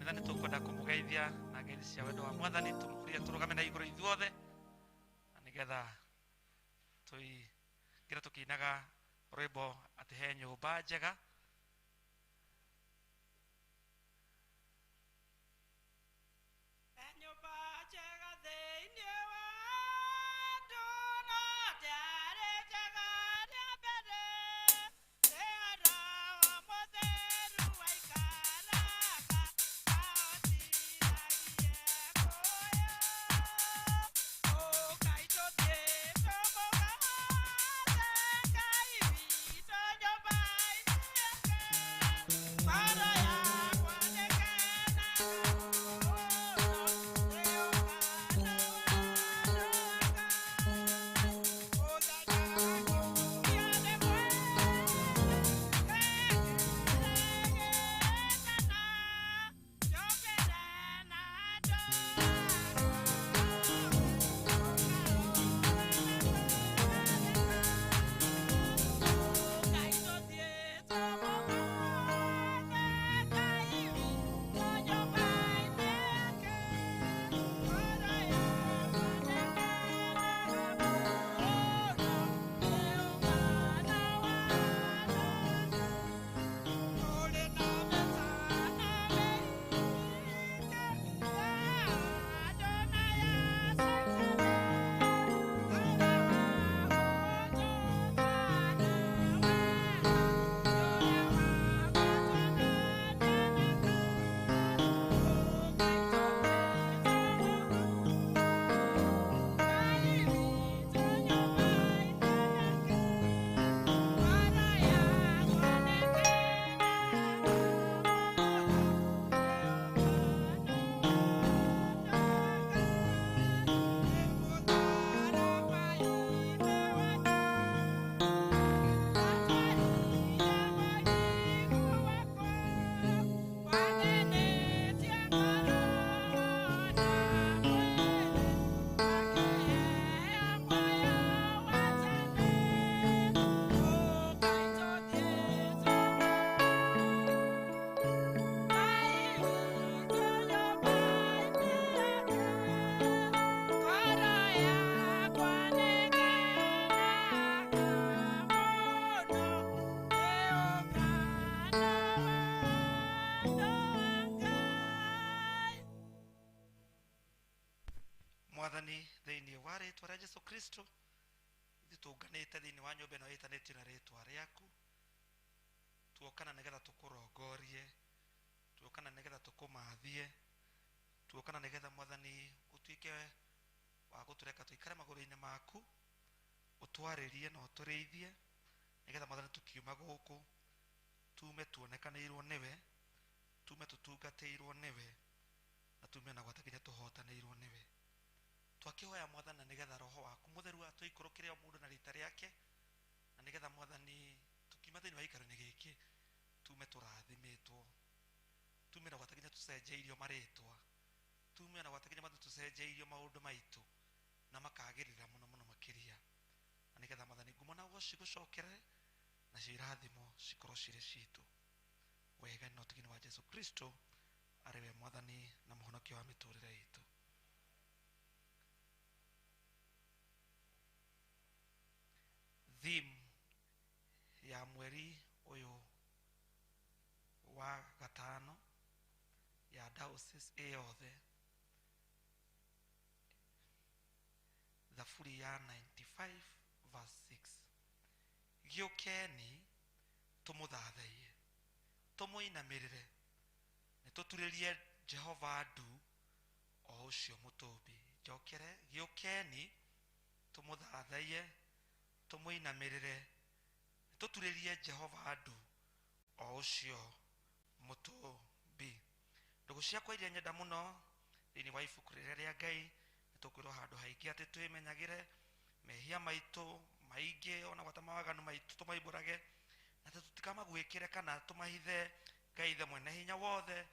Kanitha nĩ tũkwenda kũmũgeithia na ngeithi cia wendo wa Mwathani, tũmũhurie tũrũgame na igũrũ ithuothe, na nĩgetha tũingĩre tũkĩinaga rwĩmbo atĩ he nyũmba njega. Nyũmba njega thĩinĩ wa andũ, no ndĩarĩ njega rĩa mbere, rĩrĩa Roho Mũtheru aikaraga, ahotithagie kũyo. Ũkai tũthiĩ tũmũgathe Ngai witũ nyũmba-inĩ yake. Ngoro yakwa nĩĩkenaga mũno, nĩ ũkana wa Ngai. Mũthenya wa kiumia nĩ mwega, ngekĩrĩgĩtana, njũkĩre na andũ akwa, tũkarũgame tũgatheka. Ũkai tũthiĩ tũmũgathe Ngai witũ nyũmba-inĩ yake. Ngoro yakwa nĩĩkenaga mũno, nĩ ũkana wa Ngai. Kũrĩ na mĩtana mĩingĩ ya andũ na ya Caitani, thutha wa gũtũngana wega, nĩ ũrĩa wa gũtũnania na Ngai. Ũkai tũthiĩ tũmũgathe Ngai witũ nyũmba-inĩ yake. Ngoro yakwa nĩĩkenaga mũno, nĩ ũkana wa Ngai. Nĩ mũtharaba Ithe wake, atwarire mũrigo wakwa, wathĩnĩtie ngoro na mwĩrĩ, akĩheo muoyo wa tene. Ũkai tũthiĩ tũmũgathe Ngai witũ nyũmba-inĩ yake. Ngoro yakwa nĩĩkenaga mũno, nĩ ũkana wa Ngai. Mwathani, thĩinĩ wa rĩtwa rĩa Jesu Kristo, ithuĩ tũnganĩte thĩinĩ wa nyũmba ĩno ĩtanĩtio na rĩtwa rĩaku, tuokana nĩgetha tũkũrongorie, tuokana nĩgetha tũkũmathie, tuokana nĩgetha Mwathani ũtuĩke wa gũtũreka tũikare magũrũ-inĩ maku, ũtwarĩrie na ũtũrĩithie, nĩgetha Mwathani tũkiuma gũkũ tume tuonekanĩirwo nĩwe, tume tũtungatĩirwo nĩwe, na tume na gwata nginya tũhotanĩirwo nĩwe. Twakĩhoya Mwathani na nĩgetha Roho waku Mũtheru atũikũrũkĩre o mũndũ na rita rĩake, na nĩgetha Mwathani tũkiuma thĩinĩ wa gĩikaro-inĩ gĩkĩ tume tũrathimĩtwo, tume na gwata nginya tũcenjeirio marĩtwa, tume na gwata nginya Mwathani tũcenjeirio maũndũ maitũ na makagĩrĩra mũno mũno makĩria, na nĩgetha Mwathani ngumo na ũgoci gũcokerere, nacio irathimo cikorwo cirĩ citũ. Wega na ũtugini wa Jesu Kristo arĩ we Mwathani na mũhonokia wa mĩtũrĩre itũ. Theme ya mweri ũyũ wa gatano ya diocese ĩ yothe, Thaburi ya 95 verse 6, gĩũkeni tũmũthathaiye, tũmũinamĩrĩre, nĩtũturĩrie Jehova ndu o ũcio mũtũmbi. Njokere, gĩũkeni tũmũthathaiye, tũmũinamĩrĩre, nĩtũturĩrie Jehova ndu o ũcio mũtũmbi. Ndũgũ ciakwa iria nyenda mũno thĩinĩ wa ibuku rĩrĩa rĩa Ngai, nĩtũkwĩrwo handũ haingĩ atĩ twĩmenyagĩre mehia maitũ maingĩ, ona gwata mawaganu maitũ tũmaimbũrage, na atĩ tũtikamaguĩkĩre kana tũmahithe Ngai Ithe mwene hinya wothe,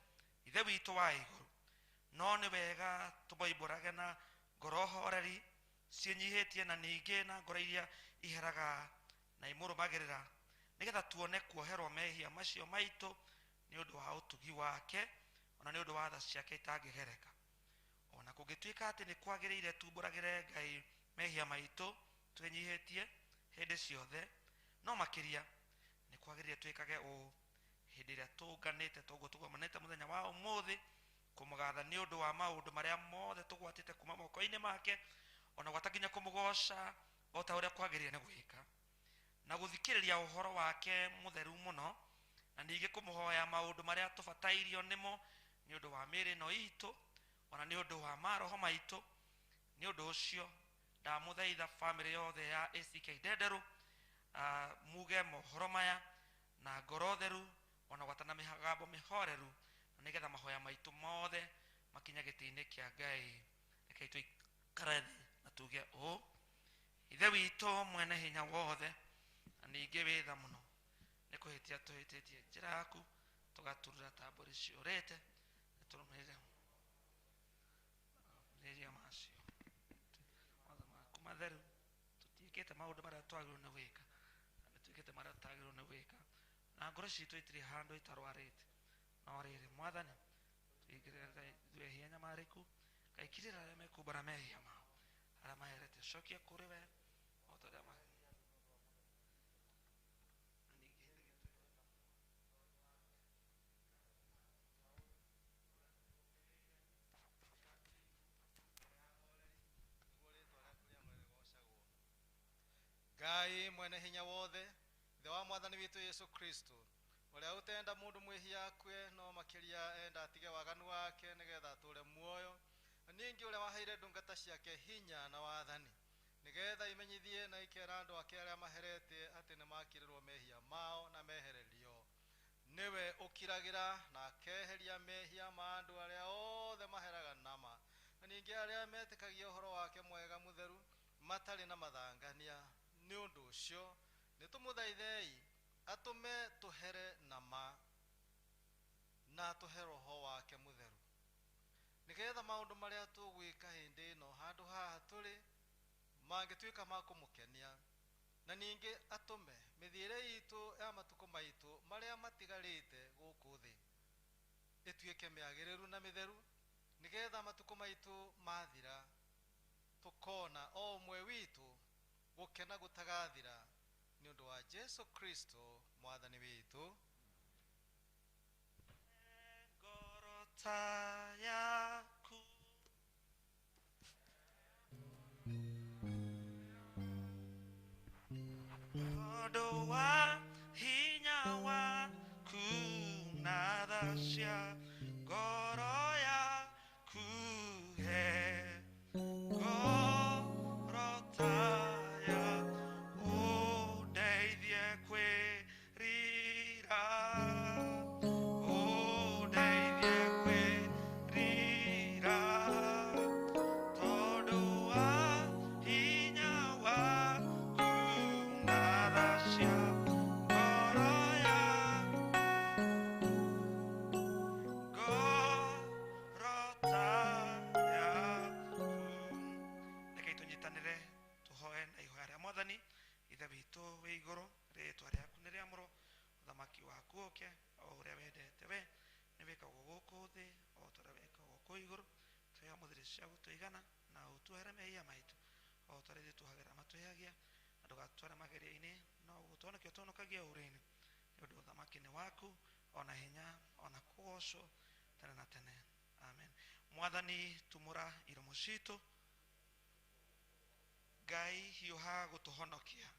Ithe witũ wa igũrũ. No nĩ wega tũmaimbũrage na ngoro horeri ciĩnyihĩtie, na ningĩ na ngoro iria iheraga na imũrũmagĩrĩra, nĩgetha tuone kuoherwo mehia macio maitũ nĩ ũndũ wa ũtugi wake Ona nĩ ũndũ wa tha ciake itangĩgereka. Ona kũngĩtuĩka atĩ nĩ kwagĩrĩire tumbũragĩre Ngai mehia maitũ twĩnyihĩtie hĩndĩ ciothe, no makĩria nĩ kwagĩrĩire twĩkage ũũ hĩndĩ ĩrĩa tũnganĩte toguo tũgomanĩte mũthenya wa ũmũthĩ kũmũgatha nĩ ũndũ wa maũndũ marĩa mothe tũgwatĩte kuma moko-inĩ make, ona gwata nginya kũmũgoca o ta ũrĩa kwagĩrĩire nĩ gwĩka, na gũthikĩrĩria ũhoro wake mũtheru mũno, na ningĩ kũmũhoya maũndũ marĩa tũbatairio nĩmo nĩ ũndũ wa mĩĩrĩ ĩno itũ, ona nĩ ũndũ wa maroho maitũ. Nĩ ũndũ ũcio ndamũthaitha bamĩrĩ yothe ya ACK Ndenderũ, muge mohoro maya na ngoro theru, ona gwata na mĩgambo mĩhoreru, na nĩgetha mahoya maitũ mothe makinye gĩtĩ-inĩ kĩa Ngai. Rekei tũikare thĩ na tuge ũũ: Ithe witũ mwene hinya wothe na ningĩ wĩ tha mũno, nĩ kũhĩtia tũhĩtĩtie njĩra yaku, tũgaturura ta mbũri ciũrĩte, nĩ tũrũmĩrĩre mĩrĩria macio mawatho maku matheru. Tũtiĩkĩte maũndũ marĩa twagĩrĩirwo nĩ gwĩka, na nĩ twĩkĩte marĩa tũtagĩrĩirwo nĩ gwĩka, na ngoro citũ itirĩ handũ itarwarĩte. No rĩrĩ Mwathani, tũingĩrĩre ehia nyamarĩku, kaikirĩra arĩa mekumbũra mehia mao, arĩa maherete cokia kũrĩ we o ta ũrĩa Ngai mwene hinya wothe, Ithe wa Mwathani witũ Yesu Kristo, ũrĩa ũtenda mũndũ mwĩhia akue, no makĩria enda atige waganu wake nĩgetha atũre muoyo, na ningĩ ũrĩa waheire ndungata ciake hinya na wathani nĩgetha imenyithie na ikera andũ ake arĩa maherete atĩ nĩmakirĩrwo mehia mao na mehererio, nĩwe ũkiragĩra na akeheria mehia ma andũ arĩa othe maheraga nama, na ningĩ arĩa metĩkagia ũhoro wake mwega mũtheru matarĩ na mathangania. Nĩ ũndũ ũcio nĩtũmũthaithei atũme tũhere nama na atũhe roho wake mũtheru, nĩgetha maũndũ marĩa tũgwĩka hĩndĩ ĩno handũ haha tũrĩ mangĩtuĩka ma kũmũkenia, na ningĩ atũme mĩthiĩre itũ ya matukũ maitũ marĩa matigarĩte gũkũ thĩ ĩtuĩke mĩagĩrĩru na mĩtheru, nĩgetha matukũ maitũ mathira tũkona o ũmwe witũ gũkena gũtagathira nĩ ũndũ wa Jesu Kristo Mwathani witũ. Ngoro ta yaku tondũ wa hinya waku na tha cia ngoro yaku, he ngoro ta yaku ũndeithie kwĩrira, ũndeithie kwĩrira tondũ wa hinya waku na tha cia ngoro yaku, ngoro ta yaku. Rekei tũnyitanĩre tũhoe na ihoya rĩa Mwathani. Ithe witũ wĩ igũrũ, rĩĩtwa rĩaku nĩ rĩamũrwo, ũthamaki waku ũke, o ũrĩa wendete we nĩ wĩkagwo gũkũ thĩ o ta ũrĩa wĩkagwo kũu igũrũ. Tũhe mũthĩrĩ cia gũtũigana, na ũtuohere mehia maitũ o ta ũrĩa ithuĩ tuohagĩra matwĩhagia, na ndũgatũtware magerio-inĩ, no gũtũhonokia ũtũhonokagie ũũru-inĩ, nĩ ũndũ ũthamaki nĩ waku, ona hinya, ona kũgocwo tene na tene. Amen. Mwathani, tumũra iromo citũ. Ngai hiũha gũtũhonokia.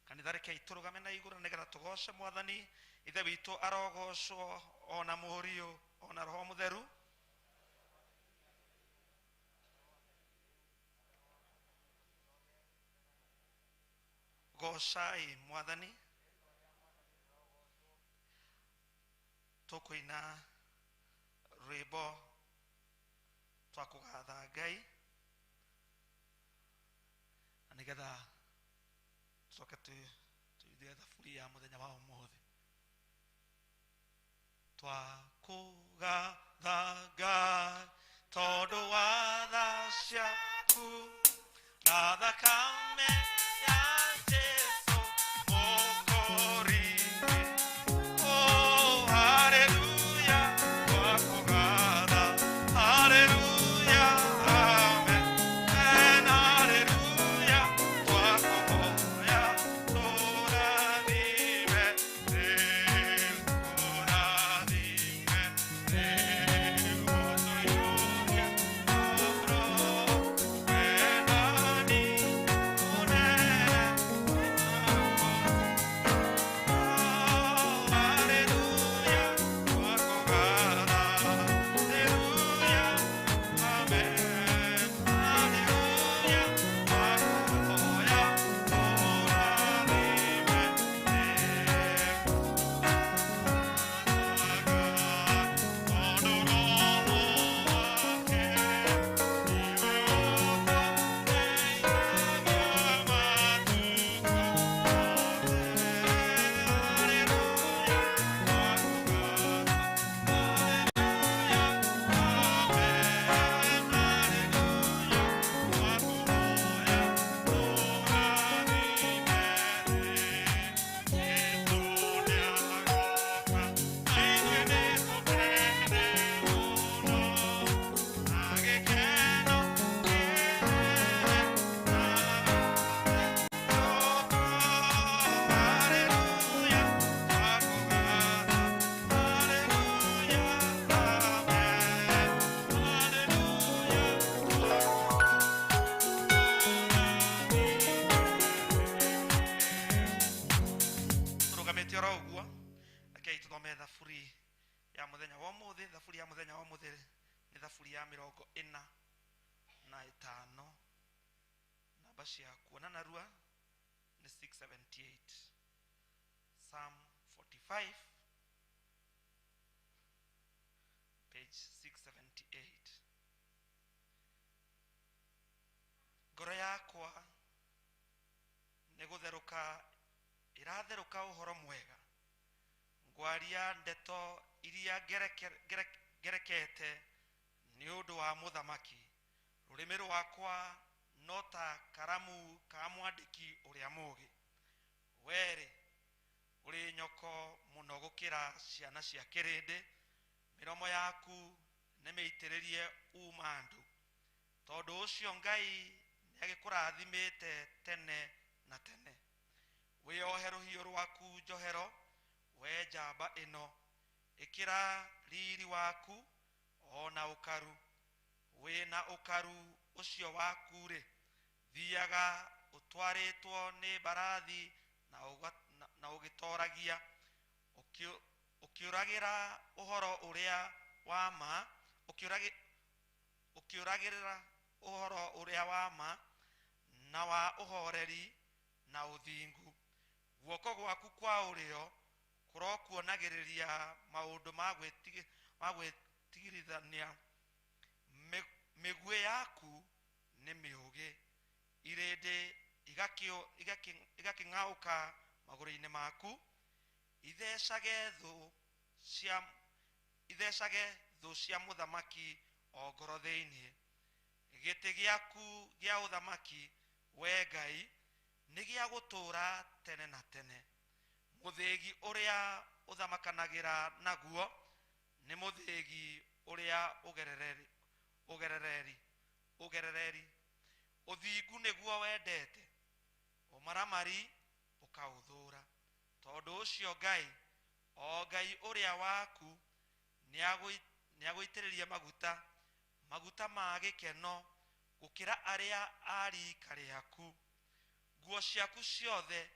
Kanitha, rekei tũrũgame na igũrũ nĩgetha tũgoce Mwathani. Ithe witũ arogocwo, ona Mũriũ, ona Roho Mũtheru. Gocai Mwathani. Tũkũina rwĩmbo twa kũgatha Ngai, na nĩgetha tũcoke tũithie thaburi ya mũthenya wa ũmũthĩ. Twakũgatha Ngai tondũ wa tha ciaku na thakame ya Jesu Mũkũri. Oh, hallelujah. wa ũmũthĩ. Thaburi ya mũthenya wa ũmũthĩ nĩ thaburi ya 45. Namba cia kuona narua nĩ 678. Psalm 45 page 678. Ngoro yakwa nĩ gũtherũka ĩratherũka ũhoro mwega, ngwaria ndeto iria ngerekete nĩ ũndũ wa mũthamaki. Rũrĩmĩ rwakwa no ta karamu ka mwandĩki ũrĩa mũũgĩ. Werĩ ũrĩ nyoko mũno gũkĩra ciana cia kĩrĩndĩ, mĩromo yaku nĩ mĩitĩrĩrie uma andũ. Tondũ ũcio Ngai nĩagĩkũrathimĩte tene na tene. Wĩyohe rũhiũ rwaku njohero, we njamba ĩno, ĩkĩra riri waku ona ũkaru. Wĩna ũkaru ũcio waku-rĩ, thiaga ũtwarĩtwo nĩ mbarathi na ũgĩtoragia, ũkĩũragĩra ũhoro ũrĩa wa ma, ũkĩũragĩra ũhoro ũrĩa wa ma na wa ũhoreri na ũthingu. Guoko gwaku kwa ũrĩo kũrokuonagĩrĩria maũndũ ma gwĩtigĩrithania. Mĩguĩ yaku nĩ mĩũgĩ, irĩndĩ igakĩng'aũka magũrũ-inĩ maku, ithecage thũ cia mũthamaki o ngoro thĩinĩ. Gĩtĩ gĩaku gĩa ũthamaki, we Ngai, nĩ gĩa gũtũũra tene na tene. Mũthĩgi ũrĩa ũthamakanagĩra naguo nĩ mũthĩgi ũrĩa ũgerereri. Ũthingu nĩguo wendete, ũmaramari ũkaũthũũra. Tondũ ũcio Ngai, o Ngai ũrĩa waku, nĩagũitĩrĩria maguta, maguta ma gĩkeno gũkĩra arĩa a riika rĩaku. Nguo ciaku ciothe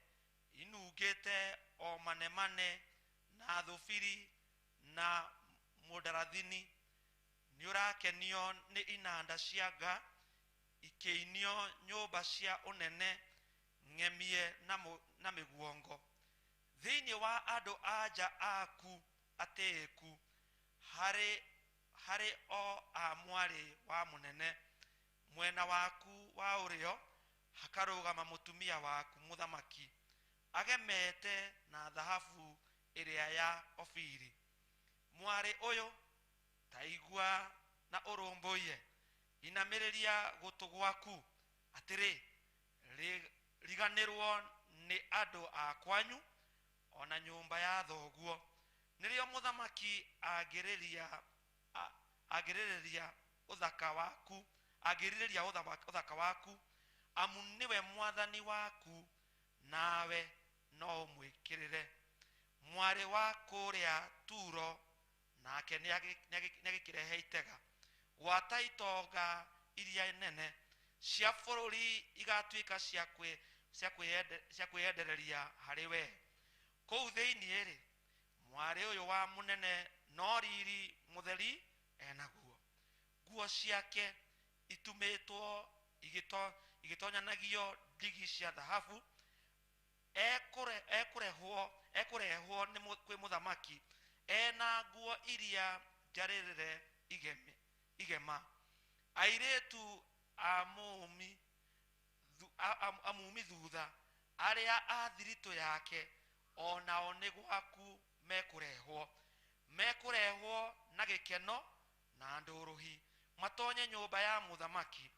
inungĩte o manemane na thubiri na mũndarathini. Nĩũrakenio nĩ inanda cia nga ikĩinio nyũmba cia ũnene ng'emie na mĩguongo. Thĩinĩ wa andũ a nja aku atĩĩku harĩ o a mwarĩ wa mũnene. Mwena waku wa ũrĩo hakarũgama mũtumia waku mũthamaki, agemete na thahabu ĩrĩa ya Ofiri. Mwarĩ ũyũ, ta igua na ũrũmbũiye, inamĩrĩria gũtũ gwaku. Atĩrĩ, riganĩrwo nĩ andũ a kwanyu ona nyũmba ya thoguo. Nĩrĩo mũthamaki angĩrĩrĩria ũthaka waku, angĩrirĩria ũthaka waku, amu nĩwe mwathani waku, nawe no ũmwĩkĩrĩre. Mwarĩ wa kũrĩa Turo nake nĩagĩkĩrehe itega. Gwata itonga iria nene cia bũrũri igatuĩka cia kwĩyendereria harĩ we. Kũu thĩinĩ-rĩ, mwarĩ ũyũ wa mũnene no riri mũtheri enaguo. Nguo ciake itumĩtwo igĩtonyanagio ndigi cia thahabu. Ekũrehwo nĩ kwĩ mũthamaki ena nguo iria njarĩrĩre igema. Airĩtu amumi thutha arĩa a thiritũ yake o nao nĩ gwaku mekũrehwo. Mekũrehwo na gĩkeno na ndũrũhi, matonye nyũmba ya mũthamaki.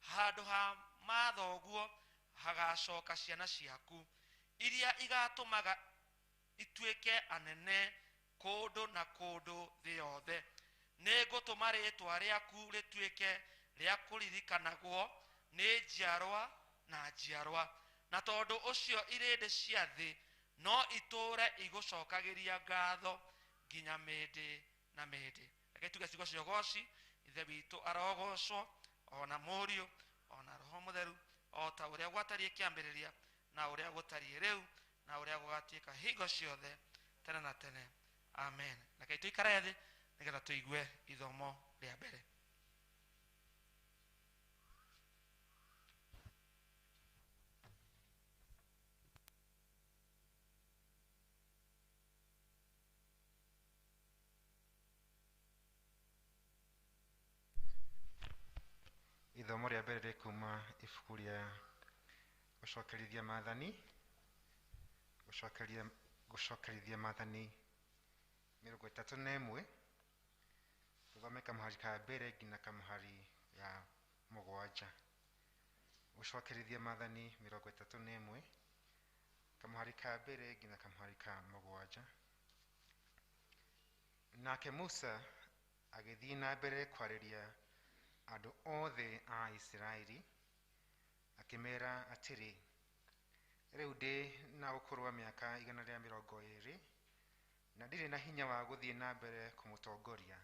Handũ ha mathoguo hagacoka ciana ciaku iria igatũmaga ituĩke anene kũndũ na kũndũ thĩ yothe. Nĩngũtũma rĩĩtwa rĩaku rĩtuĩke rĩa kũririkanagwo nĩ njiarwa na njiarwa, na tondũ ũcio irĩndĩ cia thĩ no itũũre igũcokagĩria ngatho nginya mĩndĩ na mĩndĩ. Reke tuge ciugo cia ũgooci. Ithe witũ arogocwo, ona Mũriũ, ona Roho Mũtheru, o ta ũrĩa gwatariĩ kĩambĩrĩria na ũrĩa gũtariĩ rĩu na ũrĩa gũgatuĩka hingo ciothe tene na tene. Amen. Reke tũikare thĩ. nĩgetha tũigue ithomo rĩa mbere. Ithomo rĩa mbere rĩkuma ibuku rĩa gũcokerithia maathani, gũcokerithia maathani 31, tũthome kamũhari ka mbere nginya kamũhari ga 7. Gũcokerithia maathani 31, kamũhari ka mbere nginya kamũhari ka 7. Nake Musa agĩthiĩ na mbere kwarĩria andũ othe a Isiraeli, akĩmeera atĩrĩ, rĩu ndĩ na ũkũrũ wa mĩaka 120, na ndirĩ na hinya wa gũthiĩ na mbere kũmũtongoria.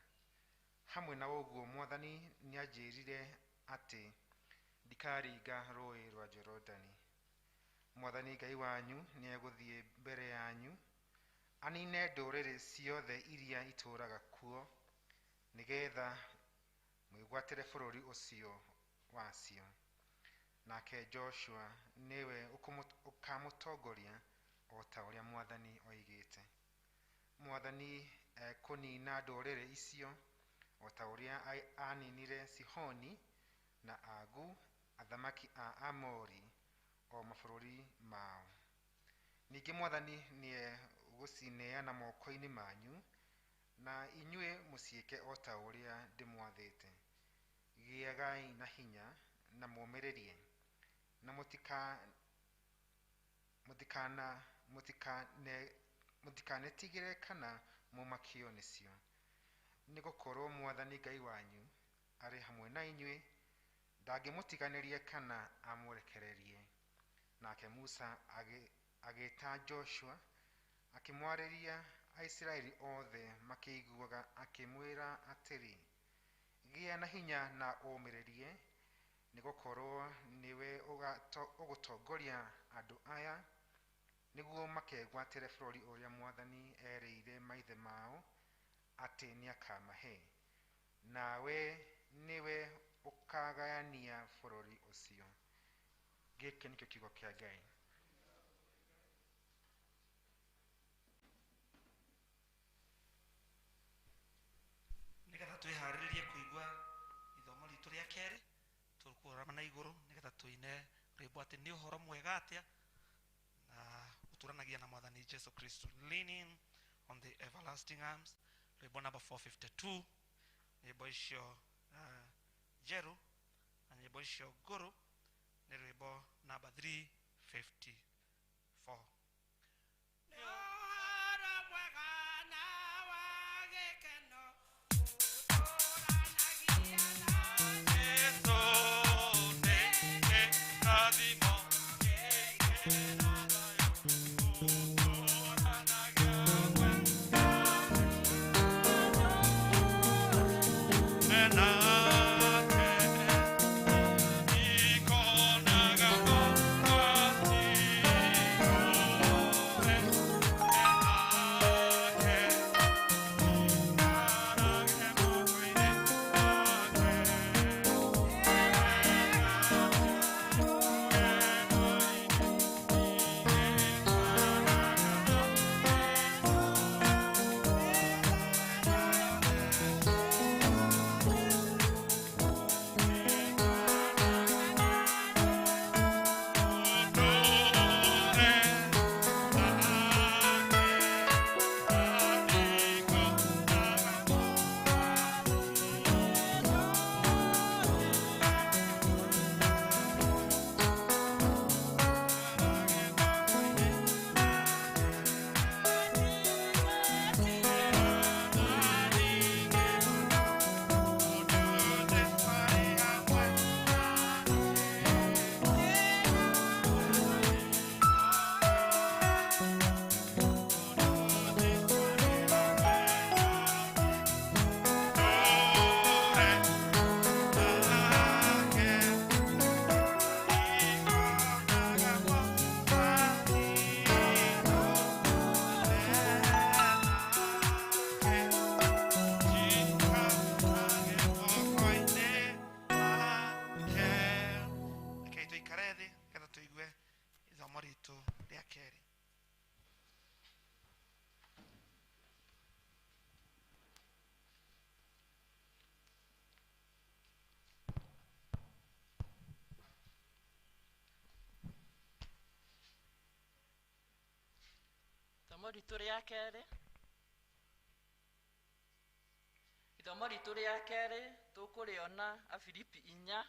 Hamwe na ũguo Mwathani nĩanjĩrire atĩ ndikaringa rũũĩ rwa Jorodani. Mwathani Ngai wanyu nĩegũthiĩ mbere yanyu, anine ndũrĩrĩ ciothe iria itũũraga kuo, nĩgeetha mwĩgwatĩre bũrũri ũcio wacio. Nake Joshua nĩwe ũkamũtongoria o ta ũrĩa Mwathani oigĩte. Mwathani ekũnina ndũrĩrĩ icio o ta ũrĩa aninire Sihoni na Agu, athamaki a Amori, o mabũrũri mao. Ningĩ Mwathani nĩegũcineana moko-inĩ manyu, na inyuĩ mũciĩke o ta ũrĩa ndĩmwathĩte. Gĩagai na hinya na mũũmĩrĩrie, na mũtikanetigĩre kana mũmakio nĩcio, nĩgũkorwo Mwathani Ngai wanyu arĩ hamwe na inyuĩ, ndangĩmũtiganĩria kana amũrekererie. Nake Musa agĩĩta Joshua, akĩmwarĩria Aisiraeli othe makĩiguaga, akĩmwĩra atĩrĩ, gĩa na hinya na ũũmĩrĩrie, nĩgũkorwo nĩwe ũgũtongoria andũ aya nĩguo makegwatĩre bũrũri ũrĩa Mwathani erĩire maithe mao atĩ nĩakamahe, nawe nĩwe ũkagayania bũrũri ũcio. Gĩkĩ nĩkĩo kiugo kĩa Ngai. Nĩgetha twĩharĩrĩrie kũigua ithomo ritũ rĩa kerĩ, tũkũrũgama na igũrũ nĩgetha tũine rwĩmbo atĩ nĩ ũhoro mwega atĩa na ũtũranagia na Mwathani Jesu Kristo, Leaning on the Everlasting Arms, rwĩmbo number 452. Nyĩmbo icio njerũ na nyĩmbo icio ngũrũ nĩ rwĩmbo number 354. Nĩ ũhoro mwega na wa gĩkeno, ũtũranagia na Jesu, nĩ kĩrathimo gĩkĩ na thayũ, ũtũranagia Ithomo ritũ rĩa kerĩ, ithomo ritũ rĩa kerĩ tũkũrĩona Afilipi 4,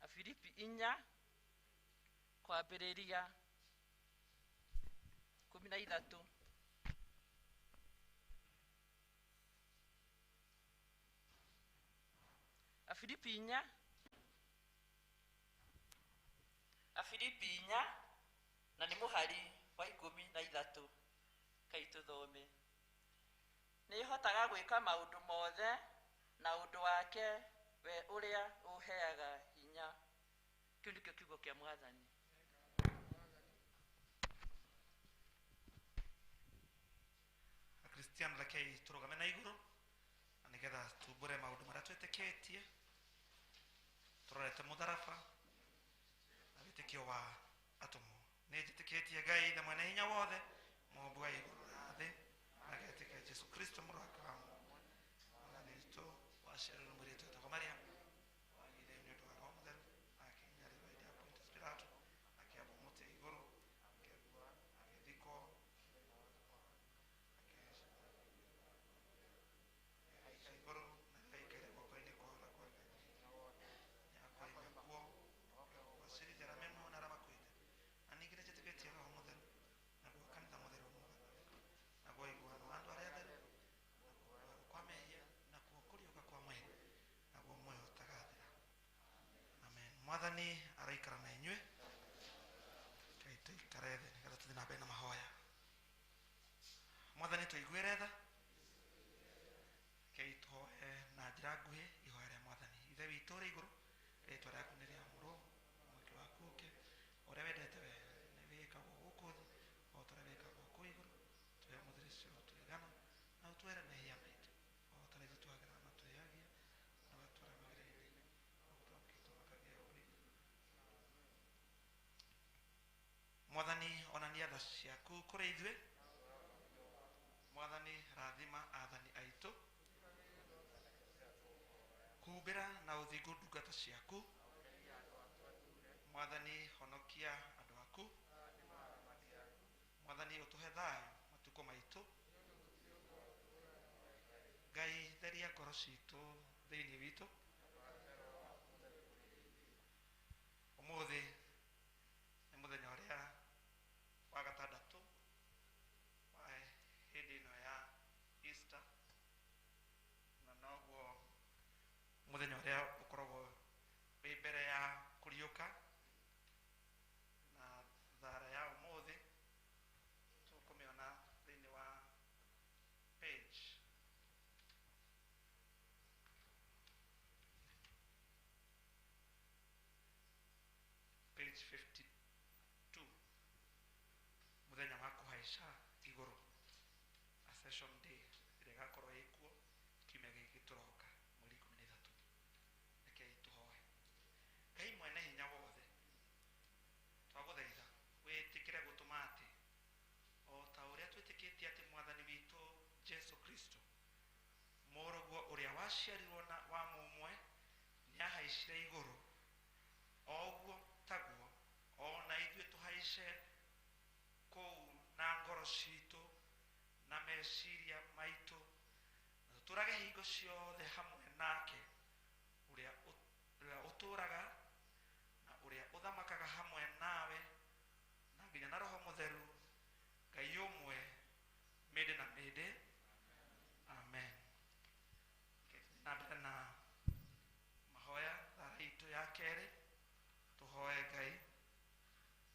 Afilipi 4 kwambĩrĩria 13. Afilipi 4, Afilipi 4 na nĩ mũhari wa 13. Kai tũthome. Nĩhotaga gwĩka maũndũ mothe na ũndũ wake we ũrĩa ũheaga hinya. Kĩu nĩkĩo kiugo kĩa Mwathani. Akristiano rekei tũrũgame na igũrũ na nĩgetha tumbũre maũndũ marĩa twĩtĩkĩtie tũrorete mũtharaba na wĩtĩkio wa atũmwo. Nĩ njĩtĩkĩtie Ngai Ithe mwene hinya wothe, mũũmbi wa igũrũ na thĩ, na ngetĩkia Jesũ Kristo mũrũ wake wa Mwathani witũ, waciarirwo nĩ mũirĩtu wetagwo Maria, wagĩire nĩ ũndũ wa Roho Mũtheru, akĩnyarirwo hĩndĩ ya Pontius Pilato, akĩambwo mũtĩ igũrũ, agĩthikwo, akĩhaica igũrũ, na rĩu aikaire guoko-inĩ kwa ũrĩa kwa Ngai. Nĩakoima kuo gwacirithia arĩa me muoyo na arĩa makuĩte. Na ningĩ nĩnjĩtĩkĩtie Roho Mũtheru, naguo kanitha mũtheru wa Mũgathũrĩki, naguo ũiguano wa andũ arĩa atheru, nakuo kuoherwo kwa mehia, nakuo kũriũka kwa mwĩrĩ, naguo muoyo ũtagathira. Amen. Mwathani araikara na inyuĩ. Ngai tũikare thĩ nĩgetha tũthiĩ na mbere na mahoya. Mwathani tũiguĩre tha. Ngai tũhoe na njĩra nguhĩ ihoya rĩa Mwathani. Ithe witũ ũrĩ igũrũ, rĩtwa rĩaku nĩ rĩamũrwo, mweke waku ũke, ũrĩa wendete we nĩ wĩkagwo gũkũ thĩ o ta ũrĩa wĩkagwo kũu igũrũ. Tũhe ũmũthĩ ũcio tũigana, na ũtwere mehia maitũ o ta ũrĩa ithuĩ twagĩra matwĩhagia, na ũgatwara magerio-inĩ, na ũtũmakagĩra ũrĩ. Mwathani onania tha ciaku kũrĩ ithuĩ. Mwathani rathima athani aitũ, humbĩra na ũthingu ndungata ciaku. Mwathani honokia andũ aku. Mwathani ũtũhe thayũ matukũ maitũ. Ngai theria ngoro citũ thĩinĩ witũ. Ũmũthĩ nĩ mũthenya ũrĩa wa gatandatũ wa hĩndĩ ĩno ya Easter, na noguo mũthenya ũrĩa ũkoragwo wĩ mbere ya kũriũka. Na thara ya ũmũthĩ tũkũmĩona thĩinĩ wa page 52, mũthenya wa kũhaica igũrũ, Ascension Day, ĩrĩa ĩgakorwo ĩkuo kiumia gĩkĩ tũroka mweri 13. Rekei tũhoe. Ngai mwene hinya wothe, twagũthaitha wĩtĩkĩre gũtũma atĩ o ta ũrĩa twĩtĩkĩtie atĩ Mwathani witũ Jesũ Kristo mũrũguo ũrĩa waciarirwo na wa mũmwe nĩahaicire igũrũ, o ũguo taguo ona ithuĩ tũhaice kũu na ngoro citũ na meciria maitũ, na tũtũrage hingo ciothe hamwe nake ũrĩa ũtũraga na ũrĩa ũthamakaga hamwe nawe na nginya na Roho Mũtheru, Ngai ũmwe mĩndĩ na mĩndĩ. Amen. Na mbere na mahoya thara itũ ya kerĩ, tũhoe Ngai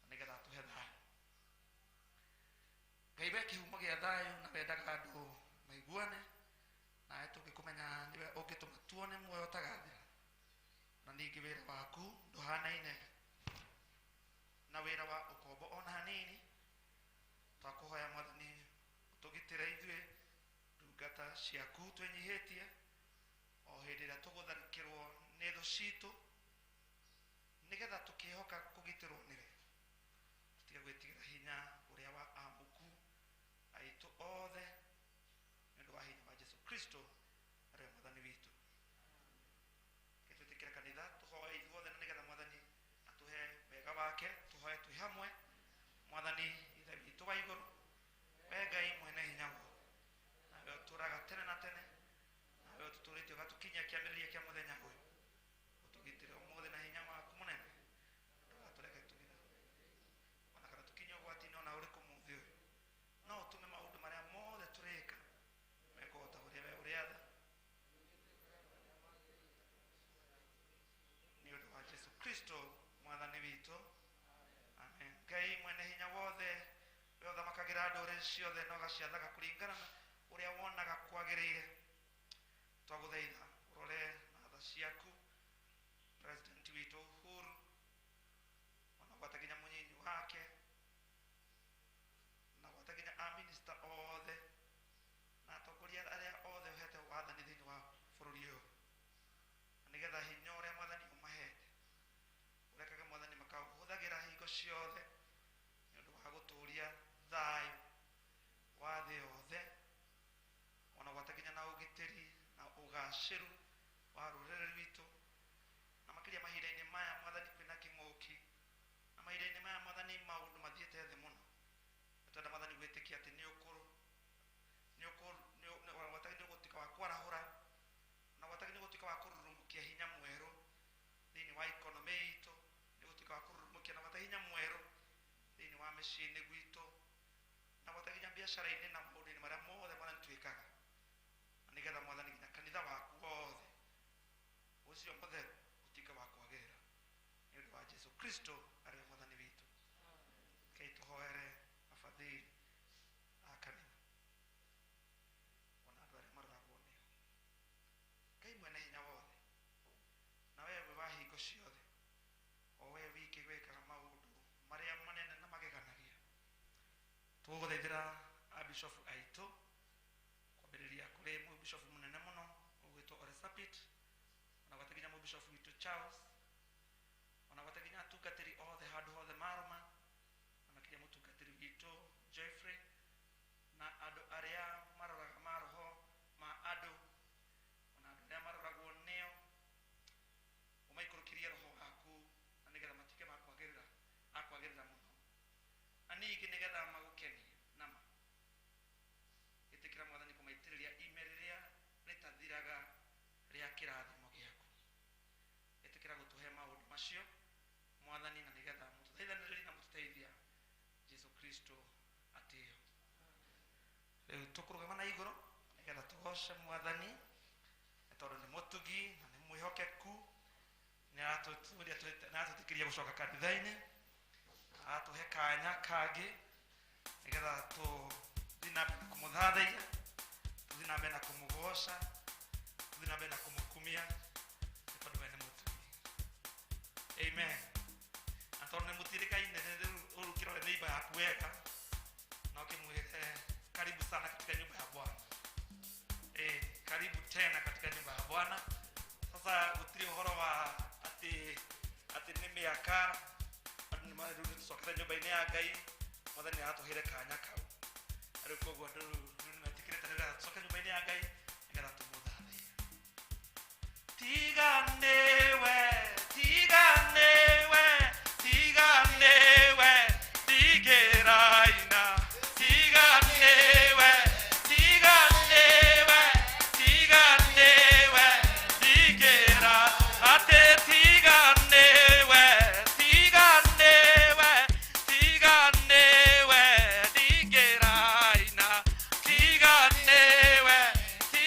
nĩgetha atũhe thayũ. Ngai we kĩhumo gĩa thayũ na wendaga andũ maiguane, nawe tũngĩkũmenya nĩwe ũngĩtũma tuone muoyo ũtagathira. Na ningĩ wĩra waku ndũhanaine na wĩra wa ũkombo ona hanini. Twakũhoya Mwathani ũtũgitĩre ithuĩ ndungata ciaku twĩnyihĩtie o hĩndĩ ĩrĩa tũgũtharĩkĩrwo nĩ thũ citũ, nĩgetha tũkĩhoka kũgitĩrwo nĩwe, tũtige gwĩtigĩra hinya ũrĩa wa amuku aitũ othe, nĩ ũndũ wa hinya wa Jesũ Kristo arĩwe Mwathani witũ. Twĩtĩkĩre kanitha tũhoe ithuothe, na nĩgetha Mwathani atũhe wega wake, tũhoe twĩ hamwe. Mwathani Ithe witũ wa igũrũ, Ũthamakagĩra ndũrĩrĩ ciothe na ũgaciathaga kũringana na ũrĩa wonaga kwagĩrĩire. Twagũthaitha ũrore na tha ciaku president witũ Uhuru, ona gwata nginya mũnyinyi wake, na gwata nginya a minister othe na atongoria arĩa othe ũhete wathani thĩinĩ wa bũrũri ũyũ, na nĩgetha hinya ũrĩa mwathani ũmahete ũrekage mwathani makaũhũthagĩra hingo ciothe nĩ ũndũ wa gũtũũria thayũ wa thĩ yothe, ona gwata nginya na ũgitĩri na ũgacĩru wa rũrĩrĩ rwitũ, na makĩria mahinda-inĩ maya mwathani kwĩna kĩng'ũki, na mahinda-inĩ maya mwathani maũndũ mathiĩte thĩ mũno. Nĩtwenda mwathani gwĩtĩkia atĩ nĩ ũgũtuĩka wa kwarahũra na gwata nĩ ũgũtuĩka wa kũrurumũkia hinya mwerũ thĩinĩ wa ikonomĩ itũ, nĩ ũgũtuĩka wa kũrurumũkia na gwata hinya mwerũ thĩinĩ wa mĩciĩ-inĩ gwitũ, na gwata nginya biacara-inĩ na maũndũ-inĩ marĩa mothe mwathani twĩkaga, na nĩgetha mwathani nginya kanitha waku wothe ũcio mũtheru ũtuĩke wa kwagĩrĩra nĩ ũndũ wa Jesu Kristo arĩ we mwathani witũ. Rekei tũhoere abathiri a kanitha ona andũ arĩa maroragwo nĩo. Ngai mwene hinya wothe, na we wĩ wa hingo ciothe, o we wiki wĩkaga maũndũ marĩa manene na mageganagia, tũgũgũthaithĩra abishofu aitũ kwambĩrĩria kũrĩ mũbishofu mũnene mũno ũgwĩtwo Ole Sapit, ona gwata nginya mũbishofu witũ Charles, ona gwata nginya atungatĩri othe handũ hothe marũma, na makĩria mũtungatĩri witũ Jeffrey, na andũ arĩa maroraga maroho ma andũ, ona andũ arĩa maroragwo nĩo, ũmaikũrũkĩrie roho waku na nĩgetha matuĩke ma kwagĩrĩra akwagĩrĩra mũno, na ningĩ nĩgetha magũkenie nama. Ĩtĩkĩra mwathani kũmaitĩrĩria ime rĩrĩa rĩtathiraga rĩa kĩrathimo gĩaku. Ĩtĩkĩra gũtũhe maũndũ macio mwathani, na nĩgetha mũtũteithanĩrĩrie na mũtũteithia Jesu Kristo atĩo. Rĩu tũkũrũgama na igũrũ nĩgetha tũgoce mwathani, nĩ tondũ nĩ mũtugi na nĩ mwĩhokeku, nĩ aratwĩtĩkĩria gũcoka kanitha-inĩ, aratũhe kanya kangĩ nĩgetha tũthiĩ na mbere na kũmũthathaiya, tũthiĩ na mbere na kũmũgoca, tũthiĩ na mbere na kũmũkumia, nĩ tondũ we nĩ mũtugi. Amen. Na tondũ nĩ mũtirĩkaine rĩu ũrukĩrore neighbor yaku wega na ũkĩmwĩre karibu sana katika nyumba ya Bwana. Karibu tena katika nyumba ya Bwana. Sasa gũtirĩ ũhoro wa atĩ atĩ nĩ mĩaka andũ nĩ rĩu nĩtũcokete nyũmba-inĩ ya Ngai, mwathani aratũheire kanya kau. Rĩu koguo andũ rĩu nĩmetĩkĩrĩte nĩgetha tũcoke nyũmba-inĩ ya Ngai nĩgetha tũmũthathaiye. Tiga nĩwe, tiga nĩwe, tiga nĩwe, ndigĩraina. Tiga nĩwe, tiga nĩwe, tiga nĩwe, ndigĩra. Atĩ tiga nĩwe, tiga nĩwe, tiga nĩwe, ndigĩraina. Tiga nĩwe, tiga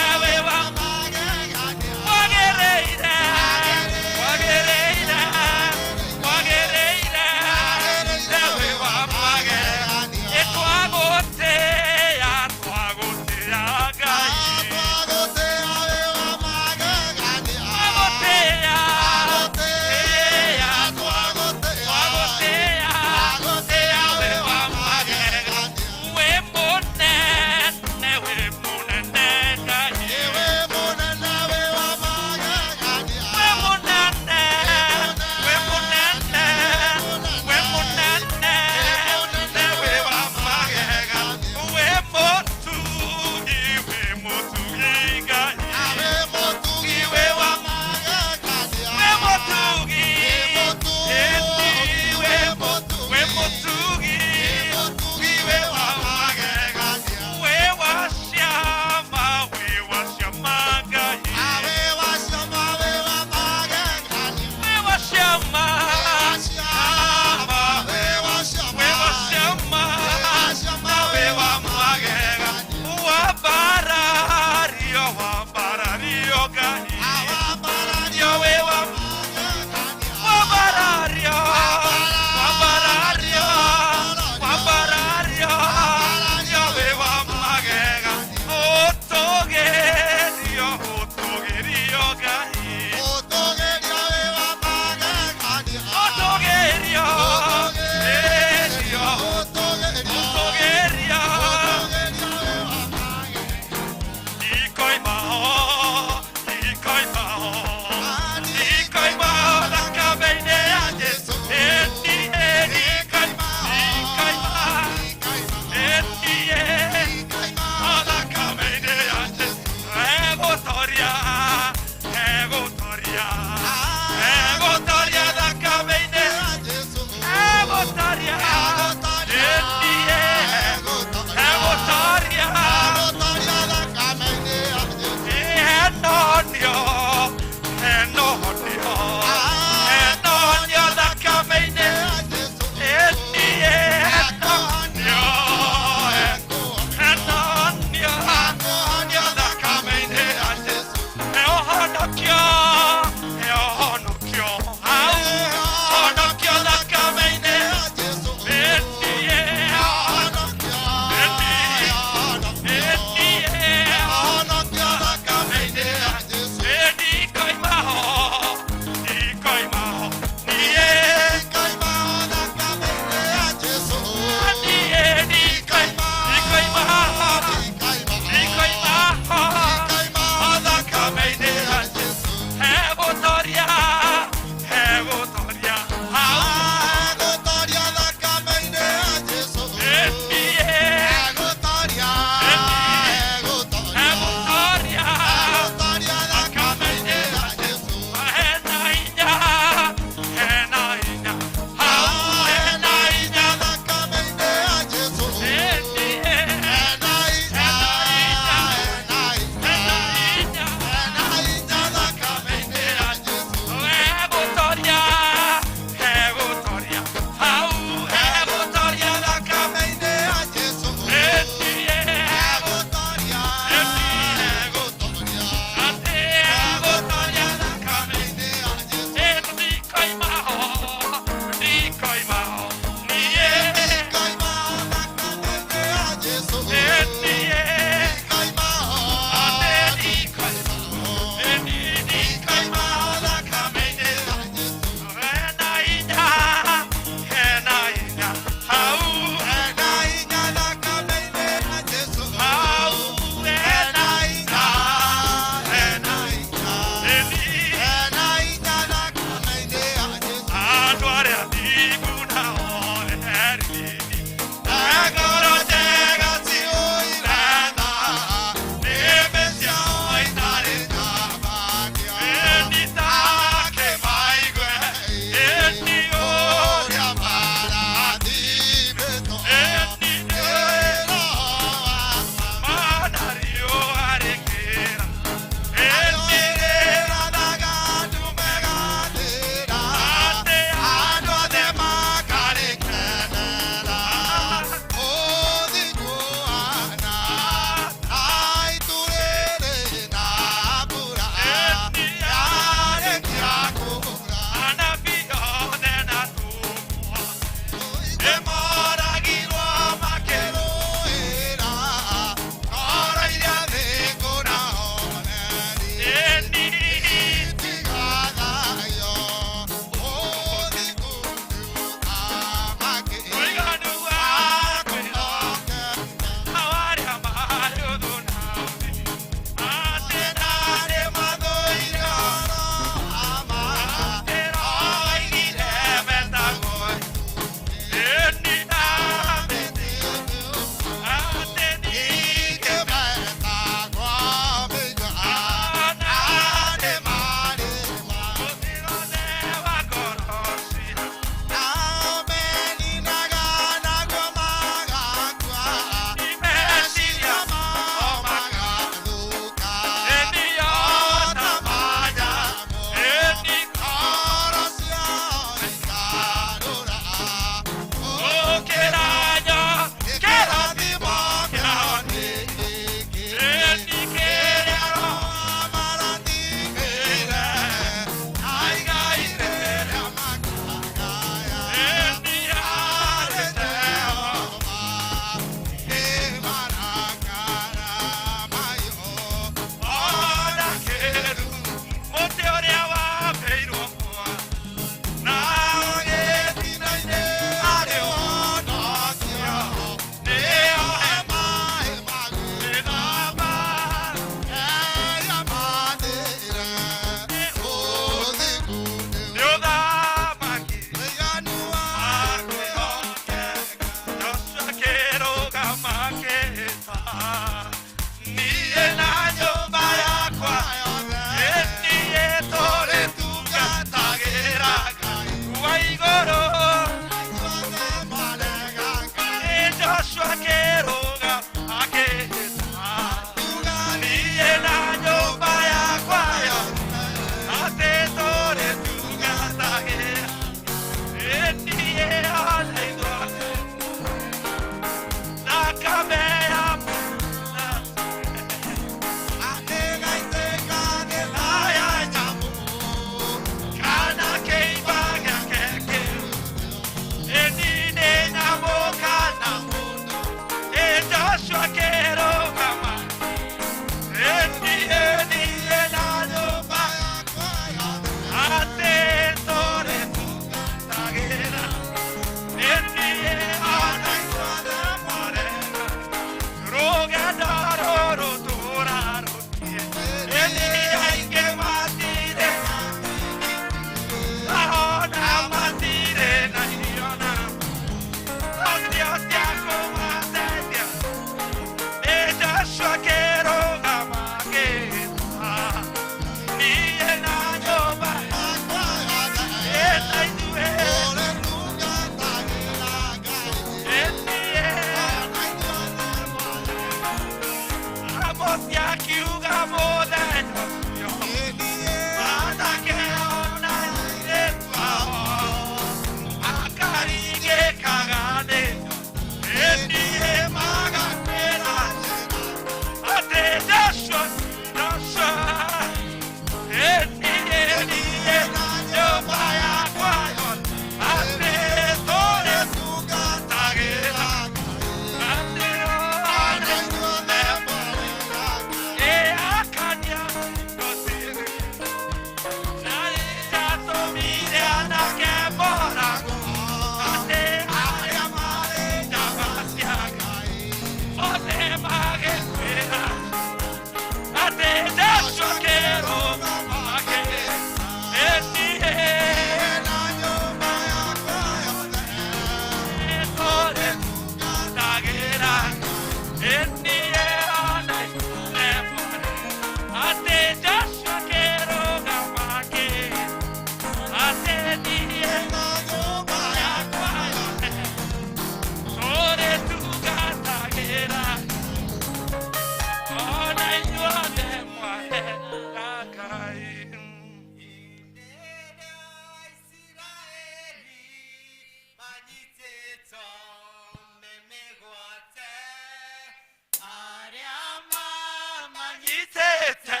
maiguĩte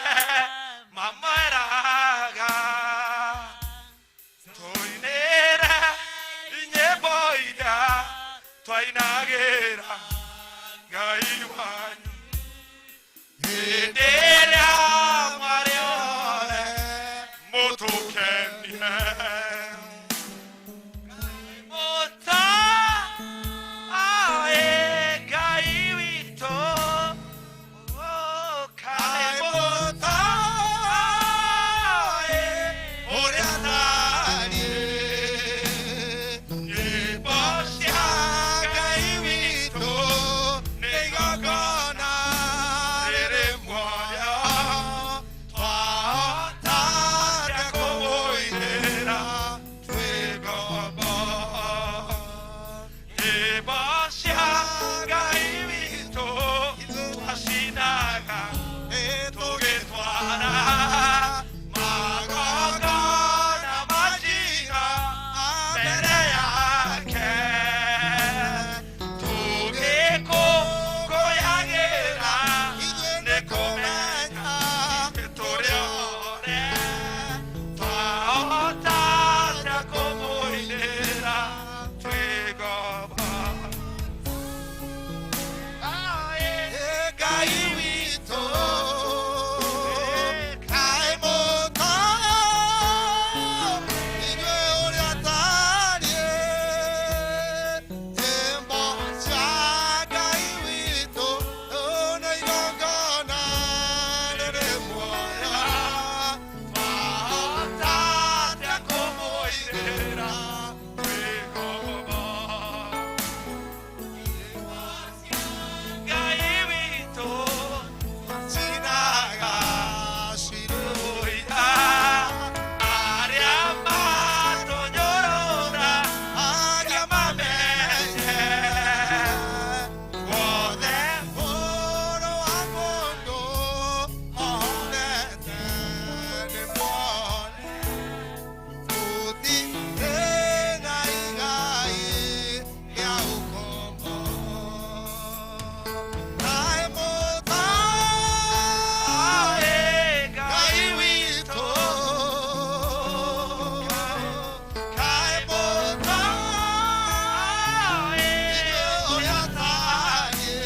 mameraga tũinĩre nyĩmbo iria twainagĩra Ngai wanyu hĩndĩ ĩrĩa mwarĩ othe mũtũkenie mũta ae Ngai witũ kaĩ mũta ae ũrĩa tariĩ nyĩmbo cia Ngai witũ nĩ igongona rĩrĩ muoyo twahota atĩa kũmũinĩra twĩ ngombo nyĩmbo cia Ngai witũ twacinaga tũgĩtwara magongona ma njino mbere yake tũgĩkũngũyagĩra nĩ kũmenya tũrĩ othe twahota atĩa kũmũinĩra twĩ ngombo Ae Ngai witũ Kaĩ mũta inyuĩ ũrĩa tariĩ nyĩmbo cia Ngai witũ nĩ igongona rĩrĩ muoyo twahota atĩa kũmũinĩra twĩ ngombo Ngai witũ cinaga cirĩ ũira arĩa matũnyũrũra arĩa mamenye wothe Mũrũ wa mũndũ ohorete nĩ muone tũtirĩ na igai rĩa ũkombo Kaĩ mũta ae Ngai Ngai witũ Kaĩ mũta ae ũrĩa tariĩ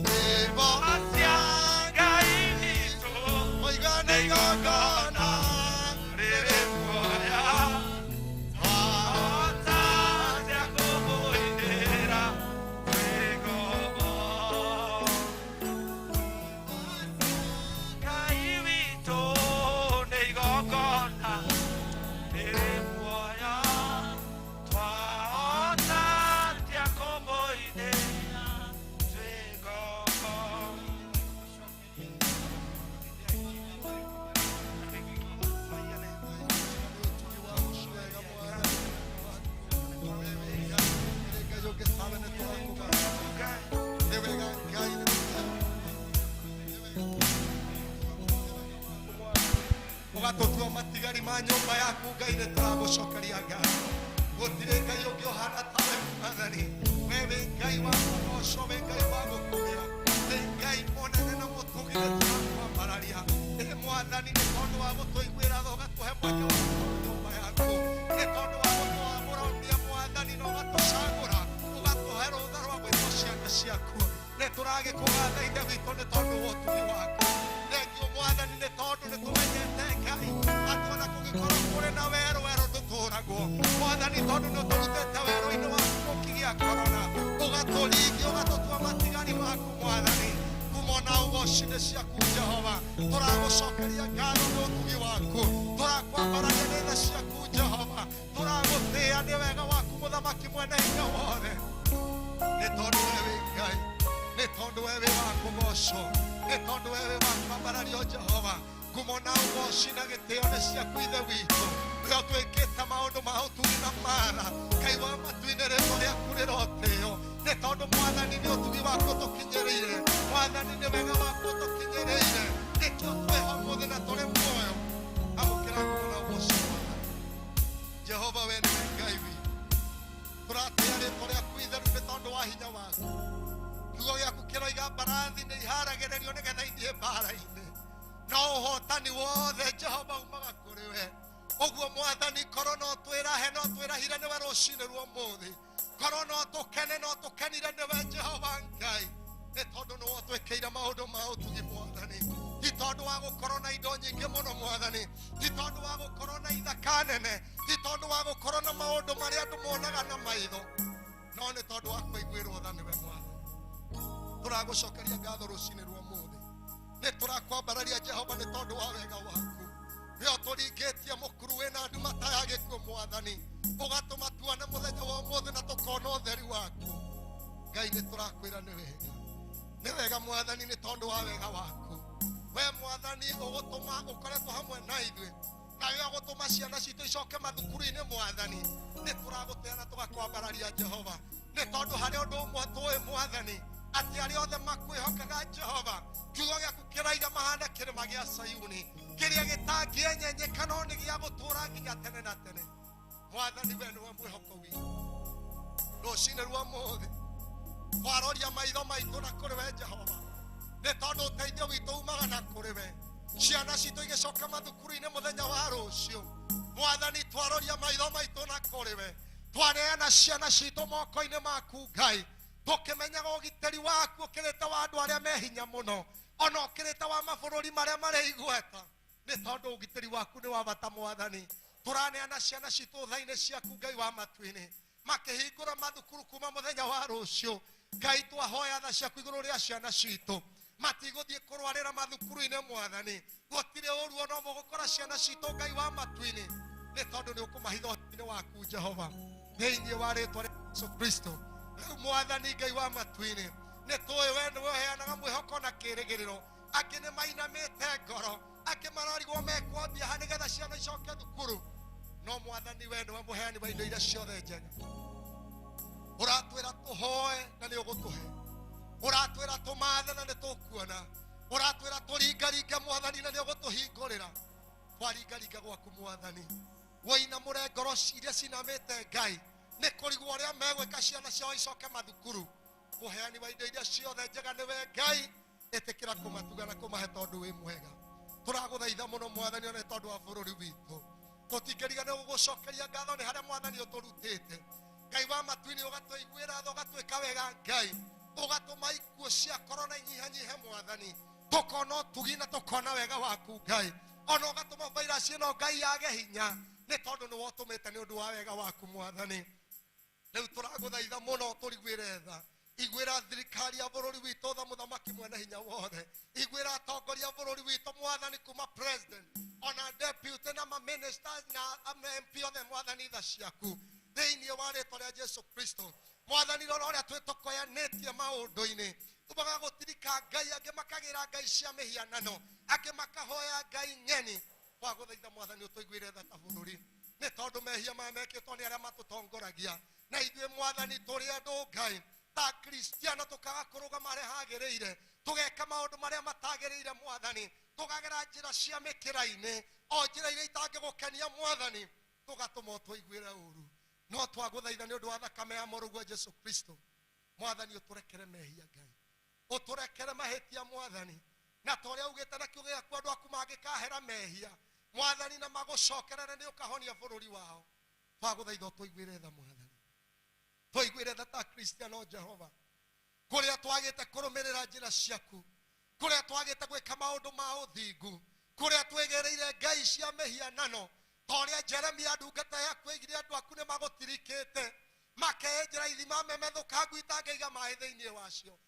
nyĩmbo cia Ngai witũ Oigana igongona rĩrĩ muoyo twahota atĩa kũmũinĩra twĩ ngombo Ngai witũ nĩ igongona rĩrĩ muoyo twahota atĩa kũmũinĩra twĩ ngombo Ũgatũtua matigari ma nyũmba yaku Ngai nĩ tũragũcokeria ngatho gũtirĩ Ngai ũngĩ ũhana tawe Mwathani we wĩ Ngai wa kũgocwo wĩ Ngai wa gũkumio wĩ Ngai mũnene na mũtugi nĩ tũrakwambararia ĩ Mwathani nĩ tondũ wa gũtũiguĩra tha ũgatũhe mweke wa gũkorwo nyũmba yaku nĩ tondũ wa gũtwamũrania Mwathani na ũgatũcagũra ũgatũhe rũtha rwa gwĩtwo ciana ciaku nĩ tũragĩkũgatha Ithe witũ nĩ tondũ wa ũtugi waku thengio Mwathani nĩ tondũ nĩ tũmenyete Ngai atĩ ona kũngĩkorwo kũrĩ na werũ werũ ndũtũragwo Mwathani tondũ nĩ ũtũrutĩte werũ-inĩ wa kĩng'ũki gĩa korona ũgatũringia ũgatũtua matigari maku Mwathani ngumo na ũgoci nĩ ciaku Jehova tũragũcokeria ngatho nĩ ũtugi waku tũrakwambararia nĩ tha ciaku Jehova tũragũtĩĩa nĩ wega waku mũthamaki mwene hinya wothe nĩ tondũ we wĩ Ngai nĩ tondũ we wĩ wa kũgocwo nĩ tondũ we wĩ wa kwambarario Jehova ngumo na ũgoci na gĩtĩo nĩ ciaku Ithe witũ we ũtwĩkĩte maũndũ ma ũtugi na mara Ngai wa matu-inĩ rĩtwa rĩaku rĩrotĩo nĩ tondũ Mwathani nĩ ũtugi waku ũtũkinyĩrĩire Mwathani nĩ wega waku ũtũkinyĩrĩire nĩkĩo twĩho ũmũthĩ na tũrĩ muoyo amũkĩra ngumo na ũgoci Mwathani Jehova we nĩwe Ngai witũ tũratĩa rĩtwa rĩaku itheru nĩ tondũ wa hinya waku Kiugo gĩaku kĩroiga mbarathi nĩ iharagĩrĩrio nĩgetha ithiĩ mbara-inĩ, no ũhotani wothe Jehova umaga kũrĩ we. Ũguo mwathani, korwo no twĩrahe no twĩrahire nĩwe rũcinĩ rwa ũmũthĩ, korwo no tũkene no tũkenire nĩwe Jehova Ngai, nĩ tondũ nĩwe ũtwĩkĩire maũndũ ma ũtugi mwathani. Ti tondũ wa gũkorwo na indo nyingĩ mũno mwathani, ti tondũ wa gũkorwo na ithaka nene, ti tondũ wa gũkorwo na maũndũ marĩa andũ monaga na maitho, no nĩ tondũ wa kũiguĩrwo tha nĩwe mwathani. Tũragũcokeria ngatho rũcinĩ rwa ũmũthĩ, nĩ tũrakwambararia Jehova nĩ tondũ wa wega waku. Nĩ ũtũringĩtie mũkuru wĩna nduma ta ya gĩkuũ mwathani, ũgatũma tuone mũthenya wa ũmũthĩ na tũkona ũtheri waku. Ngai, nĩ tũrakwĩra nĩ wega, nĩ wega mwathani, nĩ tondũ wa wega waku. We mwathani ũgũtũma ũkoretwo hamwe na ithuĩ, na we ũgũtũma ciana citũ icoke mathukuru-inĩ mwathani. Nĩ tũragũtĩa na tũgakwambararia Jehova, nĩ tondũ harĩ ũndũ ũmwe tũĩ mwathani, atĩ arĩa othe makwĩhokaga Jehova, kiugo gĩaku kĩraiga mahana kĩrĩma gĩa Sayuni, kĩrĩa gĩtangĩenyenyeka no nĩ gĩa gũtũũra nginya tene na tene. Mwathani, we nĩwe mwĩhoko witũ. Rũcinĩ rwa ũmũthĩ twaroria maitho maitũ na kũrĩ we Jehova, nĩ tondũ ũteithio witũ umaga na kũrĩ we. Ciana citũ igĩcoka mathukuru-inĩ mũthenya wa rũciũ mwathani, twaroria maitho maitũ na kũrĩ we, twaneana ciana citũ moko-inĩ maku Ngai, tũkĩmenyaga ũgitĩri waku ũkĩrĩte wa andũ arĩa me hinya mũno, ona ũkĩrĩte wa mabũrũri marĩa marĩ igweta, nĩ tondũ ũgitĩri waku nĩ wa bata mwathani. Tũraneana ciana citũ tha-inĩ ciaku Ngai wa matu-inĩ, makĩhingũra mathukuru kuma mũthenya wa rũciũ Ngai, twahoya tha ciaku igũrũ rĩa ciana citũ, matigũthiĩ kũrwarĩra mathukuru-inĩ mwathani, gũtirĩ ũru ona ũmwe gũkora ciana citũ Ngai wa matu-inĩ, nĩ tondũ nĩ ũkũmahitha ũhoti-inĩ waku Jehova, thĩinĩ wa rĩtwa rĩa Yesu Kristo. Rĩu mwathani Ngai wa matu-inĩ, nĩ tũĩ we nĩwe ũheanaga mwĩhoko na kĩĩrĩgĩrĩro. Angĩ nĩ mainamĩte ngoro, angĩ mararigwo mekwambia ha nĩgetha ciana icoke thukuru, no mwathani we nĩwe mũheani wa indo iria ciothe njega. Ũratwĩra tũhoe na nĩ ũgũtũhe, ũratwĩra tũmathe na nĩ tũkuona, ũratwĩra tũringaringe mwathani na nĩ ũgũtũhingũrĩra. Twaringaringa gwaku mwathani, woinamũre ngoro iria cinamĩte Ngai, nĩ kũrigwo ũrĩa megwĩka ciana ciao icoke mathukuru. Mũheani wa indo iria ciothe njega nĩwe Ngai, ĩtĩkĩra kũmatuga na kũmahe tondũ wĩ mwega. Tũragũthaitha mũno mwathani, ona nĩ tondũ wa bũrũri witũ, tũtingĩriganĩrwo gũgũcokeria ngatho nĩ harĩa mwathani ũtũrutĩte. Ngai wa matu-inĩ, ũgatũiguĩra tha, ũgatwĩka wega Ngai, ũgatũma ikuũ cia korona inyihanyihe mwathani, tũkona ũtugi na tũkona wega waku Ngai, ona ũgatũma virus ĩno Ngai yage hinya, nĩ tondũ nĩwe ũtũmĩte nĩ ũndũ wa wega waku mwathani. Rĩu tũragũthaitha mũno tũriguĩre tha, iguĩra thirikari ya bũrũri witũ tha, mũthamaki mwene hinya wothe, iguĩra atongoria a bũrũri witũ mwathani, kuma president ona deputy na maministers na MP othe mwathani, tha ciaku thĩinĩ wa rĩtwa rĩa Jesu Kristo. Mwathani, rora ũrĩa twĩtokoyanĩtie maũndũ-inĩ, tumaga gũtirika Ngai, angĩ makagĩra ngai cia mĩhianano, angĩ makahoya ngai ng'eni. Twagũthaitha mwathani ũtũiguĩre tha ta bũrũri, nĩ tondũ mehia maya mekĩtwo nĩ arĩa matũtongoragia, na ithuĩ mwathani tũrĩ andũ Ngai ta Kristiano, tũkaga kũrũgama harĩa hagĩrĩire, tũgeka maũndũ marĩa matagĩrĩire mwathani, tũkagera njĩra cia mĩkĩra-inĩ, o njĩra iria itangĩgũkenia mwathani, tũgatũma ũtũiguĩre ũru. No twagũthaitha nĩ ũndũ wa thakame ya mũrũguo Jesu Kristo mwathani, ũtũrekere mehia Ngai, ũtũrekere mahĩtia mwathani, na ta ũrĩa ugĩte na kiugo gĩaku, andũ aku mangĩkahera mehia mwathani na magũcokerere, nĩ ũkahonia bũrũri wao. Twagũthaitha ũtũiguĩre tha mwathani, tũiguĩre tha ta Kristiano Jehova, kũrĩa twagĩte kũrũmĩrĩra njĩra ciaku, kũrĩa twagĩte gwĩka maũndũ ma ũthingu, kũrĩa twĩgĩrĩire ngai cia mĩhianano, ta ũrĩa Jeremia ndungata yaku ĩigire andũ aku nĩ magũtirikĩte, makenjera ithima memethũkangu itangĩiga maĩ thĩinĩ wacio.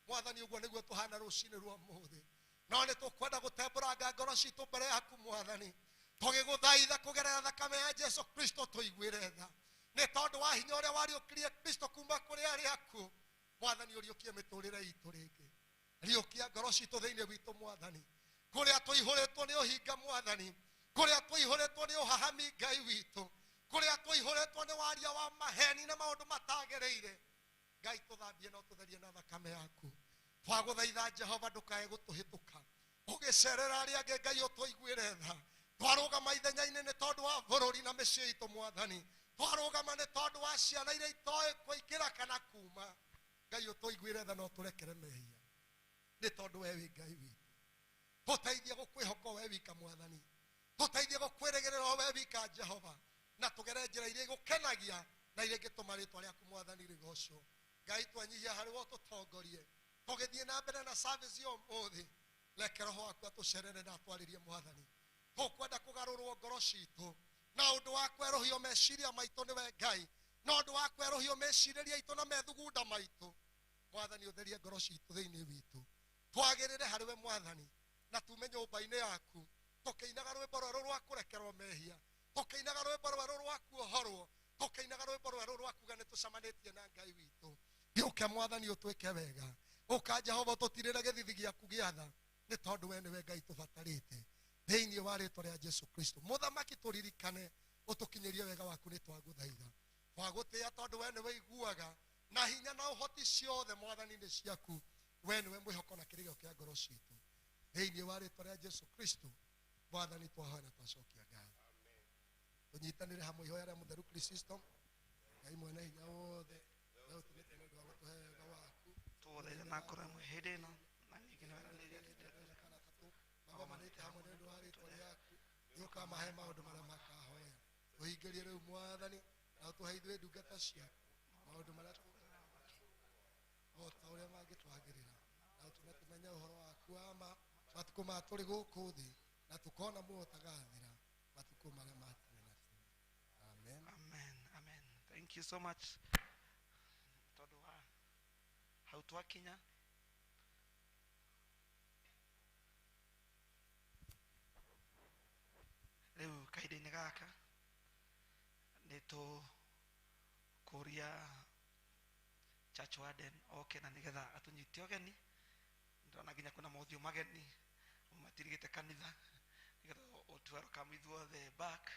Mwathani, ũguo nĩguo tũhana rũcinĩ rwa ũmũthĩ, no nĩ tũkwenda gũtembũranga ngoro citũ mbere yaku mwathani, tũgĩgũthaitha kũgerera thakame ya Jesu Kristo tũiguĩre tha, nĩ tondũ wa hinya ũrĩa wariũkirie Kristo kuma kũrĩ arĩa akuũ. Mwathani, ũriũkie mĩtũrĩre itũ rĩngĩ, riũkia ngoro citũ thĩinĩ witũ mwathani, kũrĩa tũihũrĩtwo nĩ ũhinga mwathani, kũrĩa tũihũrĩtwo nĩ ũhahami Ngai witũ, kũrĩa tũihũrĩtwo nĩ waria wa maheni na maũndũ matagĩrĩire. Ngai, tũthambie na ũtũtherie na thakame yaku. Twagũthaitha Jehova, ndũkae gũtũhĩtũka, ũgĩcerera arĩa angĩ Ngai ũtũiguĩre tha. Twarũgama ithenya-inĩ nĩ tondũ wa bũrũri na mĩciĩ itũ mwathani, twarũgama nĩ tondũ wa ciana iria itoĩ kũingĩra kana kuma. Ngai ũtũiguĩre tha na ũtũrekere mehia nĩ tondũ we wĩ Ngai witũ. Tũteithie gũkwĩhoka we wika Mwathani, tũteithie gũkwĩrĩgĩrĩra o we wika Jehova, na tũgere njĩra iria igũkenagia na iria ingĩtũma rĩtwa rĩaku Mwathani rĩgocwo. Ngai twenyihia harĩ we ũtũtongorie tũgĩthiĩ na mbere na service ya ũmũthĩ. Reke Roho waku atũcerere na atwarĩrie Mwathani. Tũkwenda kũgarũrwo ngoro citũ na ũndũ wa kwerũhio meciria maitũ nĩwe Ngai, na ũndũ wa kwerũhio mecirĩria itũ na methugunda maitũ. Mwathani ũtherie ngoro citũ thĩinĩ witũ, twagĩrĩre harĩ we Mwathani, na tume nyũmba-inĩ yaku tũkĩinaga rwĩmbo rwerũ rwa kũrekerwo mehia, tũkĩinaga rwĩmbo rwerũ rwa kuohorwo, tũkĩinaga rwĩmbo rwerũ rwa kuga nĩ tũcemanĩtie na Ngai witũ. Gĩũke Mwathani ũtwĩke wega, ũka Jehova tũtirĩre gĩthithi gĩaku gĩa tha, nĩ tondũ we nĩwe Ngai tũbatarĩte. Thĩinĩ wa rĩtwa rĩa Jesu Kristo Mũthamaki, tũririkane ũtũkinyĩrie wega waku, nĩ twagũthaitha. Twagũtĩĩa tondũ we nĩwe iguaga na hinya na ũhoti ciothe Mwathani nĩ ciaku. We nĩwe mwĩhoko na kĩrĩgĩro kĩa ngoro citũ. Thĩinĩ wa rĩtwa rĩa Jesu Kristo Mwathani twahoya na twacokia ngatho. Tũnyitanĩre hamwe ihoya rĩa mũtheru Kristo. Ngai mwene hinya wothe, we ũtũmĩte nĩ ũndũ wa gũtũhe wega waku. Tũgũthaitha na ngoro ĩmwe hĩndĩ ĩno na ningĩ nĩ weranĩire atĩ magomanĩte hamwe nĩ ũndũ wa rĩtwa rĩaku, nĩ ũkamahe maũndũ marĩa makahoya. Tũhingĩrie rĩu Mwathani, na ũtũhe ithuĩ ndungata ciaku maũndũ marĩa o ta ũrĩa mangĩtwagĩrĩra, na ũtũme tũmenye ũhoro waku wa ma matukũ ma tũrĩ gũkũ thĩ, na tũkona muoyo ũtagathira matukũ marĩa ma tene na tene. Amen. Amen. Amen. Thank you so much. Tondũ wa hau twakinya rĩu kahinda-inĩ gaka nĩ tũkũria Church Warden oke na nĩgetha atũnyite ũgeni. Ndĩrona nginya kwĩna mothiũ mageni matirigĩte kanitha, nĩgetha ũtwelcome ithuothe back.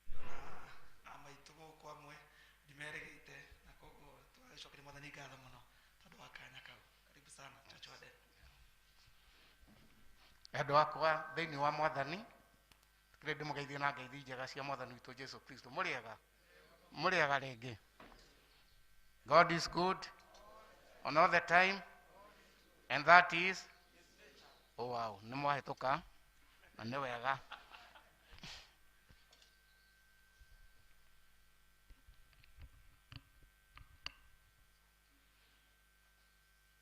Ndĩrona amaitũ gũkũ amwe ndimerĩgĩte, na koguo tũgagĩcokeria Mwathani ngatho mũno tondũ wa kanya kau. Karibu sana Church Warden. Andũ akwa thĩinĩ wa Mwathani, kĩrĩ ndĩmũgeithie na ngeithi njega cia Mwathani witũ Jesu Kristo. Mũrĩega, mũrĩega rĩngĩ. God is good on all the time, and that is oh wow, nĩ mwahĩtũka na nĩ wega.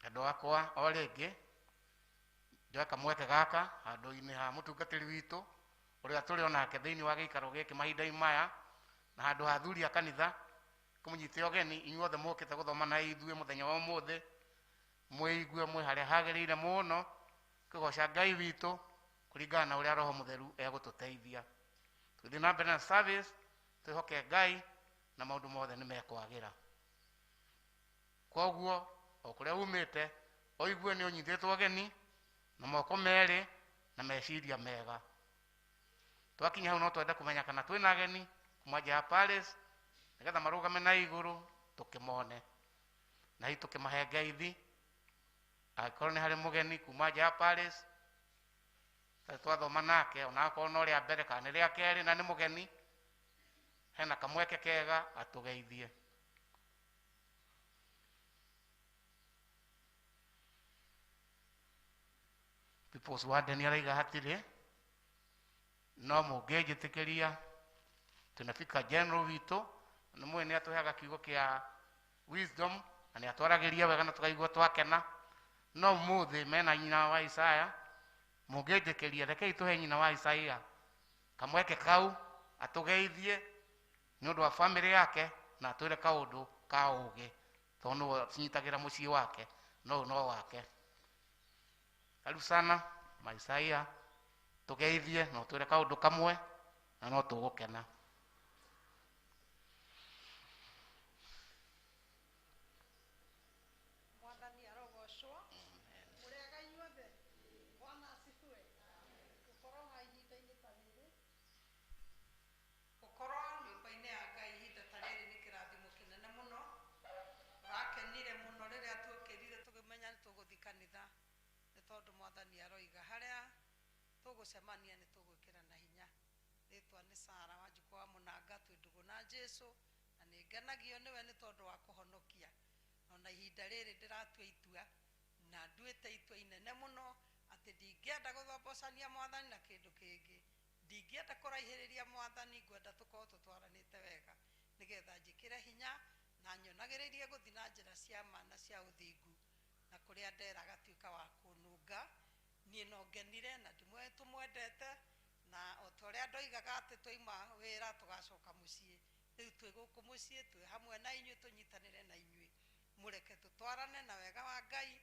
Andũ akwa o rĩngĩ njoe kamweke gaka handũ-inĩ ha mũtungatĩri witũ ũrĩa tũrĩ onake thĩinĩ wa gĩikaro gĩkĩ mahinda-inĩ maya, na handũ ha athuri a kanitha kũmũnyite ũgeni inyuothe mũkĩte gũthoma na ithuĩ mũthenya wa ũmũthĩ, mwĩigue mwĩ harĩa hagĩrĩire mũno kũgoca Ngai witũ kũringana na ũrĩa Roho Mũtheru egũtũteithia. Tũgĩthiĩ na mbere na service, twĩhoke Ngai na maũndũ mothe nĩ mekwagĩra. Koguo o kũrĩa umĩte ũigue nĩ ũnyitĩtwo ũgeni na moko merĩ na meciria mega. Twakinya hau no twende kũmenya kana twĩna ageni kuma nja ya Paris, nĩgetha marũgame na igũrũ tũkĩmone na hihi tũkĩmahe ngeithi. Angĩkorwo nĩ harĩ mũgeni kuma nja ya Paris twathoma nake, ona akorwo no rĩa mbere kana nĩ rĩa kerĩ na nĩ mũgeni, hena kamweke kega atũgeithie. People's Warden araiga hatirĩ, no mũngĩnjĩtĩkĩria tunafika general witũ nĩ mũĩ nĩ atũheaga kiugo kĩa wisdom na nĩ atwaragĩria wega na tũkaigua twakena. No ũmũthĩ mena nyina wa Isaya, mũngĩnjĩkĩria rekei tũhe nyina wa Isaya kamweke kau atũgeithie nĩ ũndũ wa famĩlĩ yake na atwĩre kaũndũ ka ũũgĩ, tondũ nĩwe acinyitagĩra mũciĩ wake no no wake. Karibu sana Maisaia, tũgeithie na ũtwĩre kaũndũ kamwe na no tũgũkena. Mwathani arogocwo. Mũrĩega inyuothe. Bwana asifiwe. Gũkorwo ha ihinda-inĩ ta rĩrĩ, gũkorwo nyũmba-inĩ ya Ngai ihinda ta rĩrĩ nĩ kĩrathimo kĩnene mũno. Tũrakenire mũno rĩrĩa tuokĩrire tũkĩmenya nĩ tũgũthiĩ kanitha, nĩ tondũ Mwathani aroiga harĩa tũgũcemania nĩ tũgwĩkĩra na hinya. Rĩtwa nĩ Sara Wanjikũ wa Mũnanga, twĩ ndũgũ na Jesũ, na nĩ ngenagio nĩwe nĩ tondũ wa kũhonokia. Ona ihinda rĩrĩ ndĩra Ndĩratua itua na nduĩte itua inene mũno atĩ ndingĩenda gũthombocania mwathani na kĩndũ kĩngĩ, ndingĩenda kũraihĩrĩria mwathani, ngwenda tũkorwo tũtwaranĩte wega nĩgetha njĩkĩre hinya na nyonagĩrĩrie gũthiĩ na njĩra cia ma na cia ũthingu, na kũrĩa ndera agatuĩka wa kũnũnga. Niĩ no ngenire na ndimwe tũmwendete, na o ta ũrĩa ndoigaga atĩ twaima wĩra tũgacoka mũciĩ, rĩu twĩ gũkũ mũciĩ twĩ hamwe na inyuĩ, tũnyitanĩre na inyuĩ, mũreke tũtwarane na wega wa Ngai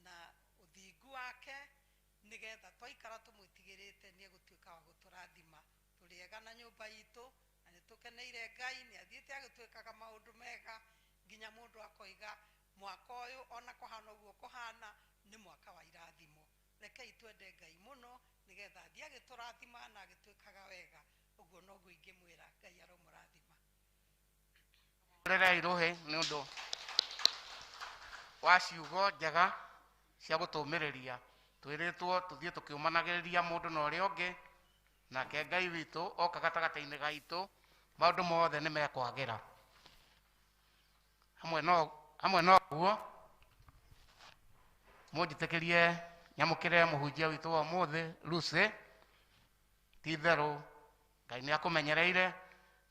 na ũthingu wake, nĩgetha twaikara tũmwĩtigĩrĩte nĩ egũtuĩka wa gũtũrathima. Tũrĩ ega na nyũmba itũ na nĩ tũkeneire Ngai, nĩ athiĩte agĩtwĩkaga maũndũ mega nginya mũndũ akoiga mwaka ũyũ ona kũhana ũguo kũhana nĩ mwaka wa irathimo. Rekei twende Ngai mũno nĩgetha athiĩ agĩtũrathima na agĩtwĩkaga wega. Ũguo noguo ingĩmwĩra, Ngai aromũrathima. Rĩrĩa irũhĩ nĩ ũndũ wa ciugo njega cia gũtũmĩrĩria, twĩrĩtwo tũthiĩ tũkĩũmanagĩrĩria mũndũ na ũrĩa ũngĩ, nake Ngai witũ oka gatagatĩ-inĩ gaitũ maũndũ mothe nĩ mekwagĩra. Hamwe na ũguo mũnjĩtĩkĩrie nyamũkĩre mũhunjia witũ wa ũmũthĩ Lucy. Ti itherũ Ngai nĩ akũmenyereire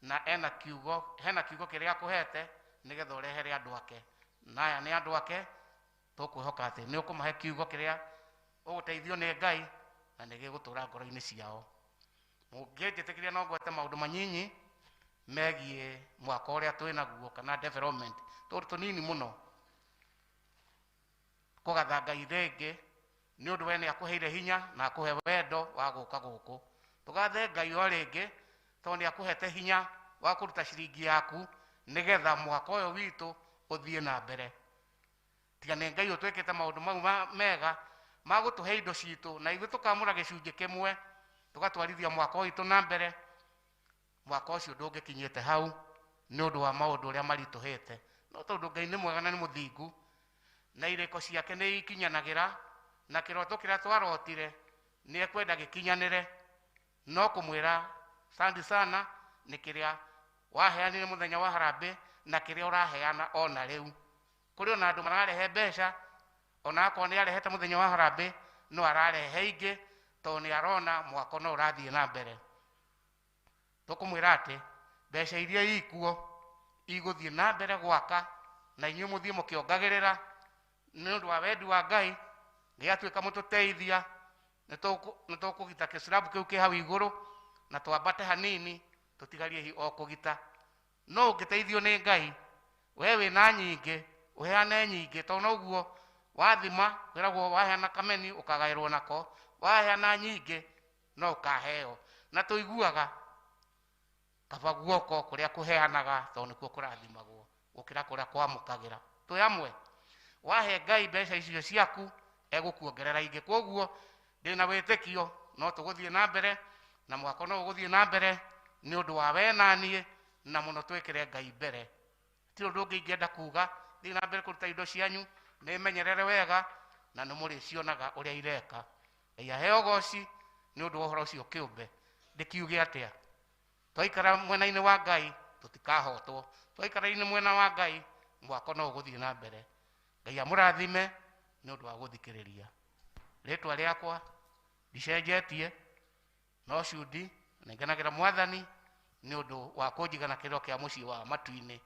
na ena kiugo, hena kiugo kĩrĩa akũhete nĩgetha ũrehere andũ ake, na aya nĩ andũ ake, tũkwĩhoka atĩ nĩ ũkũmahe kiugo kĩrĩa ũgũteithio nĩ Ngai na nĩ gĩgũtũra ngoro-inĩ ciao. Mũngĩnjĩtĩkĩria no ngwete maũndũ manyinyi megiĩ mwaka ũrĩa twĩ naguo kana development, tũndũ tũnini mũno. Kũgatha Ngai rĩngĩ nĩ ũndũ we nĩ akũheire hinya na akũhe wendo wa gũka gũkũ. Tũgathe Ngai o rĩngĩ tondũ nĩ akũhete hinya wa kũruta ciringi yaku nĩgetha mwaka ũyũ witũ ũthiĩ na mbere. Tiga nĩ Ngai ũtwĩkĩte maũndũ mau mega ma gũtũhe indo citũ na ithuĩ tũkamũra gĩcunjĩ kĩmwe tũgatwarithia mwaka witũ na mbere, mwaka ũcio ndũngĩkinyĩte hau nĩ ũndũ wa maũndũ ũrĩa maritũhĩte. No tondũ Ngai nĩ mwega na nĩ mũthingu na irĩko ciake nĩ ikinyanagĩra, na kĩroto kĩrĩa twarotire nĩ ekwenda gĩkinyanĩre, no kũmwĩra sandi sana nĩ kĩrĩa waheanire mũthenya wa harambĩ na kĩrĩa ũraheana ona rĩu. Kũrĩ ona andũ mararehe mbeca ona akorwo nĩ arehete mũthenya wa harambĩ no ararehe ingĩ tondũ nĩ arona mwako no ũrathiĩ na mbere. Tũkũmwĩra atĩ mbeca iria ikuo igũthiĩ na mbere gwaka na inyuĩ mũthiĩ mũkĩongagĩrĩra nĩ ũndũ wa wendi wa Ngai, gĩgatuĩka mũtũteithia nĩ tũkũgita kĩcirabu kĩu kĩ hau igũrũ na twambate hanini tũtigarie hi o kũgita. No ũngĩteithio nĩ Ngai, we wĩna nyingĩ ũheane nyingĩ, tondũ noguo wathima kwĩragwo waheana kameni ũkagaĩrwo nako, waheana nyingĩ no ũkaheo. Na tũiguaga kaba guoko kũrĩa kũheanaga tondũ nĩkuo kũrathimagwo gũkĩra kũrĩa kwamũkagĩra. Twĩ amwe, wahe Ngai mbeca icio ciaku egũkuongerera ingĩ. Koguo ndĩna wĩtĩkio no tũgũthiĩ na mbere na mwako no ũgũthiĩ na mbere nĩ ũndũ wa we na niĩ, na mũno twĩkĩre Ngai mbere. Ti ũndũ ũngĩ ingĩenda kuga, thiĩ na mbere kũruta indo cianyu, nĩmenyerere wega na nĩ mũrĩcionaga ũrĩa ireka. Ngai aheo ũgoci nĩ ũndũ wa ũhoro ũcio kĩũmbe. Ndĩkiuge atĩa, twaikara mwena-inĩ wa Ngai tũtikahotwo, twaikara-inĩ mwena wa Ngai mwako no ũgũthiĩ na mbere. Ngai amũrathime nĩ ũndũ wa gũthikĩrĩria. Rĩtwa rĩakwa ndicenjetie no cudi, ngenagĩra mwathani nĩ ũndũ wa kũnjiga na kĩrĩro kĩa mũciĩ wa matu-inĩ.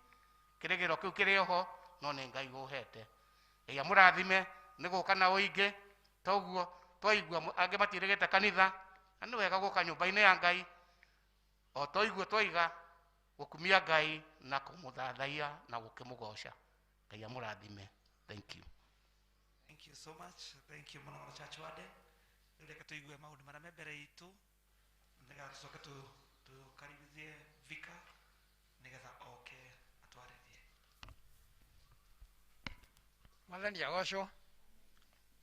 Kĩrĩgĩro kĩu kĩrĩ oho no nĩ Ngai ũhete. Ngai amũrathime nĩ gũka na ũingĩ, toguo twaigua angĩ matirĩgĩte kanitha, na nĩ wega gũka nyũmba-inĩ ya Ngai o twaigua twaiga gũkumia Ngai na kũmũthathaiya na gũkĩmũgoca. Ngai amũrathime. Thank you. Thank you so much. Thank you mũno church warden. Rĩu reke tũigue maũndũ marĩa me mbere itũ nĩgetha tũcoke tũkaribithie Vika nĩgetha oke atwarĩrie. Mwathani agocwo.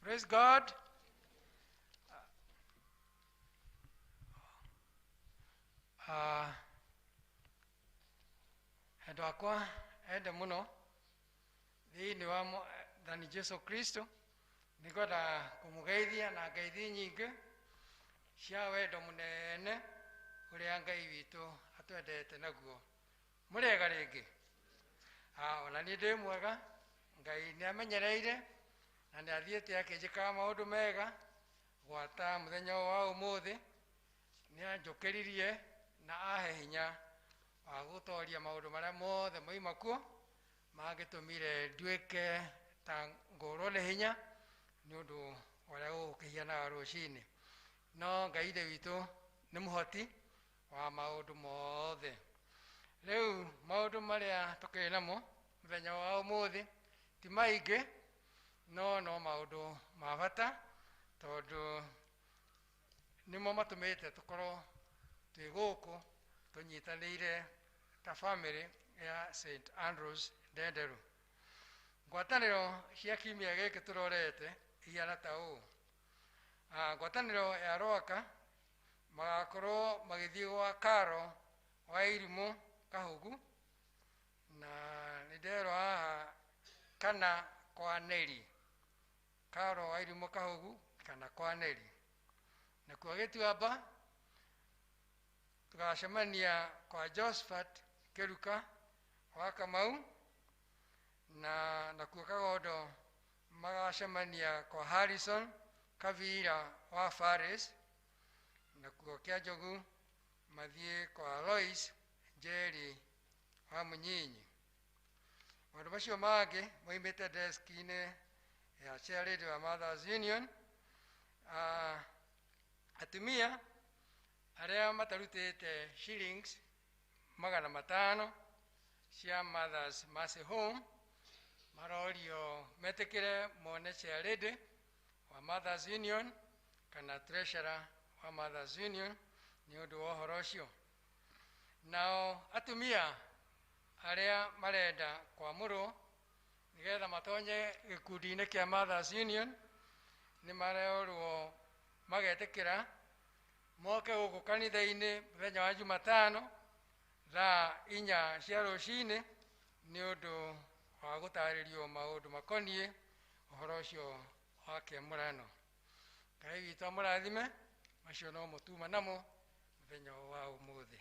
Praise God. Andũ akwa ende mũno thĩinĩ wa Mwathani Jesu Kristo, nĩngwenda kũmũgeithia na ngeithi nyingĩ cia wendo mũnene ũrĩa Ngai witũ atwendete naguo. Mũrĩega rĩngĩ? Ona niĩ ndĩ mwega, Ngai nĩ amenyereire na nĩ athiĩte akĩnjĩkaga maũndũ mega gwata mũthenya wa ũmũthĩ. Nĩ anjũkĩririe na ahe hinya wa gũtoria maũndũ marĩa mothe moima kuo mangĩtũmire nduĩke ta ngũrwo nĩ hinya nĩ ũndũ ũrĩa gũgũkĩhianaga rũcinĩ. No Ngai Ithe witũ nĩ mũhoti wa maũndũ mothe. Rĩu maũndũ marĩa tũkĩrĩ namo mũthenya wa ũmũthĩ ti maingĩ, no no maũndũ ma bata tondũ nĩmo matũmĩte tũkorwo twĩ gũkũ tũnyitanĩire ta family ya St. Andrews Ndenderu. Ngwatanĩro cia kiumia gĩkĩ tũrorete ihana ta ũũ. Ngwatanĩro ya Rwaka magakorwo magĩthiĩ gwa Karo wa Irimũ Kahugu, na nĩ nderwo haha kana kwa Neri. Karo wa Irimũ Kahugu kana kwa Neri. Nakuo Gĩtuamba tũgacemania kwa Josephat Kĩruka wa Kamau, na nakuo Kagondo magacemania kwa Harrison Kavira wa Faris, nakuo Kĩanjogu mathiĩ kwa Lois Njeri wa Mũnyinyi. Maũndũ macio mangĩ moimĩte deski-inĩ ya chairlady wa Mothers Union. Atumia arĩa matarutĩte shillings 500 cia Mothers Mercy Home marorio metĩkĩre mone chairlady wa Mothers Union kana treasurer wa Mothers Union nĩ ũndũ wa ũhoro ũcio. Nao atumia arĩa marenda kwamũrwo nĩgetha matonye gĩkundi-inĩ kĩa Mothers Union nĩ marerwo magetĩkĩra moke gũkũ kanitha-inĩ mũthenya wa Jumatano thaa 4 cia rũcinĩ nĩ ũndũ wa gũtarĩrio maũndũ makoniĩ ũhoro ũcio wa kĩamũrano. Ngai witũ amũrathime. Macio no mũtuma namo mũthenya wa ũmũthĩ.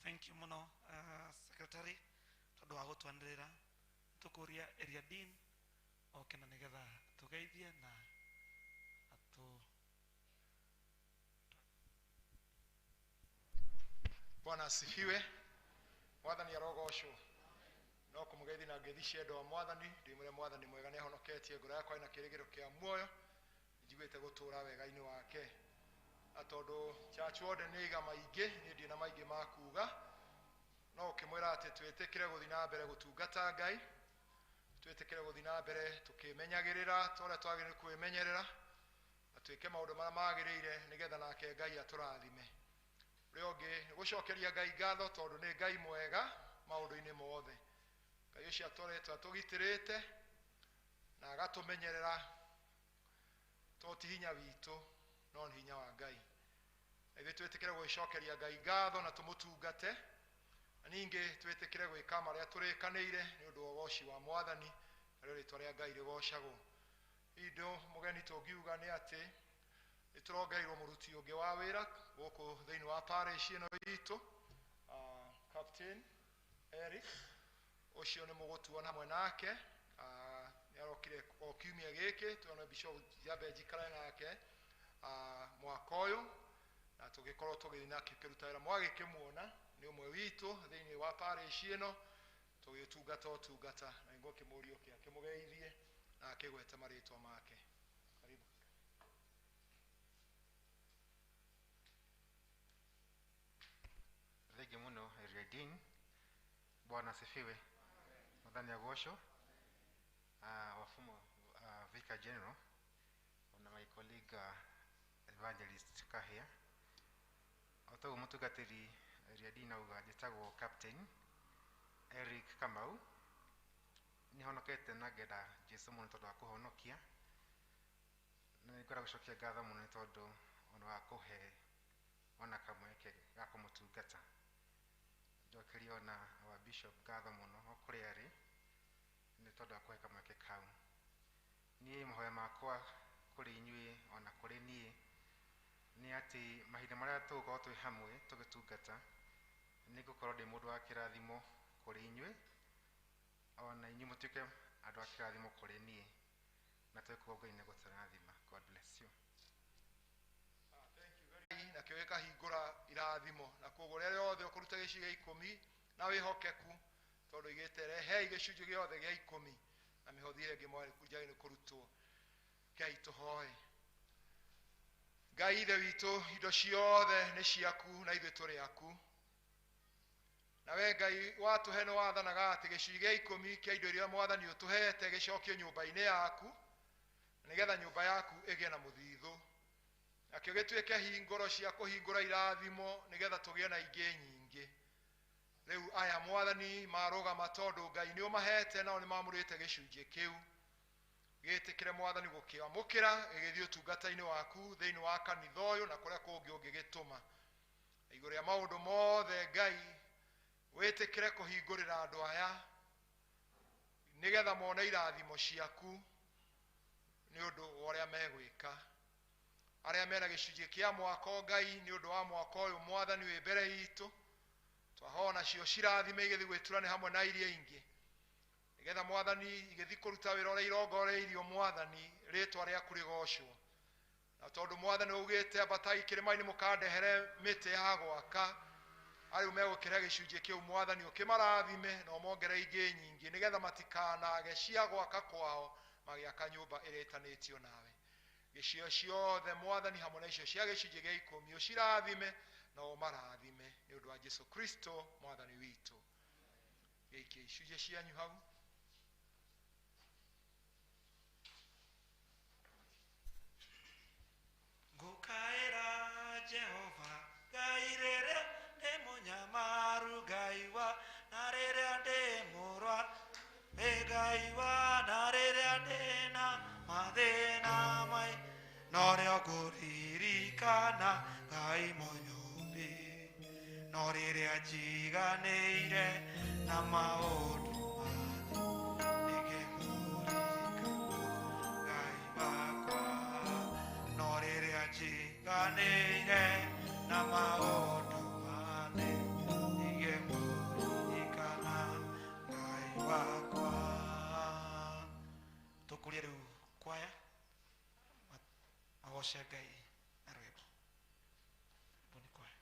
Thank you mũno, secretary, tondũ wa gũtwanĩrĩra. Tũkũria area dean oke na nĩgetha tũgeithie na atũ. Bwana asifiwe. Mwathani arogocwo. No kũmũgeithia na ngeithi cia endwa a Mwathani. Ndĩmwĩre Mwathani mwega nĩ ahonoketie ngoro yakwa ĩna kĩĩrĩgĩrĩro kĩa muoyo, njiguĩte gũtũũra wega-inĩ wake. Na tondũ church warden nĩ iga maingĩ, niĩ ndirĩ na maingĩ ma kuuga, no ũkĩmwĩra atĩ twĩtĩkĩre gũthiĩ na mbere gũtungata Ngai, twĩtĩkĩre gũthiĩ na mbere tũkĩmenyagĩrĩra ta ũrĩa twagĩrĩirwo kwĩmenyerera, na twĩke maũndũ marĩa magĩrĩire nĩgetha nake Ngai atũrathime. Ũrĩa ũngĩ nĩ gũcokeria Ngai ngatho tondũ nĩ Ngai mwega maũndũ-inĩ mothe. Ngai ũcio atũretwo atũgitĩrĩte na agatũmenyerera, to ti hinya witũ no nĩ hinya wa Ngai. Na ithuĩ twĩtĩkĩre gwĩcokeria Ngai ngatho na tũmũtungate, na ningĩ twĩtĩkĩre gwĩka marĩa tũrĩkanĩire nĩ ũndũ wa ũgoci wa Mwathani, narĩo rĩtwa rĩa Ngai rĩgocagwo. Indo mũgeni tũngiuga nĩ atĩ nĩ tũrongereirwo mũruti ũngĩ wa wĩra gũkũ thĩinĩ wa parish ĩno itũ, Captain Eric, ũcio nĩ mũgũtuona hamwe nake. Nĩ arokire o kiumia gĩkĩ, tuone Bishop Njambe njikare nake mwaka ũyũ, na tũgĩkorwo tũgĩthiĩ nake kĩruta wĩra. Mwagĩkĩmuona nĩ ũmwe witũ thĩinĩ wa parish ĩno, tũgĩtungata ũtungata, na nĩngũkĩmũria ũke akĩmũgeithie na akĩgwete marĩtwa make. Karibu. Thengi mũno area dean. Bwana asifiwe. Mwathani agocwo. Wafumo Vicar General na my colleague Evangelist Kahia. O ta ũguo mũtungatĩri area dean auga, njĩtagwo Captain Eric Kamau. Nĩhonokete na ngenda Jesũ mũno tondũ wa kũhonokia, na nĩngwenda gũcokia ngatho mũno nĩ tondũ ona wa kũhe ona kamweke ga kũmũtungata. Njokerie ona our bishop ngatho mũno o kũrĩa arĩ nĩ tondũ wa kũhe kamweke kau. Niĩ mahoya makwa kũrĩ inyuĩ ona kũrĩ niĩ nĩ atĩ mahinda marĩa tũgũkorwo twĩ hamwe tũgĩtungata, nĩ ngũkorwo ndĩ mũndũ wa kĩrathimo Kũrĩ inyuĩ ona inyuĩ mũtuĩke andũ a kĩrathimo kũrĩ niĩ, na twĩkuo Ngai nĩ gũtũrathima. God bless you. Nakĩo gĩkahingũra irathimo, na koguo rĩrĩa rĩothe ũkũruta gĩcunjĩ gĩa ikũmi na wĩhokeku, tondũ igĩte rehei gĩcunjĩ gĩothe gĩa ikũmi na mĩhothi ĩrĩa ĩngĩ njagĩrĩirwo nĩ kũrutwo. Ngai tũhoe. Ngai Ithe witũ, indo ciothe nĩ ciaku na ithuĩ tũrĩ aku. Na we Ngai watũhe nĩ wathanaga atĩ gĩcunjĩ gĩa ikũmi kĩa indo iria Mwathani ũtũhete gĩcokio nyũmba-inĩ yaku, nĩgetha nyũmba yaku ĩgĩe na mũthithũ, nakĩo gĩtuĩke hingũro cia kũhingũra irathimo, nĩgetha tũgĩe na ingĩ nyingĩ. Rĩu aya Mwathani marũgama tondũ Ngai nĩ ũmahete, nao nĩ mamũrĩte gĩcunjĩ kĩu. Gĩtĩkĩre Mwathani gũkĩamũkĩra gĩgĩthiĩ ũtungata-inĩ waku thĩinĩ wa kanitha ũyũ na kũrĩa kũngĩ ũngĩgĩtũma. Igũrũ rĩa maũndũ mothe Ngai wĩtĩkĩre kũhingũrĩra andũ aya nĩgetha mone irathimo ciaku nĩ ũndũ wa ũrĩa megwĩka. Arĩa mena gĩcunjĩ kĩa mwako Ngai nĩ ũndũ wa mwaka ũyũ Mwathani wĩ mbere itũ, twahona nacio cirathime igĩthiĩ gwĩturane hamwe na iria ingĩ, nĩgetha Mwathani igĩthiĩ kũruta wĩra ũrĩa irongoreirio Mwathani, rĩtwa rĩaku rĩgocwo. Na tondũ Mwathani augĩte ambatai kĩrĩma-inĩ mũkandehere mĩtĩ ya gwaka, arĩu megũkĩra gĩcunjĩ kĩu Mwathani ũkĩmarathime na ũmongerere ingĩ nyingĩ, nĩgetha matikanage cia gwaka kwao magĩaka nyũmba ĩrĩa ĩtanĩtio nawe. Gĩcio ciothe Mwathani hamwe na icio cia gĩcunjĩ gĩa ikũmi ũcirathime na ũmarathime nĩ ũndũ wa Jesu Kristo Mwathani witũ. Gĩikie icunjĩ cianyu hau. Ngũkaĩra Jehova Ngai rĩrĩa ndĩ mũnyamaru, Ngai wa na rĩrĩa ndĩ mũrwa, ĩ Ngai wa na rĩrĩa ndĩ na mathĩna mai, no rĩo ngũririkana Ngai mũnyũmbi, no rĩrĩa njiganĩire na maũndũ mathĩ, nĩngĩmũririkana Ngai wakwa, no rĩrĩa njiganĩire na maũndũ mathĩ, nĩngĩmũririkana Ngai wakwa. Tũkũrie rĩu kwaya magoce Ngai na rwĩmbo. Mbuni kwaya.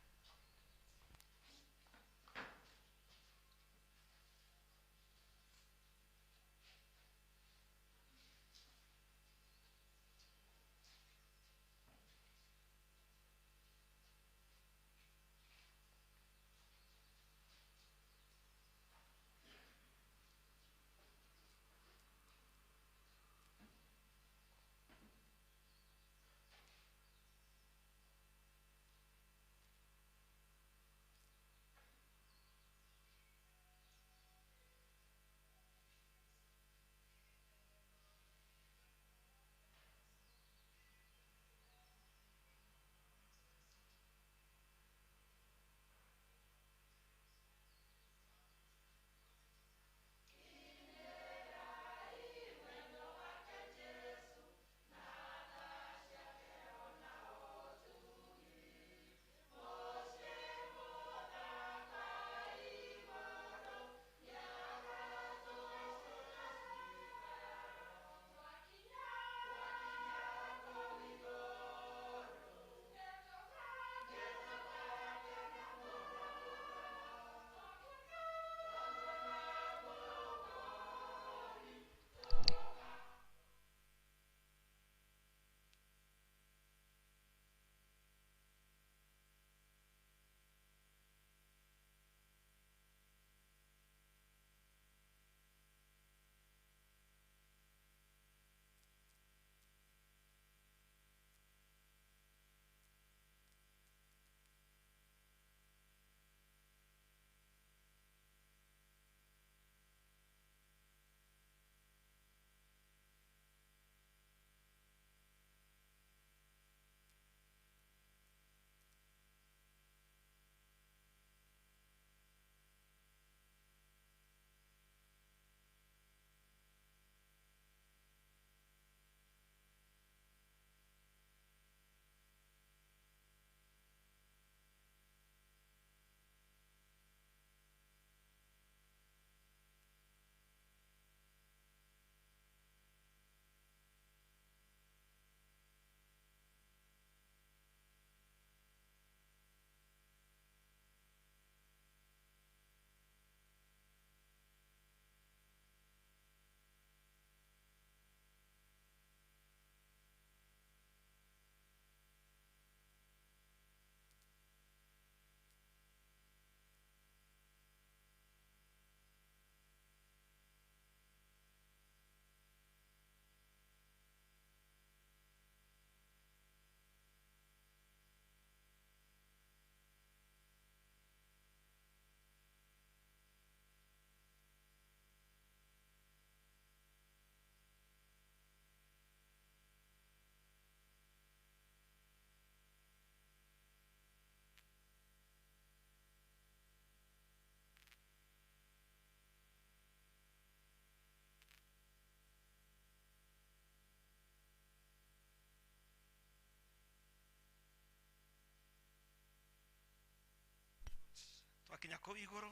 Twakinya kũu igũrũ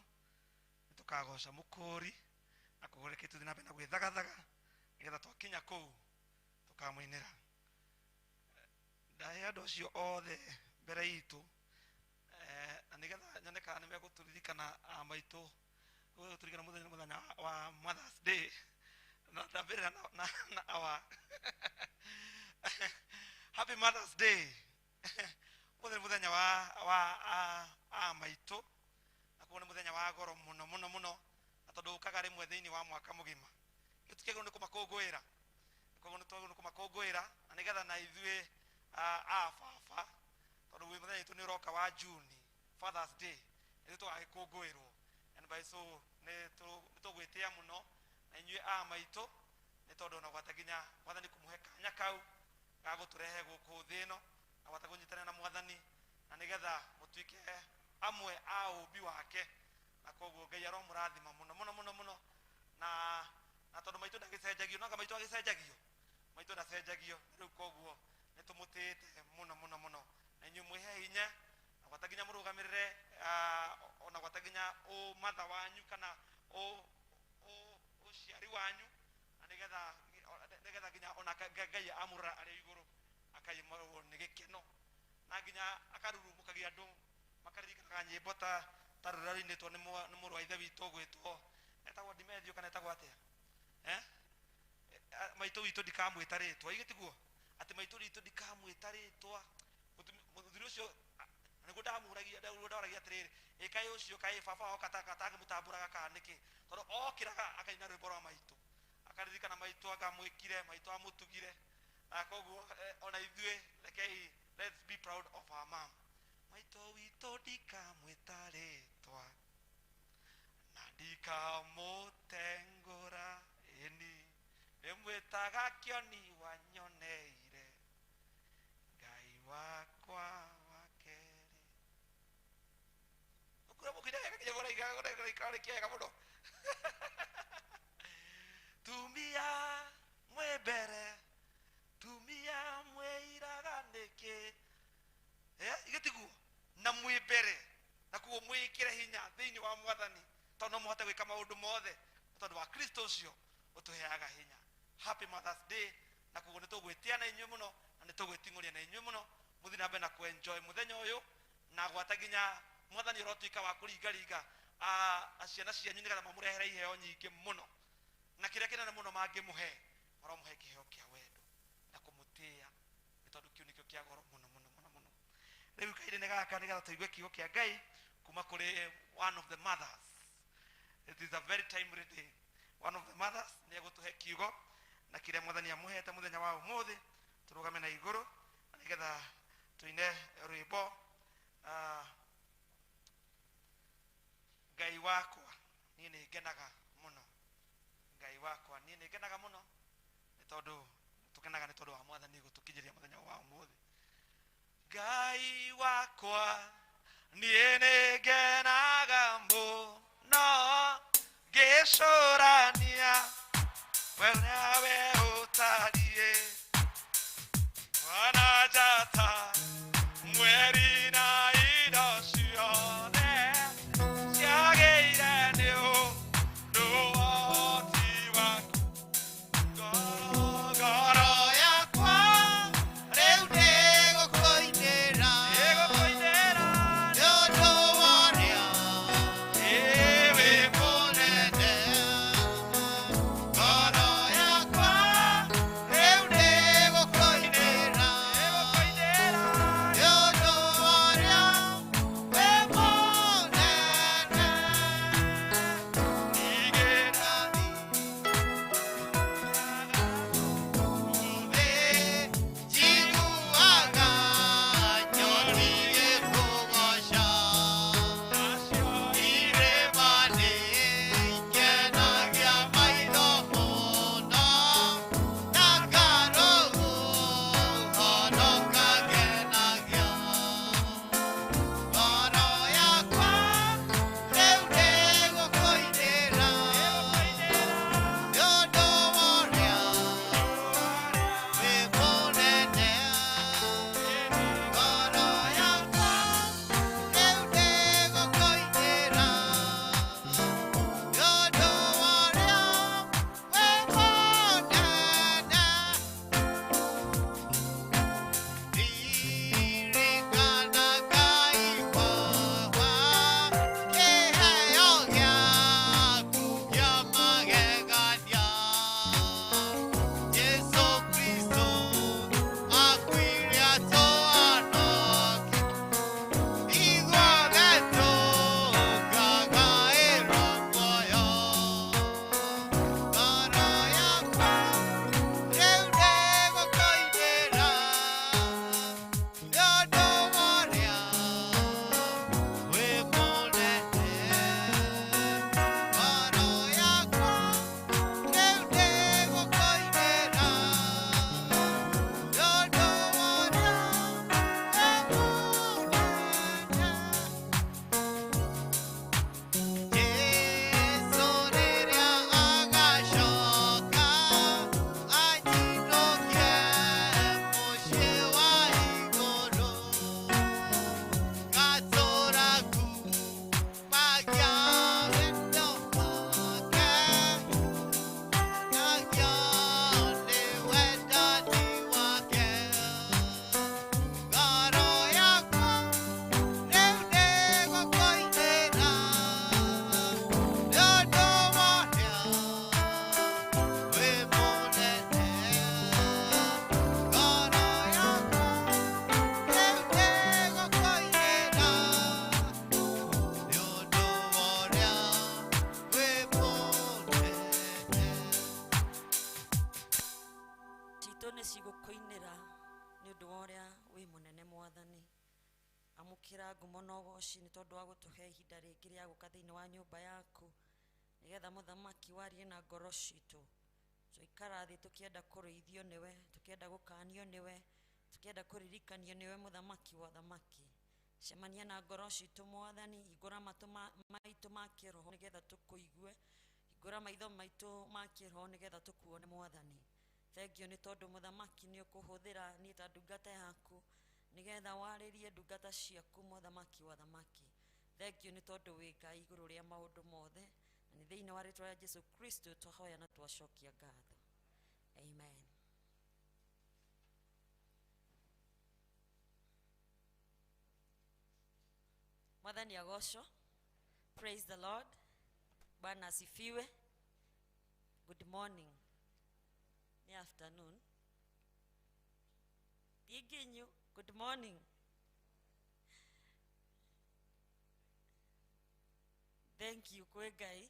nĩ tũkagoca mũkũri na koguo reke tũthiĩ na mbere na gwĩthagathaga nĩgetha twakinya kũu tũkamũinĩra. Ndahe andũ acio othe mbere itũ, na nĩgetha nyone kana nĩmegũtũririkana a maitũ, gũtũririkana mũthenya wa Mother's Day, na ndambĩrĩra na our Happy Mother's Day. Ũmũthĩ nĩ mũthenya wa a maitũ, na koguo nĩ mũthenya wa goro mũno mũno mũno, na tondũ ũkaga rĩmwe thĩinĩ wa mwaka mũgima, nĩtũkĩagĩrĩirwo nĩ kũmakũngũĩra. Koguo nĩ twagĩrĩirwo nĩ kũmakũngũĩra, na nĩgetha na ithuĩ a baba, tondũ wĩ mũthenya witũ nĩ ũroka wa June, Father's Day, nĩ tũgagĩkũngũĩrwo. And by so nĩ tũgwĩtĩa mũno na inyuĩ a maitũ, nĩ tondũ ona gwata nginya mwathani kũmũhe kanya kau ga gũtũrehe gũkũ thĩ ĩno, na gwata kũnyitanĩra na mwathani, na nĩgetha mũtuĩke amwe a ũmbi wake. Na koguo Ngai aromũrathima mũno mũno mũno mũno, na tondũ maitũ ndagĩcenjagio, no anga maitũ agĩcenjagio, maitũ ndacenjagio. Rĩu koguo nĩ tũmũtĩĩte mũno mũno mũno, na inyuĩ mwĩhe hinya, na gwata nginya mũrũgamĩrĩre, ona gwata nginya ũmatha wanyu kana ũciari wanyu, na nĩgetha nginya ona Ngai amũrora arĩ igũrũ akaiyũrwo nĩ gĩkeno, na nginya akarurumũkagia andũ makaririkanaga nyĩmbo ta rũrĩa rũinĩtwo nĩ mũrũ wa ithe witũ ũgwĩtwo etagwo Dimethio kana etagwo atĩa, maitũ witũ ndikamwĩta rĩtwa, igĩ tiguo atĩ maitũ witũ ndikamwĩta rĩtwa. Mũthuri ũcio nĩguo ndamũragia, ndoragia atĩrĩrĩ, ĩ kaĩ ũcio kaĩ baba wao katangĩmũtambũraga kana nĩkĩ, tondũ okĩraga akaina rwĩmbo rwa maitũ, akaririkana maitũ akamwĩkire, maitũ amũtugire. Na koguo ona ithuĩ rekei, let's be proud of our mom. Maitũ witũ ndikamwĩta rĩtwa na ndikamũtengũra, ĩni ndĩmwĩtaga kĩoni wanyoneire, Ngai wakwa wa kerĩ. Ũkũra mũkĩnya wega nginya mũraika wega mũno. Tumia mwĩ mbere, tumia mwĩiraga nĩkĩ, igĩ tiguo, na mwĩ mbere, na koguo mwĩkĩre hinya thĩinĩ wa mwathani, tondũ no mũhote gwĩka maũndũ mothe tondũ wa Kristo ũcio ũtũheaga hinya. Happy Mother's Day. Na koguo nĩ tũgwĩtĩa na inyuĩ mũno, na nĩ tũgwĩting'ũria na inyuĩ mũno, mũthiĩ na mbere na kũ-enjoy mũthenya ũyũ, na gwata nginya mwathani ũrotuĩka wa kũringaringa ciana cianyu nĩgetha mamũrehere iheo nyingĩ mũno, na kĩrĩa kĩnene mũno mangĩmũhe, maromũhe kĩheo kĩa wendo na kũmũtĩĩa, nĩ tondũ kĩu nĩkĩo kĩa goro mũno mũno mũno mũno. Rĩu kahinda nĩ gaka nĩgetha tũigue kiugo kĩa Ngai kuma kũrĩ one of the mothers. It is a very timely day. One of the mothers nĩ egũtũhe kiugo na kĩrĩa mwathani amũhete mũthenya wa ũmũthĩ. Tũrũgame na igũrũ na nĩgetha tũine rwĩmbo, Ngai wakwa niĩ nĩ ngenaga mũno, Ngai wakwa niĩ nĩ ngenaga mũno, nĩ tondũ tũkenaga nĩ tondũ wa mwathani gũtũkinyĩria mũthenya wa ũmũthĩ. Ngai wakwa niĩ nĩ ngenaga mũno, ngĩcũrania ũrĩa we ũtariĩ, mwana njata mweri na indo ciothe ciagĩire nĩ ũndũ wa ũhoti waku. Ngoro yakwa rĩu nĩgũkũinĩra, nĩgũkũinĩra nĩ ũndũ wa ũrĩa wĩ mũnene. Ngoro yakwa rĩu nĩgũkũinĩra, nĩgũkũinĩra Nĩ cigũkũinĩra nĩ ũndũ wa ũrĩa wĩ mũnene mwathani. Amũkĩra ngumo na ũgoci nĩ tondũ wa gũtũhe ihinda rĩngĩ rĩa gũka thĩinĩ wa nyũmba yaku, nĩgetha mũthamaki warie na ngoro citũ. Twaikara thĩ tũkĩenda kũrĩithio nĩwe, tũkĩenda gũkanio nĩwe, tũkĩenda kũririkanio nĩwe mũthamaki wa thamaki. Cemania na ngoro citũ mwathani, hingũra matũ maitũ ma kĩroho nĩgetha tũkũigue, hingũra maitho maitũ ma kĩroho nĩgetha tũkuone mwathani. Thengiũ nĩ tondũ mũthamaki nĩ ũkũhũthĩra niĩ ta ndungata yaku nĩgetha warĩrie ndungata ciaku mũthamaki wa thamaki. Thengiũ nĩ tondũ wĩ Ngai igũrũ rĩa maũndũ mothe, na nĩ thĩinĩ wa rĩtwa rĩa Jesu Kristo twahoya na twacokia ngatho. Amen. Mwathani agocwo. Praise the Lord. Bwana asifiwe. Good morning. Ni afternoon. Iginyu, good morning. Thank you kwĩ Ngai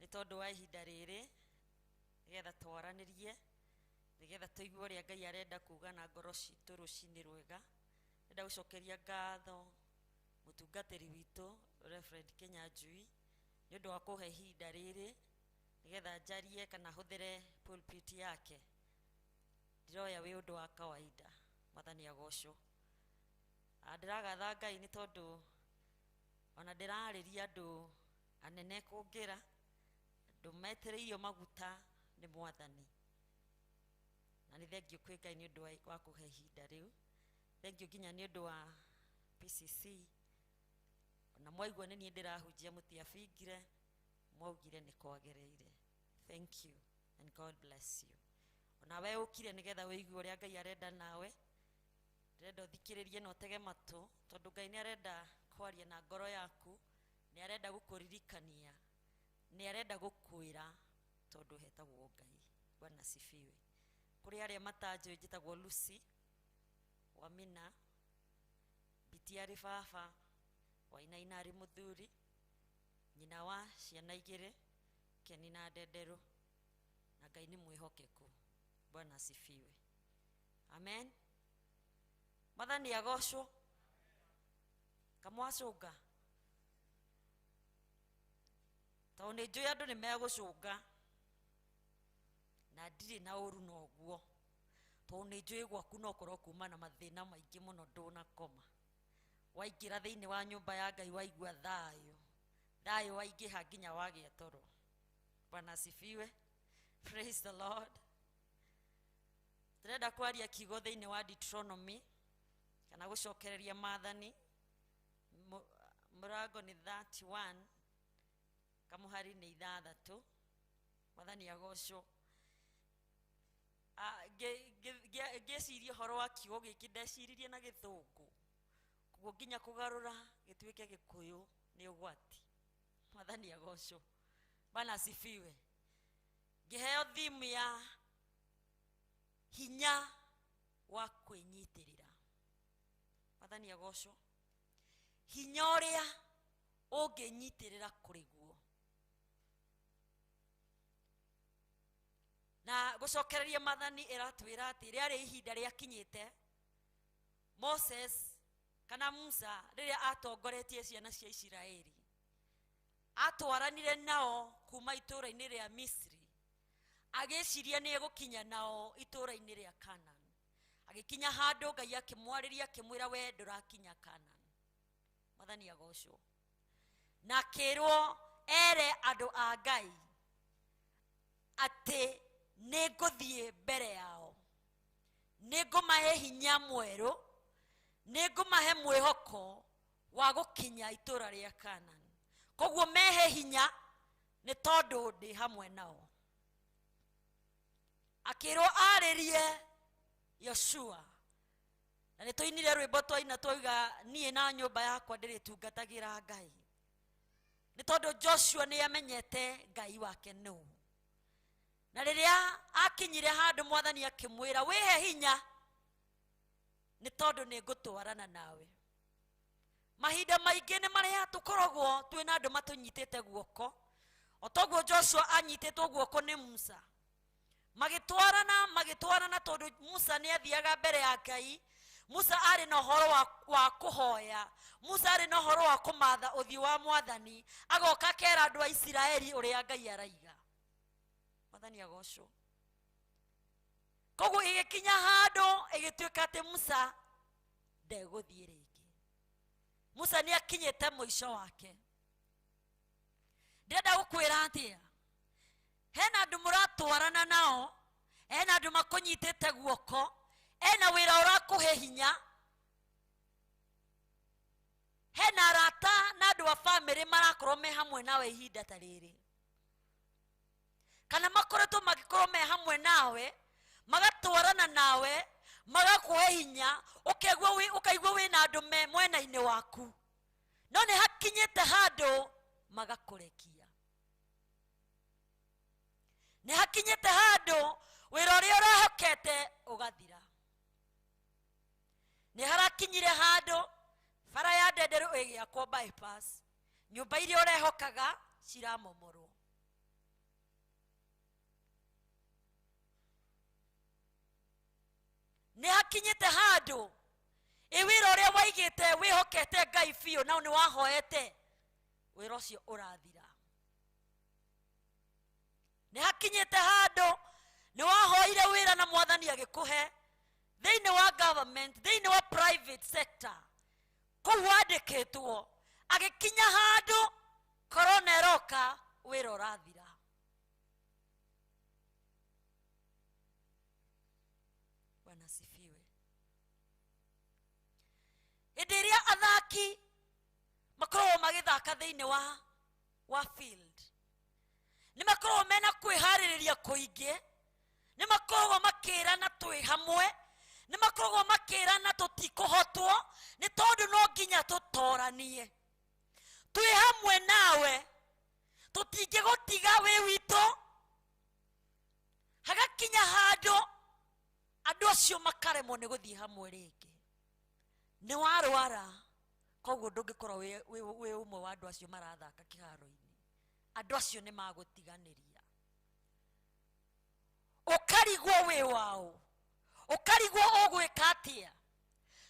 nĩ tondũ wa ihinda rĩrĩ nĩgetha twaranĩrie, nĩgetha tũigue ũrĩa Ngai arenda kuga na ngoro citũ rũcinĩ rwega. Ndĩrenda gũcokeria ngatho mũtungatĩri witũ Reverend Kinyanjui nĩ ũndũ wa kũhe ihinda rĩrĩ nĩgetha njarie kana hũthĩre pulpit yake. Ndiroya wĩ ũndũ wa kawaida, mwathani agocwo. Ndĩragatha Ngai nĩ tondũ ona ndĩrarĩria andũ anene kũngĩra, andũ metĩrĩirio maguta nĩ mwathani. Na nĩ thengiũ kwĩ Ngai nĩ ũndũ wa kũhe ihinda rĩu. Thengiũ nginya nĩ ũndũ wa PCC. Ona mwaigua nĩ niĩ ndĩrahunjia mũtiabingire, mwaugire nĩ kwagĩrĩire. Thank you and God bless you. Ona we ũkire nĩgetha ũigue ũrĩa Ngai arenda nawe. Ndĩrenda ũthikĩrĩrie na ũtege matũ, tondũ Ngai nĩ arenda kwaria na ngoro yaku, nĩ arenda gũkũririkania, nĩ arenda gũkwĩra, tondũ hetagwo Ngai. Bwana asifiwe. Kũrĩ arĩa matanjũĩ, njĩtagwo Lucy Wamina, Biti arĩ baba, Wainaina arĩ mũthuri, nyina wa ciana igĩrĩ, Keni na Ndenderũ, na Ngai nĩ mwĩhokeku. Bwana asifiwe. Amen. Mwathani agocwo. Kamwacũnga. Tondũ nĩ njũĩ andũ nĩ megũcũnga, na ndirĩ na ũru na ũguo, tondũ nĩ njũĩ gwaku no ũkorwo kuma na mathĩna maingĩ mũno ndũnakoma. Waingĩra thĩinĩ wa nyũmba ya Ngai waigua thayũ, thayũ waingĩha nginya wagĩa toro. Bwana asifiwe. Praise the Lord. Ndĩrenda kwaria kiugo thĩinĩ wa Deuteronomy, kana gũcokereria maathani. Mũrango nĩ 31, kamũhari nĩ 6. Mwathani agocwo. Ngĩciria ũhoro wa kiugo gĩkĩ ndeciririe na gĩthũngũ, koguo nginya kũgarũra gĩtuĩke gĩkũyũ nĩ ũgwati. Mwathani agocwo. Bwana asifiwe. Ngĩheo theme ya hinya wa kwĩnyitĩrĩra. Mwathani agocwo. Hinya ũrĩa ũngĩnyitĩrĩra kũrĩ guo. Na gũcokereria maathani ĩratwĩra atĩ rĩarĩ ihinda rĩakinyĩte Moses kana Musa rĩrĩa atongoretie ciana cia Isiraeli, atwaranire nao kuma itũũra-inĩ rĩa Misri, agĩciria nĩ egũkinya nao itũũra-inĩ rĩa Canaan. Agĩkinya handũ Ngai akĩmwarĩria akĩmwĩra we ndũrakinya Canaan. Mwathani agocwo. Na akĩrwo ere andũ a Ngai atĩ nĩ ngũthiĩ mbere yao, nĩ ngũmahe hinya mwerũ, nĩ ngũmahe mwĩhoko wa gũkinya itũũra rĩa Canaan. Koguo mehe hinya nĩ tondũ ndĩ hamwe nao. Akĩrwo arĩrie Yoshua, na nĩ tũinire rwĩmbo twaina twauga niĩ na nyũmba yakwa ndĩrĩtungatagĩra Ngai, nĩ tondũ Joshua nĩ amenyete Ngai wake nũ. Na rĩrĩa akinyire handũ mwathani akĩmwĩra wĩhe hinya nĩ tondũ nĩ ngũtwarana nawe. Mahinda maingĩ nĩ marĩa tũkoragwo twĩna andũ matũnyitĩte guoko, o toguo Joshua anyitĩtwo guoko nĩ Musa. Magĩtwarana magĩtwarana tondũ Musa nĩ athiaga mbere ya Ngai. Musa arĩ na ũhoro wa kũhoya. Musa arĩ na ũhoro wa kũmatha ũthiũ wa mwathani, agoka akera andũ a Isiraeli ũrĩa Ngai araiga. Mwathani agocwo. Koguo ĩgĩkinya handũ ĩgĩtuĩka atĩ Musa ndegũthiĩ rĩngĩ. Musa nĩ akinyĩte mũico wake. Ndĩrenda gũkwĩra atĩa, hena andũ mũratwarana nao, hena andũ makũnyitĩte guoko, hena wĩra ũrakũhe hinya, hena arata na andũ a bamĩrĩ marakorwo me hamwe nawe ihinda ta rĩrĩ, kana makoretwo magĩkorwo me hamwe nawe, magatwarana nawe, magakũhe hinya, ũkaigua wĩna andũ me mwena-inĩ waku, no nĩ hakinyĩte handũ magakũrekia. Nĩ hakinyĩte handũ wĩra ũrĩa ũrehokete ũgathira. Nĩ harakinyire handũ bara ya Ndenderũ ĩgĩakwo bypass, nyũmba iria ũrehokaga ciramomorwo. Nĩ hakinyĩte handũ ĩ wĩra ũrĩa waigĩte wĩhokete Ngai biũ na nĩ wahoete, wĩra ũcio ũrathira. Nĩ hakinyĩte handũ nĩ wahoire wĩra na mwathani agĩkũhe thĩinĩ wa government, thĩinĩ wa private sector, kũu wandĩkĩtwo, agĩkinya handũ korona ĩroka, wĩra ũrathira. Bwana asifiwe. Hĩndĩ ĩrĩa athaki makoragwo magĩthaka thĩinĩ wa field, nĩ makoragwo mena kwĩharĩrĩria kũingĩ, nĩ makoragwo makĩrana twĩ hamwe, nĩ makoragwo makĩrana tũtikũhotwo, nĩ tondũ no nginya tũtoranie. Twĩ hamwe nawe, tũtingĩgũtiga wĩ witũ. Hagakinya handũ andũ acio makaremwo nĩ gũthiĩ hamwe rĩngĩ. Nĩ warwara, koguo ndũngĩkorwo wĩ ũmwe wa andũ acio marathaka kĩharo-inĩ. Andũ acio nĩ magũtiganĩria. Ũkarigwo wĩ waũ, ũkarigwo ũgwĩka atĩa.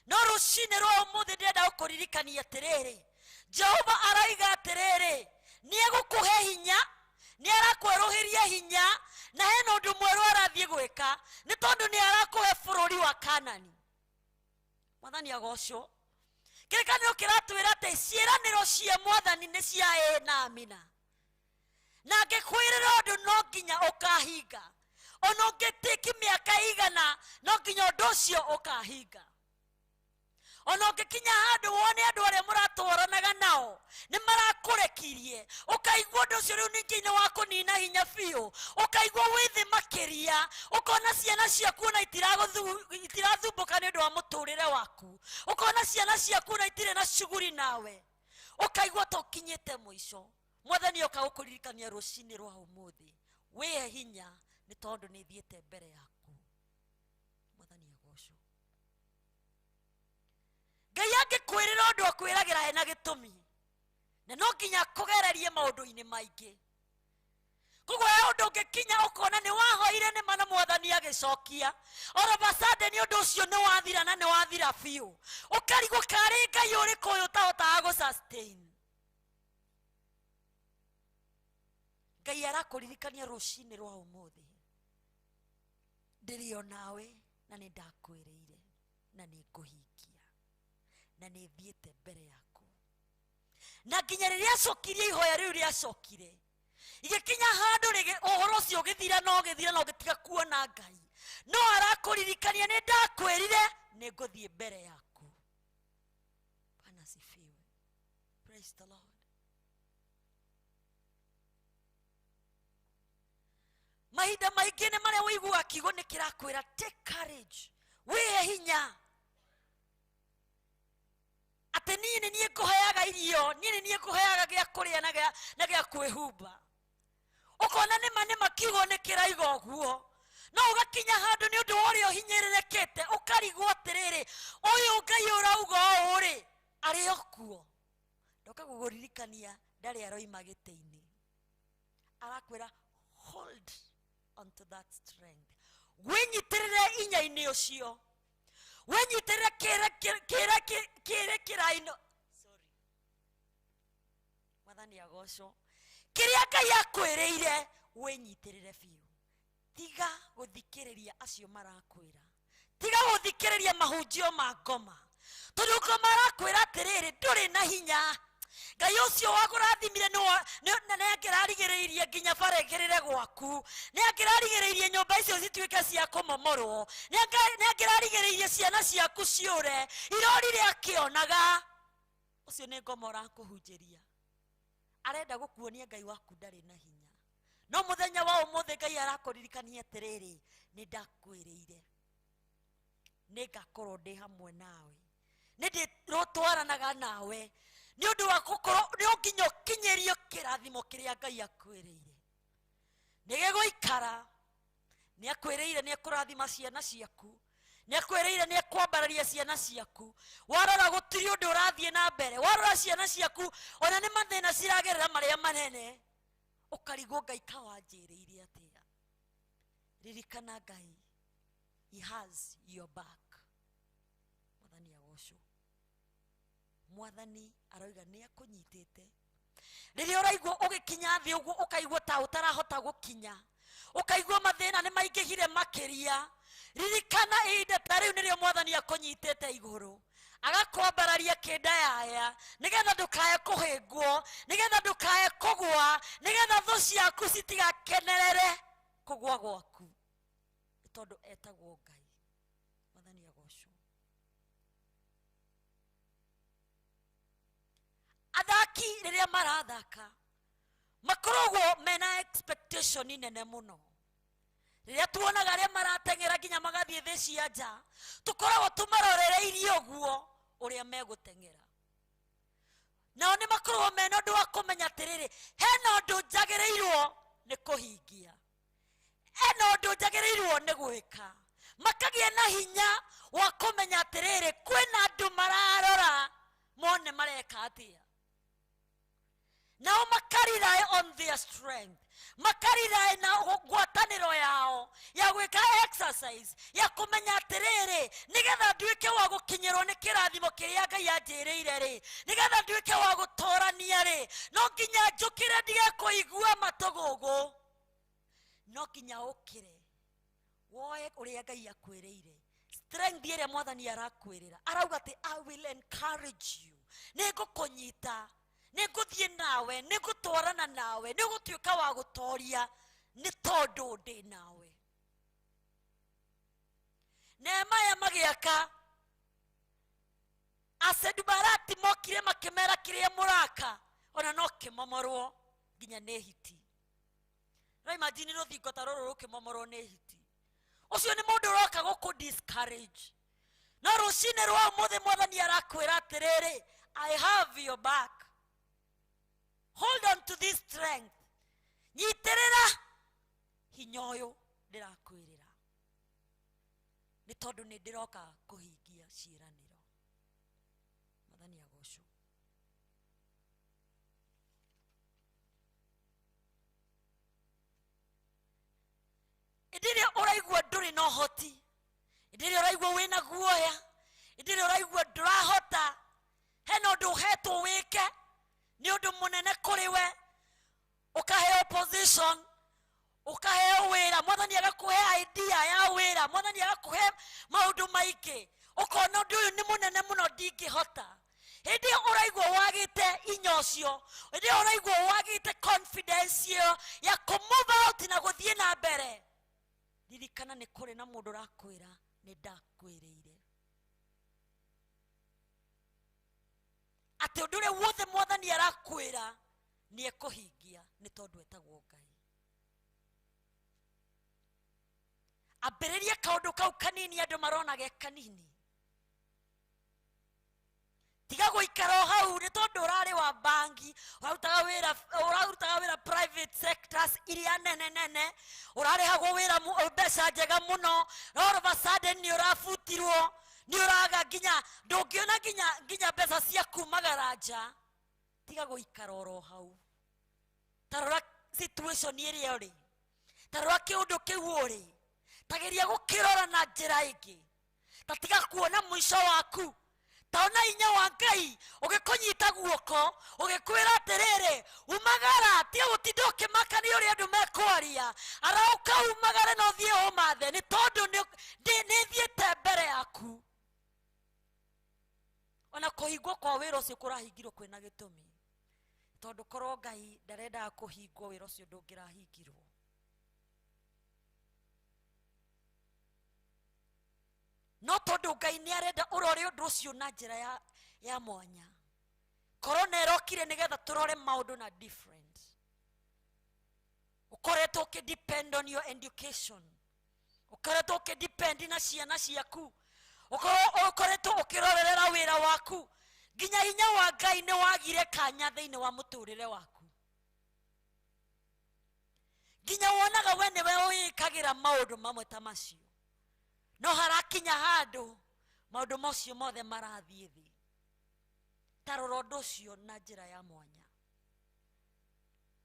No rũcinĩ rwa ũmũthĩ ndĩrenda gũkũririkania atĩrĩrĩ, Jehova araiga atĩrĩrĩ, nĩ egũkũhe hinya, nĩ arakwerũhĩria hinya, na hena ũndũ mwerũ arathiĩ gwĩka, nĩ tondũ nĩ arakũhe bũrũri wa Kanani. Mwathani agocwo. Kĩrĩkanĩro kĩratwĩra atĩ ciĩranĩro cia mwathani nĩ cia ĩĩ na amina. Na angĩkwĩrĩra ũndũ no nginya ũkahinga, ona ũngĩtĩki mĩaka igana no nginya ũndũ ũcio ũkahinga. Ona ũngĩkinya handũ wone andũ arĩa mũratwaranaga nao nĩ marakũrekirie, ũkaigua ũndũ ũcio rĩu ningĩ nĩ wa kũnina hinya biũ, ũkaigua wĩ thĩ makĩria, ũkona ciana ciaku ona itirathumbũka nĩ ũndũ wa mũtũrĩre waku, ũkona ciana ciaku ona itirĩ na cuguri nawe, ũkaigua ta ũkinyĩte mũico. Mwathani oka gũkũririkania rũcinĩ rwa ũmũthĩ, wĩhe hinya nĩ tondũ nĩ thiĩte mbere yaku. Mwathani agocwo. Ngai angĩkwĩrĩra ũndũ akwĩragĩra hena gĩtũmi, na no nginya akũgererie maũndũ-inĩ maingĩ. Koguo he ũndũ ũngĩkinya ũkona nĩ wahoire nĩ ma na mwathani agĩcokia, all of a sudden ũndũ ũcio nĩ wathira na nĩ wathira biũ, ũkarigwo karĩ Ngai ũrĩkũ ũyũ ũtahotaga gũ sustain. Ngai arakũririkania rũcinĩ rwa ũmũthĩ, ndĩrĩ o nawe na nĩ ndakwĩrĩire na nĩ ngũhingia na nĩ thiĩte mbere yaku. Na nginya rĩrĩa acokirie ihoya rĩu rĩacokire, igĩkinya handũ ũhoro ũcio ũgĩthira na ũgĩthira na ũgĩtiga kuona Ngai, no arakũririkania nĩ ndakwĩrire nĩ ngũthiĩ mbere yaku. Bwana asifiwe. Praise the Lord. Mahinda maingĩ nĩ marĩa ũiguaga kiugo nĩ kĩrakwĩra take courage, wĩhe hinya, atĩ niĩ nĩ niĩ ngũheaga irio, niĩ nĩ niĩ ngũheaga gĩa kũrĩa na gĩa kwĩhumba. Ũkona nĩma nĩma kiugo nĩ kĩraiga ũguo, no ũgakinya handũ nĩ ũndũ wa ũrĩa ũhinyĩrĩrĩkĩte, ũkarigwo atĩrĩrĩ, ũyũ Ngai ũrauga ũũ rĩ, arĩ o kuo. Ndoka gũkũririkania ndarĩ aroima gĩtĩ-inĩ, arakwĩra hold onto that strength. Wĩnyitĩrĩre inya-inĩ ũcio, wĩnyitĩrĩre kĩrĩkĩra-inĩ. Sorry, Mwathani agocwo. Kĩrĩa Ngai akwĩrĩire wĩnyitĩrĩre biũ. Tiga gũthikĩrĩria acio marakwĩra, tiga gũthikĩrĩria mahunjio ma ngoma, tondũ ngoma arakwĩra atĩrĩrĩ, ndũrĩ na hinya. Ngai ũcio wakũrathimire nĩ angĩrarigĩrĩirie nginya bara ĩkĩrĩre gwaku, nĩ angĩrarigĩrĩirie nyũmba icio cituĩke cia kũmomorwo, nĩ angĩrarigĩrĩirie ciana ciaku ciũre, irorire akĩonaga. Ũcio nĩ ngoma ũrakũhunjĩria, arenda gũkuonia Ngai waku ndarĩ na hinya. No mũthenya wa ũmũthĩ Ngai arakũririkania atĩrĩrĩ, nĩ ndakwĩrĩire nĩ ngakorwo ndĩ hamwe nawe, nĩ ndĩrotwaranaga nawe, nĩ ũndũ wa gũkorwo nĩ nginya ũkinyĩrio kĩrathimo kĩrĩa Ngai akwĩrĩire. Nĩ gĩgũikara. Nĩ akwĩrĩire nĩ ekũrathima ciana ciaku, nĩ akwĩrĩire nĩ ekwambararia ciana ciaku. Warora gũtirĩ ũndũ ũrathiĩ na mbere, warora ciana ciaku ona nĩ mathĩna ciragerera marĩa manene, ũkarigwo Ngai kawanjĩrĩire atĩa. Ririkana Ngai, he has your back. Mwathani agocwo. Mwathani aroiga nĩ akũnyitĩte. Rĩrĩa ũraigua ũgĩkinya thĩ ũguo, ũkaigua ta ũtarahota gũkinya, ũkaigua mathĩna nĩ maingĩhire makĩria, ririkana ihinda ta rĩu nĩrĩo Mwathani akũnyitĩte igũrũ, agakwambararia kĩndayaya, nĩgetha ndũkae kũhĩngwo, nĩgetha ndũkae kũgwa, nĩgetha thũ ciaku citigakenerere kũgwa gwaku, nĩ tondũ etagwo Ngai. Mwathani agocwo. Athaki rĩrĩa marathaka makoragwo mena expectation nene mũno. Rĩrĩa tuonaga arĩa marateng'era nginya magathiĩ thĩ cia nja, tũkoragwo tũmarorereirie ũguo ũrĩa megũteng'era. Nao nĩ makoragwo mena ũndũ wa kũmenya atĩrĩrĩ, hena ũndũ njagĩrĩirwo nĩ kũhingia, hena ũndũ njagĩrĩirwo nĩ gwĩka. Makagĩa na hinya wa kũmenya atĩrĩrĩ, kwĩna andũ mararora mone mareka atĩa. Nao makarely on their strength, makarely na ngwatanĩro yao ya gwĩka exercise ya kũmenya atĩrĩrĩ, nĩgetha nduĩke wa gũkinyĩrwo nĩ kĩrathimo kĩrĩa Ngai anjĩrĩire rĩ, nĩgetha nduĩke wa gũtorania rĩ, no nginya njũkĩre ndige kũigua matũgũgũ, no nginya ũkĩre woe ũrĩa Ngai akwĩrĩire. Strength ĩrĩa Mwathani arakwĩrĩra, arauga atĩ I will encourage you, nĩ ngũkũnyita, nĩ ngũthiĩ nawe, nĩ ngũtwarana nawe, nĩ ũgũtuĩka wa gũtoria nĩ tondũ ndĩ nawe. Nehemaya magĩaka, Asedubarati mokire makĩmera kĩrĩa mũraka ona no kĩmomorwo nginya nĩ hiti. No imagine rũthingo ta rũrũ rũkĩmomorwo nĩ hiti. Ũcio nĩ mũndũ ũroka gũkũ discourage. No rũcinĩ rwa ũmũthĩ Mwathani arakwĩra atĩrĩrĩ, I have your back. Hold on to this strength. Nyitĩrĩra hinya ũyũ ndĩrakwĩrĩra, nĩ tondũ nĩ ndĩroka kũhingia ciĩranĩro. Mwathani agocwo. Hĩndĩ ĩrĩa ũraigua ndũrĩ na ũhoti, hĩndĩ ĩrĩa ũraigua wĩna guoya, hĩndĩ ĩrĩa ũraigua ndũrahota, hena ũndũ ũhetwo wĩke, nĩ ũndũ mũnene kũrĩ we, ũkaheo position, ũkaheo wĩra, Mwathani agakũhe idea ya wĩra, Mwathani agakũhe maũndũ maingĩ, ũkona ũndũ ũyũ nĩ mũnene mũno ndingĩhota. Hĩndĩ ĩyo ũraigua wagĩte inya ũcio, hĩndĩ ĩyo ũraigua wagĩte confidence ĩyo ya kũ move out na gũthiĩ na mbere, ririkana nĩ kũrĩ na mũndũ ũrakwĩra nĩ ndakwĩrĩire atĩ ũndũ ũrĩa wothe Mwathani arakwĩra nĩ ekũhingia, nĩ tondũ etagwo Ngai. Ambĩrĩria kaũndũ kau kanini andũ marona ge kanini, tiga gũikara o hau nĩ tondũ ũrarĩ wa bangi, ũrarutaga wĩra private sectors iria nene nene, ũrarĩhagwo wĩra mbeca njega mũno, all of a sudden nĩ ũrabutirwo, nĩ ũraga nginya ndũngĩona nginya mbeca cia kumagara nja. Tiga gũikara oro hau, ta rora situation ĩrĩa ũrĩ, Ta rora kĩũndũ kĩu ũrĩ, ta geria gũkĩrora na njĩra ĩngĩ, ta tiga kuona mũico waku. Ta ona hinya wa Ngai ũgĩkũnyita guoko ũgĩkwĩra atĩrĩrĩ, umagara, tiga gũtinda ũkĩmaka nĩ ũrĩa andũ mekwaria, arauka umagare na ũthiĩ ũmathe, nĩ tondũ nĩ thiĩte mbere yaku. Ona kũhingwo kwa wĩra ũcio kũrahingirwo kwĩna gĩtũmi, tondũ korwo Ngai ndarendaga kũhingwo wĩra ũcio ndũngĩrahingirwo. No tondũ Ngai nĩ arenda ũrore ũndũ ũcio na njĩra ya mwanya. Korona ĩrokire nĩgetha tũrore maũndũ na different. Ũkoretwo ũkĩ depend on your education, ũkoretwo ũkĩ depend na ciana ciaku, ũkoretwo ũkĩrorerera wĩra waku, nginya hinya wa Ngai nĩ wagire kanya thĩinĩ wa mũtũrĩre waku, nginya wonaga we nĩwe ũĩkagĩra maũndũ mamwe ta macio. No harakinya handũ maũndũ macio mothe marathiĩ thĩ. Ta rora ũndũ ũcio na njĩra ya mwanya,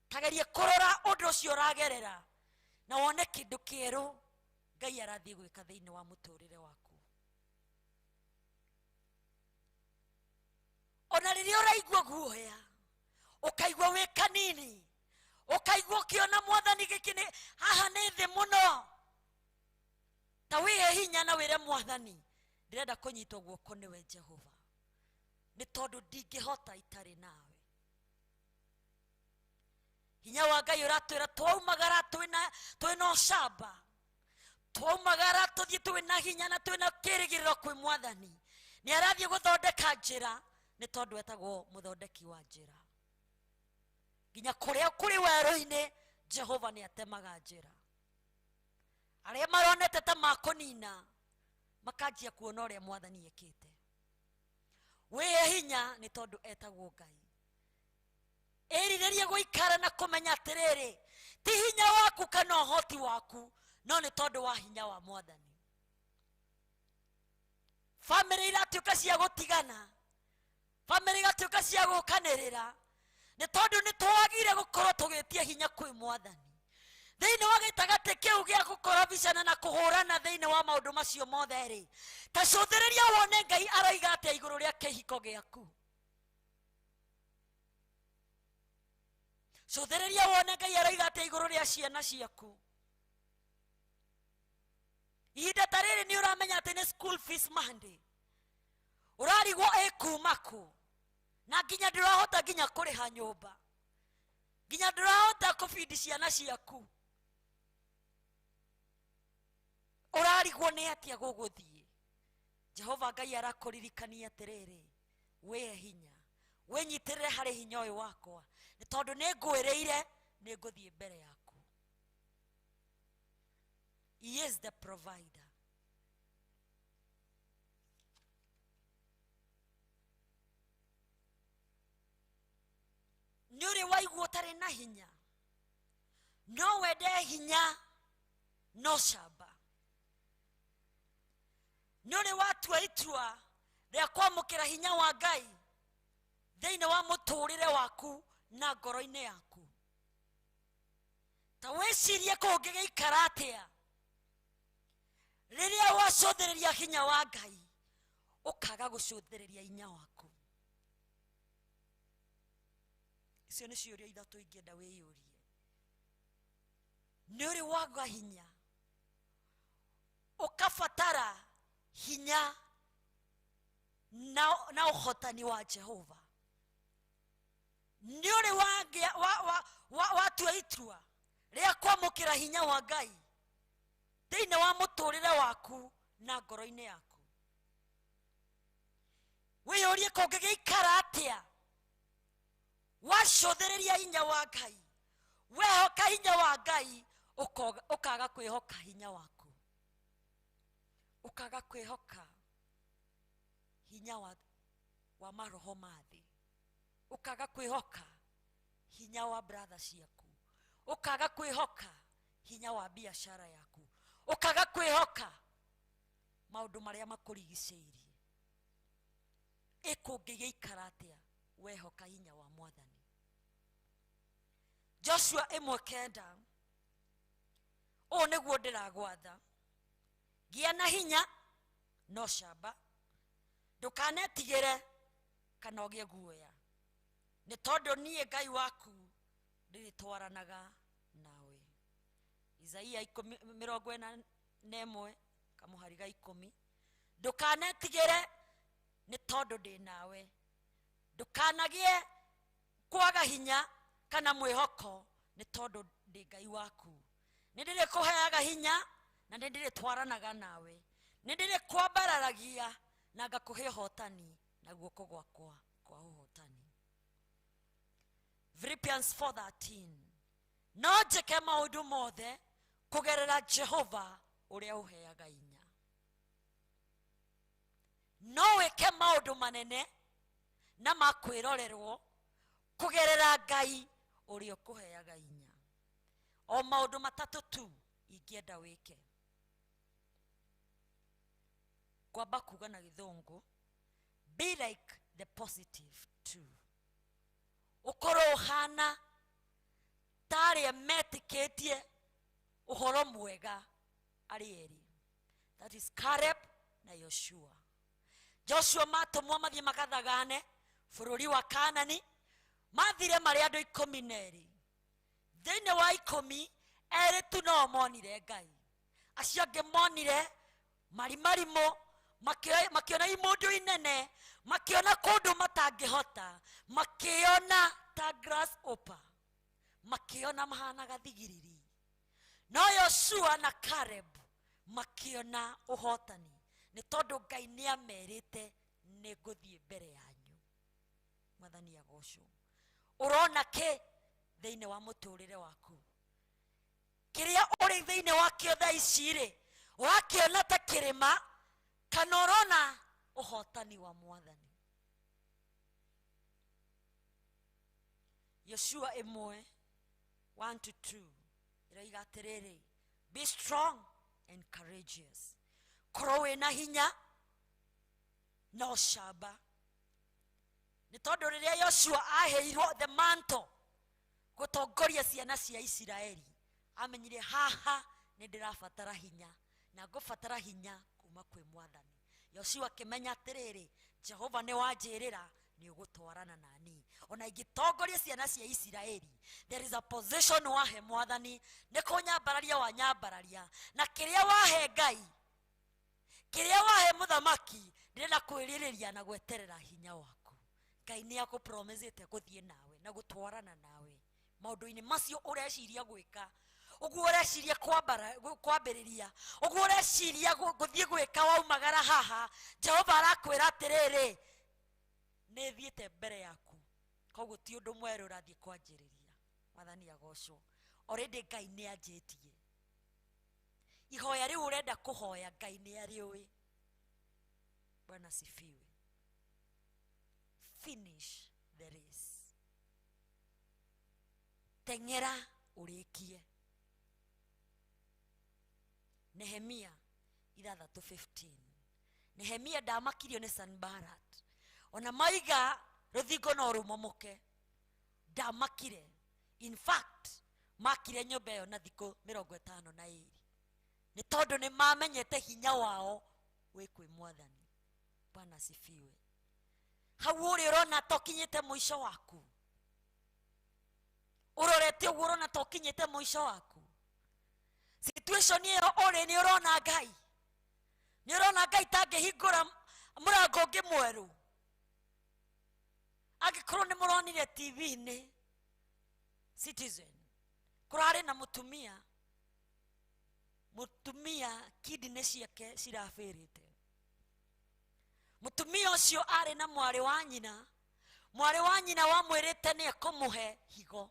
ta geria kũrora ũndũ ũcio ũragerera na wone kĩndũ kĩerũ Ngai arathiĩ gwĩka thĩinĩ wa mũtũrĩre waku. Ona rĩrĩa ũraigua guoya, ũkaigua wĩ kanini, ũkaigua ũkĩona mwathani gĩkĩ nĩ haha nĩ thĩ mũno, ta wĩhe hinya na wĩre mwathani, ndĩrenda kũnyitwo guoko nĩwe Jehova, nĩ tondũ ndingĩhota itarĩ nawe. Hinya wa Ngai ũratwĩra twaumagara twĩna ũcamba, twaumagara tũthiĩ twĩna hinya na twĩna kĩĩrĩgĩrĩro kwĩ mwathani. Nĩ arathiĩ gũthondeka njĩra, nĩ tondũ etagwo mũthondeki wa njĩra. Nginya kũrĩa kũrĩ werũ-inĩ Jehova nĩ atemaga njĩra. Arĩa maronete ta makũnina makanjia kuona ũrĩa mwathani ekĩte. Wĩhe hinya nĩ tondũ etagwo Ngai. Ĩrirĩrie gũikara na kũmenya atĩrĩrĩ, ti hinya waku kana ũhoti waku, no nĩ tondũ wa hinya wa mwathani. Bamĩrĩ iratuĩka cia gũtigana, bamĩrĩ igatuĩka cia gũkanĩrĩra, nĩ tondũ nĩ twagire gũkorwo tũgĩtia hinya kwĩ mwathani. Thĩinĩ wa gĩtagatĩ kĩu gĩa gũkorobicana na kũhũrana thĩinĩ wa maũndũ macio mothe rĩ, ta cũthĩrĩria wone Ngai aroiga atĩa igũrũ rĩa kĩhiko gĩaku. Cũthĩrĩria wone Ngai aroiga atĩa igũrũ rĩa ciana ciaku. Ihinda ta rĩrĩ nĩ ũramenya atĩ nĩ school fees Monday, ũrarigwo ĩkuma kũ, na nginya ndũrahota nginya kũrĩha nyũmba, nginya ndũrahota kũbindi ciana ciaku, ũrarigwo nĩ atĩa gũgũthiĩ. Jehova Ngai arakũririkania atĩrĩrĩ, wĩhe hinya, wĩnyitĩrĩre harĩ hinya ũyũ wakwa, nĩ tondũ nĩ ngwĩrĩire nĩ ngũthiĩ mbere yaku. He is the provider. Nĩ ũrĩ waigua ũtarĩ na hinya, no wende hinya no camba. Nĩ ũrĩ watua itua rĩa kwamũkĩra hinya wa Ngai thĩinĩ wa mũtũrĩre waku na ngoro-inĩ yaku. Ta wĩcirie kũngĩgĩikara atĩa rĩrĩa wacũthĩrĩria hinya wa Ngai ũkaga gũcũthĩrĩria hinya waku. Icio nĩ ciũria ithatũ ingĩenda wĩyũrie. Nĩ ũrĩ waga hinya, ũkabatara hinya na ũhotani wa Jehova. Nĩ ũrĩ watua itua rĩa kwamũkĩra hinya wa Ngai thĩinĩ wa mũtũrĩre waku na ngoro-inĩ yaku. Wĩyũrie kũngĩgĩikara atĩa wacũthĩrĩria hinya wa Ngai, wehoka hinya wa Ngai, ũkaga kwĩhoka hinya waku, ũkaga kwĩhoka hinya wa maroho ma thĩ, ũkaga kwĩhoka hinya wa brother ciaku, ũkaga kwĩhoka hinya wa biashara yaku, ũkaga kwĩhoka maũndũ marĩa makũrigicĩirie. Ĩkũngĩgĩikara atĩa wehoka hinya wa mwathani? Joshua 1:9 Ũũ nĩguo ndĩragwatha, gĩa na hinya no camba, ndũkanetigĩre kana ũgĩe guoya, nĩ tondũ niĩ Ngai waku ndĩrĩtwaranaga nawe. Isaia 41 kamũhari ga 10, ndũkanetigĩre nĩ tondũ ndĩ nawe, ndũkanagĩe kwaga hinya kana mwĩhoko nĩ tondũ ndĩ Ngai waku. Nĩ ndĩrĩkũheaga hinya na nĩ ndĩrĩtwaranaga nawe, nĩ ndĩrĩkwambararagia na ngakũhe ũhotani na guoko gwakwa kwa ũhotani. Philippians 4:13, no njĩke maũndũ mothe kũgerera Jehova ũrĩa ũheaga hinya. No wĩke maũndũ manene na ma kwĩrorerwo kũgerera Ngai ũrĩa ũkũheaga hinya. O maũndũ matatũ tu ingĩenda wĩke. Kwamba kuga na Gĩthũngũ, be like the positive two. Ũkorwo ũhana ta arĩa metĩkĩtie ũhoro mwega arĩ erĩ. That is Caleb na Joshua. Joshua matũmwo mathiĩ magathagane bũrũri wa Kanani, mathire marĩ andũ 12. Thĩinĩ wa 10, erĩ tu no monire Ngai. Acio angĩ monire marimarimũ, makĩona imũndũ inene, makĩona kũndũ matangĩhota, makĩona ta grasshopper, makĩona mahana gathigiriri. No Joshua na Caleb makĩona ũhotani, nĩ tondũ Ngai nĩamerĩte nĩ ngũthiĩ mbere yanyu. Mwathani agocwo. Ũrona kĩ thĩinĩ wa mũtũrĩre waku? Kĩrĩa ũrĩ thĩinĩ wakĩo thaa ici rĩ, ũrakĩona ta kĩrĩma kana ũrona ũhotani wa Mwathani? Joshua 1:1-2 ĩroiga atĩrĩrĩ, be strong and courageous. Korwo wĩna hinya no camba. Nĩ tondũ rĩrĩa Joshua aheirwo the mantle gũtongoria ciana cia Isiraeli, amenyire haha nĩ ndĩrabatara hinya na ngũbatara hinya kuma kwĩ Mwathani. Joshua akĩmenya atĩrĩrĩ, Jehova nĩ wanjĩrĩra nĩ ũgũtwarana nani. Ona ingĩtongoria ciana cia Isiraeli, there is a position wahe Mwathani, nĩ kũnyambararia wanyambararia, na kĩrĩa wahe Ngai, kĩrĩa wahe mũthamaki, ndĩrenda kwĩrirĩria na gweterera hinya waku. Ngai nĩ akũpromisĩte gũthiĩ nawe na gũtwarana nawe maũndũ-inĩ macio ũreciria gwĩka, ũguo ũreciria kwambĩrĩria, ũguo ũreciria gũthiĩ gwĩka waumagara haha. Jehova arakwĩra atĩrĩrĩ, nĩ thiĩte mbere yaku, koguo ti ũndũ mwerũ ũrathiĩ kwanjĩrĩria. Mwathani agocwo. Already Ngai nĩ anjĩtie. Ihoya rĩu ũrenda kũhoya, Ngai nĩ arĩũĩ. Bwana sifiwe. Finish the race. Teng'era ũrĩkie. Nehemia 6:15. Nehemia ndamakirio nĩ Sanballat. Ona maiga rũthingo no rũmomoke, ndamakire. In fact, makire nyũmba ĩyo na thikũ 52, nĩ tondũ nĩ mamenyete hinya wao wĩ kwĩ Mwathani. Bwana sifiwe. Hau ũrĩ ũrona ta ũkinyĩte mũico waku, ũrorete ũguo ũrona ta ũkinyĩte mũico waku. Situation ĩyo ũrĩ nĩ ũrona Ngai, nĩ ũrona Ngai tangĩhingũra mũrango ũngĩ mwerũ. Angĩkorwo nĩ mũronire TV-inĩ Citizen, kũrarĩ na mũtumia, mũtumia kidney ciake cirabĩrĩte. Mũtumia ũcio arĩ na mwarĩ wa nyina, mwarĩ wa nyina wamwĩrĩte nĩ ekũmũhe higo.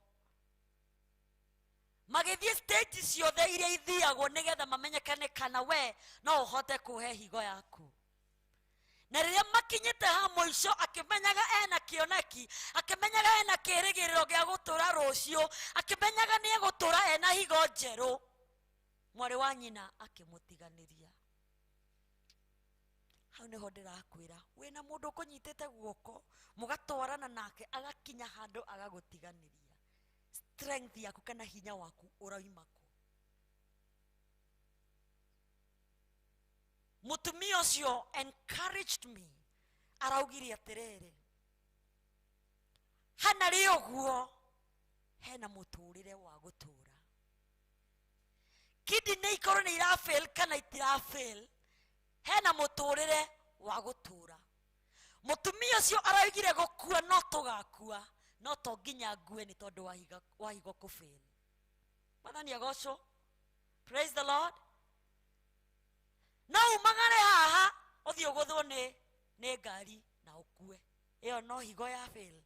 Magĩthiĩ stage ciothe iria ithiagwo nĩgetha mamenyekane kana we no ũhote kũhe higo yaku. Na rĩrĩa makinyĩte ha mũico, akĩmenyaga ena kĩoneki, akĩmenyaga ena kĩĩrĩgĩrĩro gĩa gũtũra rũciũ, akĩmenyaga nĩ egũtũra ena higo njerũ, mwarĩ wa nyina akĩmũtiganĩria. Hau nĩho ndĩrakwĩra, wĩna mũndũ ũkũnyitĩte guoko, mũgatwarana nake agakinya handũ agagũtiganĩria. Strength yaku kana hinya waku ũrauma kũ? Mutumia ũcio encouraged me, araugire atĩrĩrĩ, hana rĩ ũguo hena mũtũrĩre wa gũtũra. Kidney ikorwo nĩ irafail kana itirafail, hena mũtũrĩre wa gũtũra. Mũtumia ũcio araugire gũkua no tũgakua, no to nginya ngue nĩ tondũ wa higo kũfail. Mwathani agocwo. Praise the Lord. No umagare haha ũthiĩ ũgũthwo nĩ ngari na ũkue, ĩyo no higo ya fail.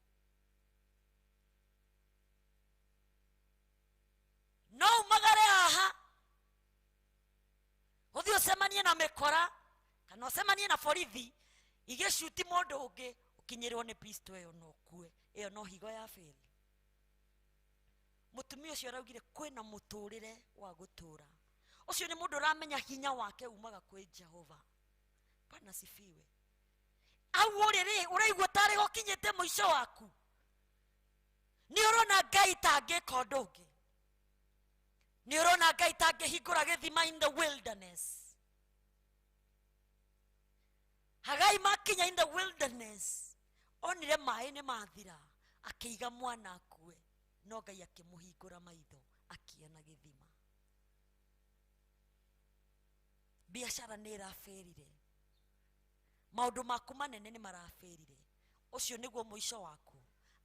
No umagare haha ũthiĩ ũcemanie na mĩkora kana ũcemanie na borithi igĩcuti mũndũ ũngĩ, ũkinyĩrwo nĩ pistol ĩyo na ũkue, ĩyo no higo ya fail. Mũtumia ũcio araugire kwĩna mũtũrĩre wa gũtũra. Ũcio nĩ mũndũ ũramenya hinya wake umaga kwĩ Jehova. Bwana sifiwe. Au ũrĩ rĩ, ũraigua tarĩ gũkinyĩte mũico waku, nĩ ũrona Ngai tangĩka ũndũ ũngĩ, nĩ ũrona Ngai tangĩhingũra gĩthima in the wilderness. Hagai makinya in the wilderness, onire maĩ nĩ mathira, akĩiga mwana akue, no Ngai akĩmũhingũra maitho akĩona gĩthima. Biashara nĩ ĩraferire, maũndũ maku manene nĩ maraferire, ũcio nĩguo mũico waku.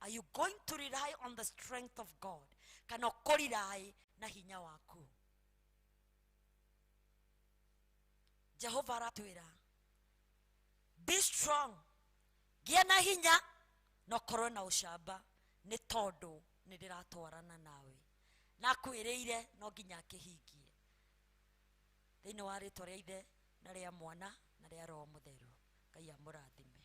Are you going to rely on the strength of God kana ũkũrely na hinya waku? Jehova aratwĩra be strong, gĩa na hinya na ũkorwo na ũcamba, nĩ tondũ nĩ ndĩratwarana nawe. Na akwĩrĩire no nginya akĩhingie. Thĩinĩ wa rĩtwa rĩa Ithe na rĩa Mwana na rĩa Roho Mũtheru, Ngai amũrathime.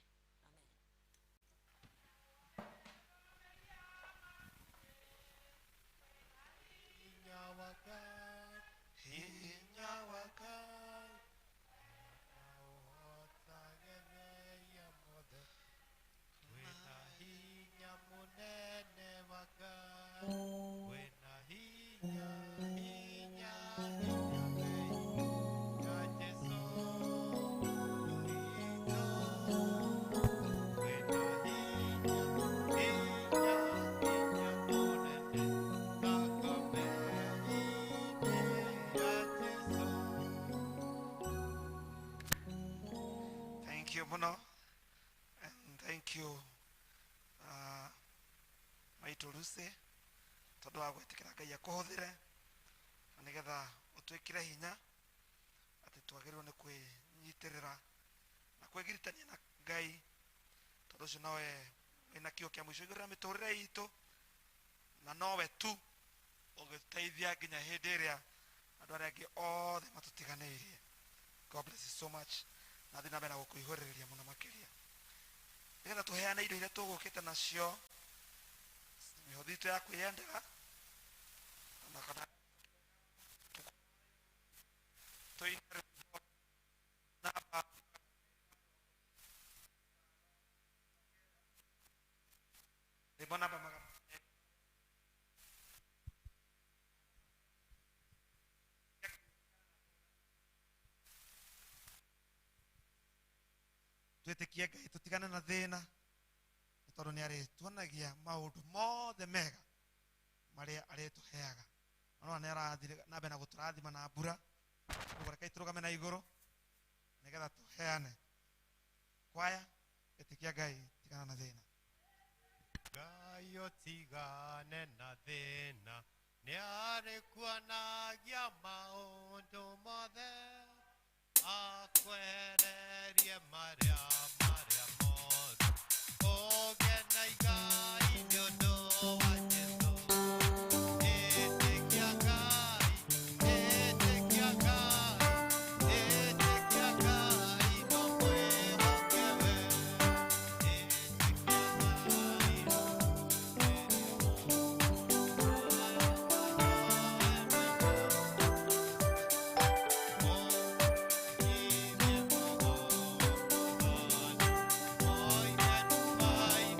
Hinya wa Ngai, wĩna hinya mũnene wa Ngai, wĩna hinya, hinya, hinya ya Jesũ Kristo. Wĩna hinya, hinya, hinya mũnene thakame-inĩ ya Jesũ. Thank you muno, and thank you maitũ Lucy, tondũ wa gwĩtĩkĩra Ngai akũhũthĩre na nĩgetha ũtwĩkĩre hinya atĩ twagĩrĩirwo nĩ kwĩnyitĩrĩra na kwĩgiritania na Ngai, tondũ ũcio nowe wĩna kĩo kĩa mũico igũrũ rĩa mĩtũrĩre itũ, na nowe tu ũgĩteithia nginya hĩndĩ ĩrĩa andũ arĩa angĩ othe matũtiganĩirie. God bless you so much. Na thiĩ na mbere na gũkũihũrĩrĩria mũno makĩria nĩgetha tũheane indo iria tũgũkĩte nacio, mĩhothi itũ ya kwĩyendera na kana tũine rwĩmbo namba rwĩmbo namba magana twĩtĩkie Ngai tũtigane na thĩna, nĩ tondũ nĩ arĩtuonagia maũndũ mothe mega marĩa arĩtũheaga. Na nĩ arathire na mbere na gũtũrathima na mbura, ũguo rekei tũrũgame na igũrũ nĩgetha tũheane. Kwaya, ĩtĩkia Ngai, tigana na thĩna. Ngai ũtigane na thĩna, nĩ arĩkuonagia maũndũ mothe, akwehererie marĩa marĩa moru, ũgĩe na igai nĩ ũndũ wa Jesũ. Ĩtĩkia Ngai, ĩtĩkia Ngai, ĩtĩkia Ngai, no mwĩhoke we. Ĩtĩkia Ngai, no mwĩhoke.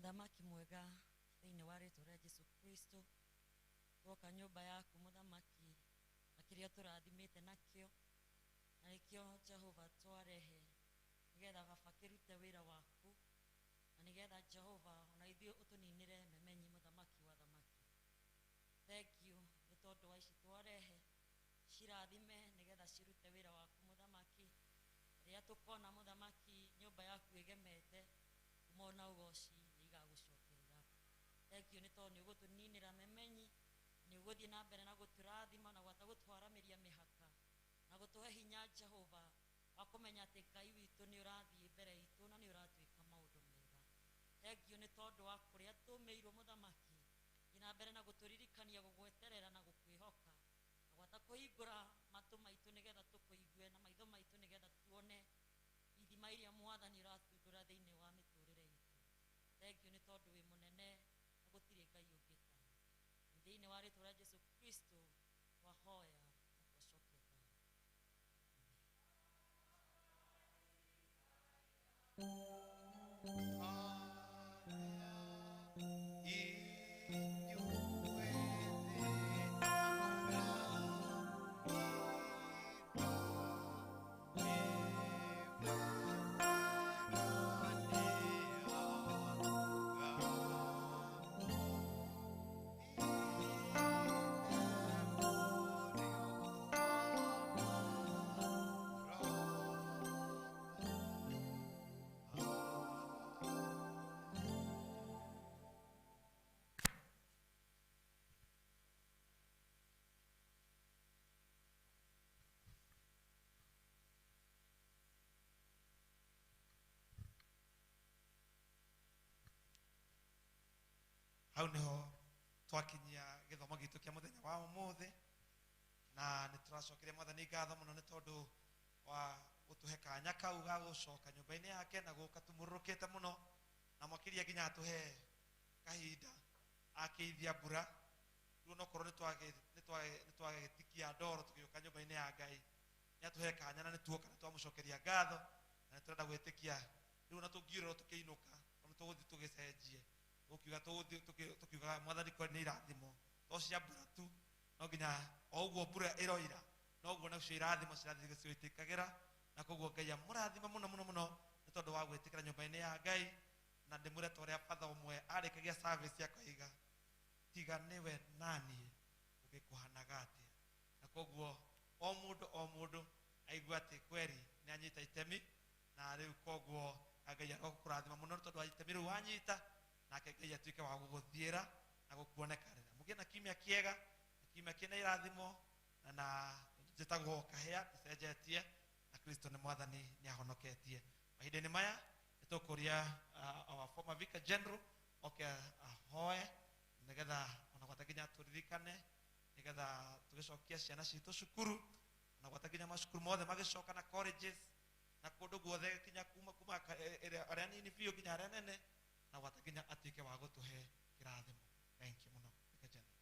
Mũthamaki mwega thĩinĩ wa rĩtwa rĩa Jesu Kristo, twoka nyũmba yaku mũthamaki na kĩrĩa tũrathimĩte nakĩo, na nĩkĩo Jehova twarehe nĩgetha baba kĩrute wĩra waku, na nĩgetha Jehova ona ithuĩ ũtũninĩre memenyi mũthamaki wa thamaki. Thank you nĩ tondũ wa ici twarehe, cirathime nĩgetha cirute wĩra waku mũthamaki. Rĩrĩa tũkona mũthamaki nyũmba yaku ĩgemete kuma ona ũgoci nĩ igagũcokerera. Thank you nĩ tondũ nĩ ũgũtũninĩra memenyi, nĩ ũgũthiĩ na mbere na gũtũrathima na gwata gũtwaramĩria mĩhaka na gũtũhe hinya Jehova wa kũmenya atĩ Ngai witũ nĩ ũrathiĩ mbere itũ na nĩ ũratwĩka maũndũ mega. Thank you nĩ tondũ wa kũrĩa tũmĩirwo mũthamaki, thiĩ na mbere na gũtũririkania gũgweterera na gũkwĩhoka na gwata kũhingũra matũ maitũ nĩgetha tũkũigue na maitho maitũ nĩgetha tuone ithima iria mwathani ũratundũra thĩinĩ wa mĩtũrĩre itũ. Thank you nĩ tondũ wĩ mũnene na gũtirĩ Ngai ũngĩ tawe. Thĩinĩ wa rĩtwa rĩa Jesu Kristo twahoya na twacokia ngatho. Hau niho twakinyia gĩthomo gitũ kĩa mũthenya wa ũmũthĩ, na nĩ tũracokeria mwathani ngatho mũno nĩ tondũ wa gũtũhe kanya kau ga gũcoka nyũmba-inĩ yake na gũka tũmũrũrũkĩte mũno, na makĩria nginya atũhe kahinda akĩithia mbura. Rĩu onokorwo nĩ twagĩtikia ndoro tũgĩũka nyũmba-inĩ ya Ngai, nĩ atũhe kanya na nĩ tuoka na twamũcokeria ngatho, na nĩ tũrenda gwĩtĩkia rĩu ona tũngiurĩrwo tũkĩinũka ona tũgũthiĩ tũgĩcenjie tũkiuga tũgũthiĩ tũkiugaga mwathani kwani nĩ irathimo to cia mbura tu, no nginya o ũguo mbura ĩroira noguo nacio irathimo cirathiĩ cigĩtĩkagĩra, na koguo Ngai amũrathime mũno mũno mũno nĩ tondũ wa gwĩtĩkĩra nyũmba-inĩ ya Ngai. Na ndĩmwĩre ta ũrĩa batha ũmwe arĩkagia service akoiga tiga nĩwe naniĩ ũngĩkũhanaga atĩa, na koguo o mũndũ aigua atĩ kweri nĩ anyita itemi, na rĩu koguo Ngai arokũrathima mũno nĩ tondũ wa itemi rĩu wanyita, nake Ngai atuĩke wa gũgũthiĩra na gũkuonekanĩra. Mũgĩe na kiumia kĩega na kiumia kĩna irathimo, na njĩtagwo Kahĩa ndĩcenjetie, na Kristo nĩ mwathani nĩ ahonoketie. Mahinda-inĩ maya nĩ tũkũria our former vicar general oke ahoe nĩgetha ona gwata nginya tũririkane nĩgetha tũgĩcokia ciana citũ cukuru, ona gwata nginya macukuru mothe magĩcoka na colleges na kũndũ guothe nginya kuma arĩa nini biũ nginya arĩa nene, na gwata nginya atuĩke wa gũtũhe kĩrathimo. Thank you mũno Vicar General.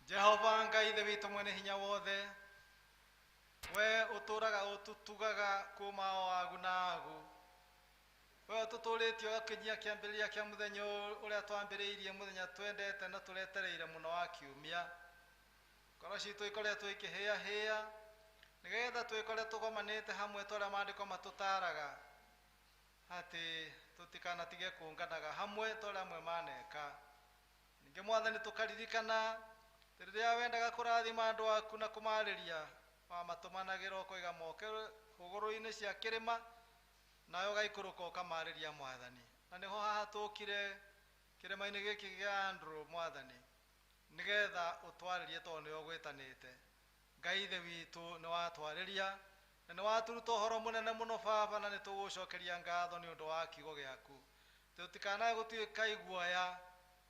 Jehova Ngai ithe witũ mwene hinya wothe, we ũtũraga ũtũtugaga kuma o agu na agu, we ũtũtũrĩtie ũgakinyia kĩambĩrĩria kĩa mũthenya ũrĩa twambĩrĩirie, mũthenya twendete na tũretereire mũno wa kiumia. Ngoro citũ ikoretwo ikĩhĩahĩa nĩgetha twĩkore tũgomanĩte hamwe ta ũrĩa maandĩko matũtaraga atĩ tũtikanatige kũnganaga hamwe ta ũrĩa amwe maneka. Ningĩ mwathani tũkaririkana atĩ rĩrĩa wendaga kũrathima andũ aku na kũmarĩria wamatũmanagĩra ũkoiga moke hũgũrũ-inĩ cia kĩrĩma, nawe ũgaikũrũka ũkamarĩria mwathani. Na nĩho haha tũkire kĩrĩma-inĩ gĩkĩ kĩa Andrew mwathani nĩgetha ũtwarĩrie tondũ nĩwe ũgwĩtanĩte. Ngai ithe witũ nĩ watwarĩria na nĩ waturuta ũhoro mũnene mũno baba, na nĩ tũgũcokeria ngatho nĩ ũndũ wa kiugo gĩaku. Tũtikanae gũtuĩka iguoya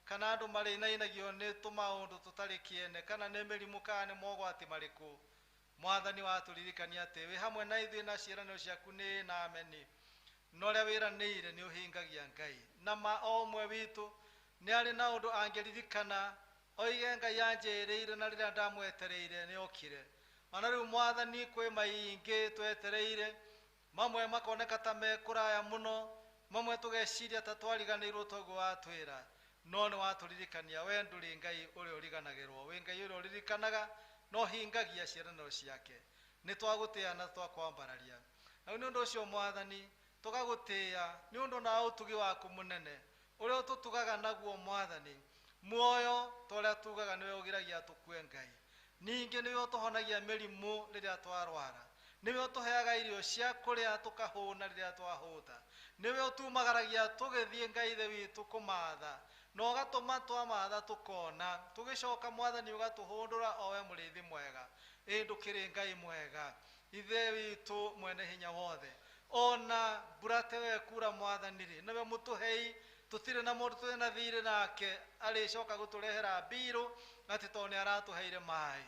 kana andũ marĩinainagio nĩ tũmaũndũ tũtarĩ kĩene kana nĩ mĩrimũ kana nĩ mogwati marĩkũ. Mwathani watũririkania atĩ wĩ hamwe na ithuĩ na ciĩranĩro ciaku nĩ na ameni, na ũrĩa wĩranĩire nĩ ũhingagia Ngai. Na ma o ũmwe witũ nĩ arĩ na ũndũ angĩririkana oige Ngai anjĩrĩire na rĩrĩa ndamwetereire nĩ okire. Ona rĩu mwathani kwĩ maingĩ twetereire Mamwe makoneka ta me kũraya mũno, mamwe tũgeciria ta twariganĩirwo toguo watwĩra, no nĩ watũririkania we ndũrĩ Ngai ũrĩa ũriganagĩrwo, wĩ Ngai ũrĩa ũririkanaga no hingagia ciĩranĩro ciake. Nĩ twagũtĩĩa na twakwambararia. Na nĩ ũndũ ũcio Mwathani tũgagũtĩĩa nĩ ũndũ na ũtugi waku mũnene ũrĩa ũtũtugaga naguo Mwathani. Muoyo ta ũrĩa tugaga nĩwe ũgiragia tũkue Ngai, ningĩ nĩwe ũtũhonagia mĩrimũ rĩrĩa twarwara, nĩwe ũtũheaga irio cia kũrĩa tũkahũna rĩrĩa twahũta, nĩwe ũtumagaragia tũgĩthiĩ Ngai ithe witũ kũmatha na ũgatũma twamatha tũkona, tũgĩcoka Mwathani ũgatũhũndũra o we mũrĩithi mwega. Ĩ ndũkĩrĩ Ngai mwega, ithe witũ mwene hinya wothe. Ona mbura tewe kura Mwathani rĩ, nĩwe mũtũhei, tũtirĩ na mũndũ twĩna thirĩ nake arĩcoka gũtũrehera mbirũ atĩ tondũ nĩ aratũheire maĩ.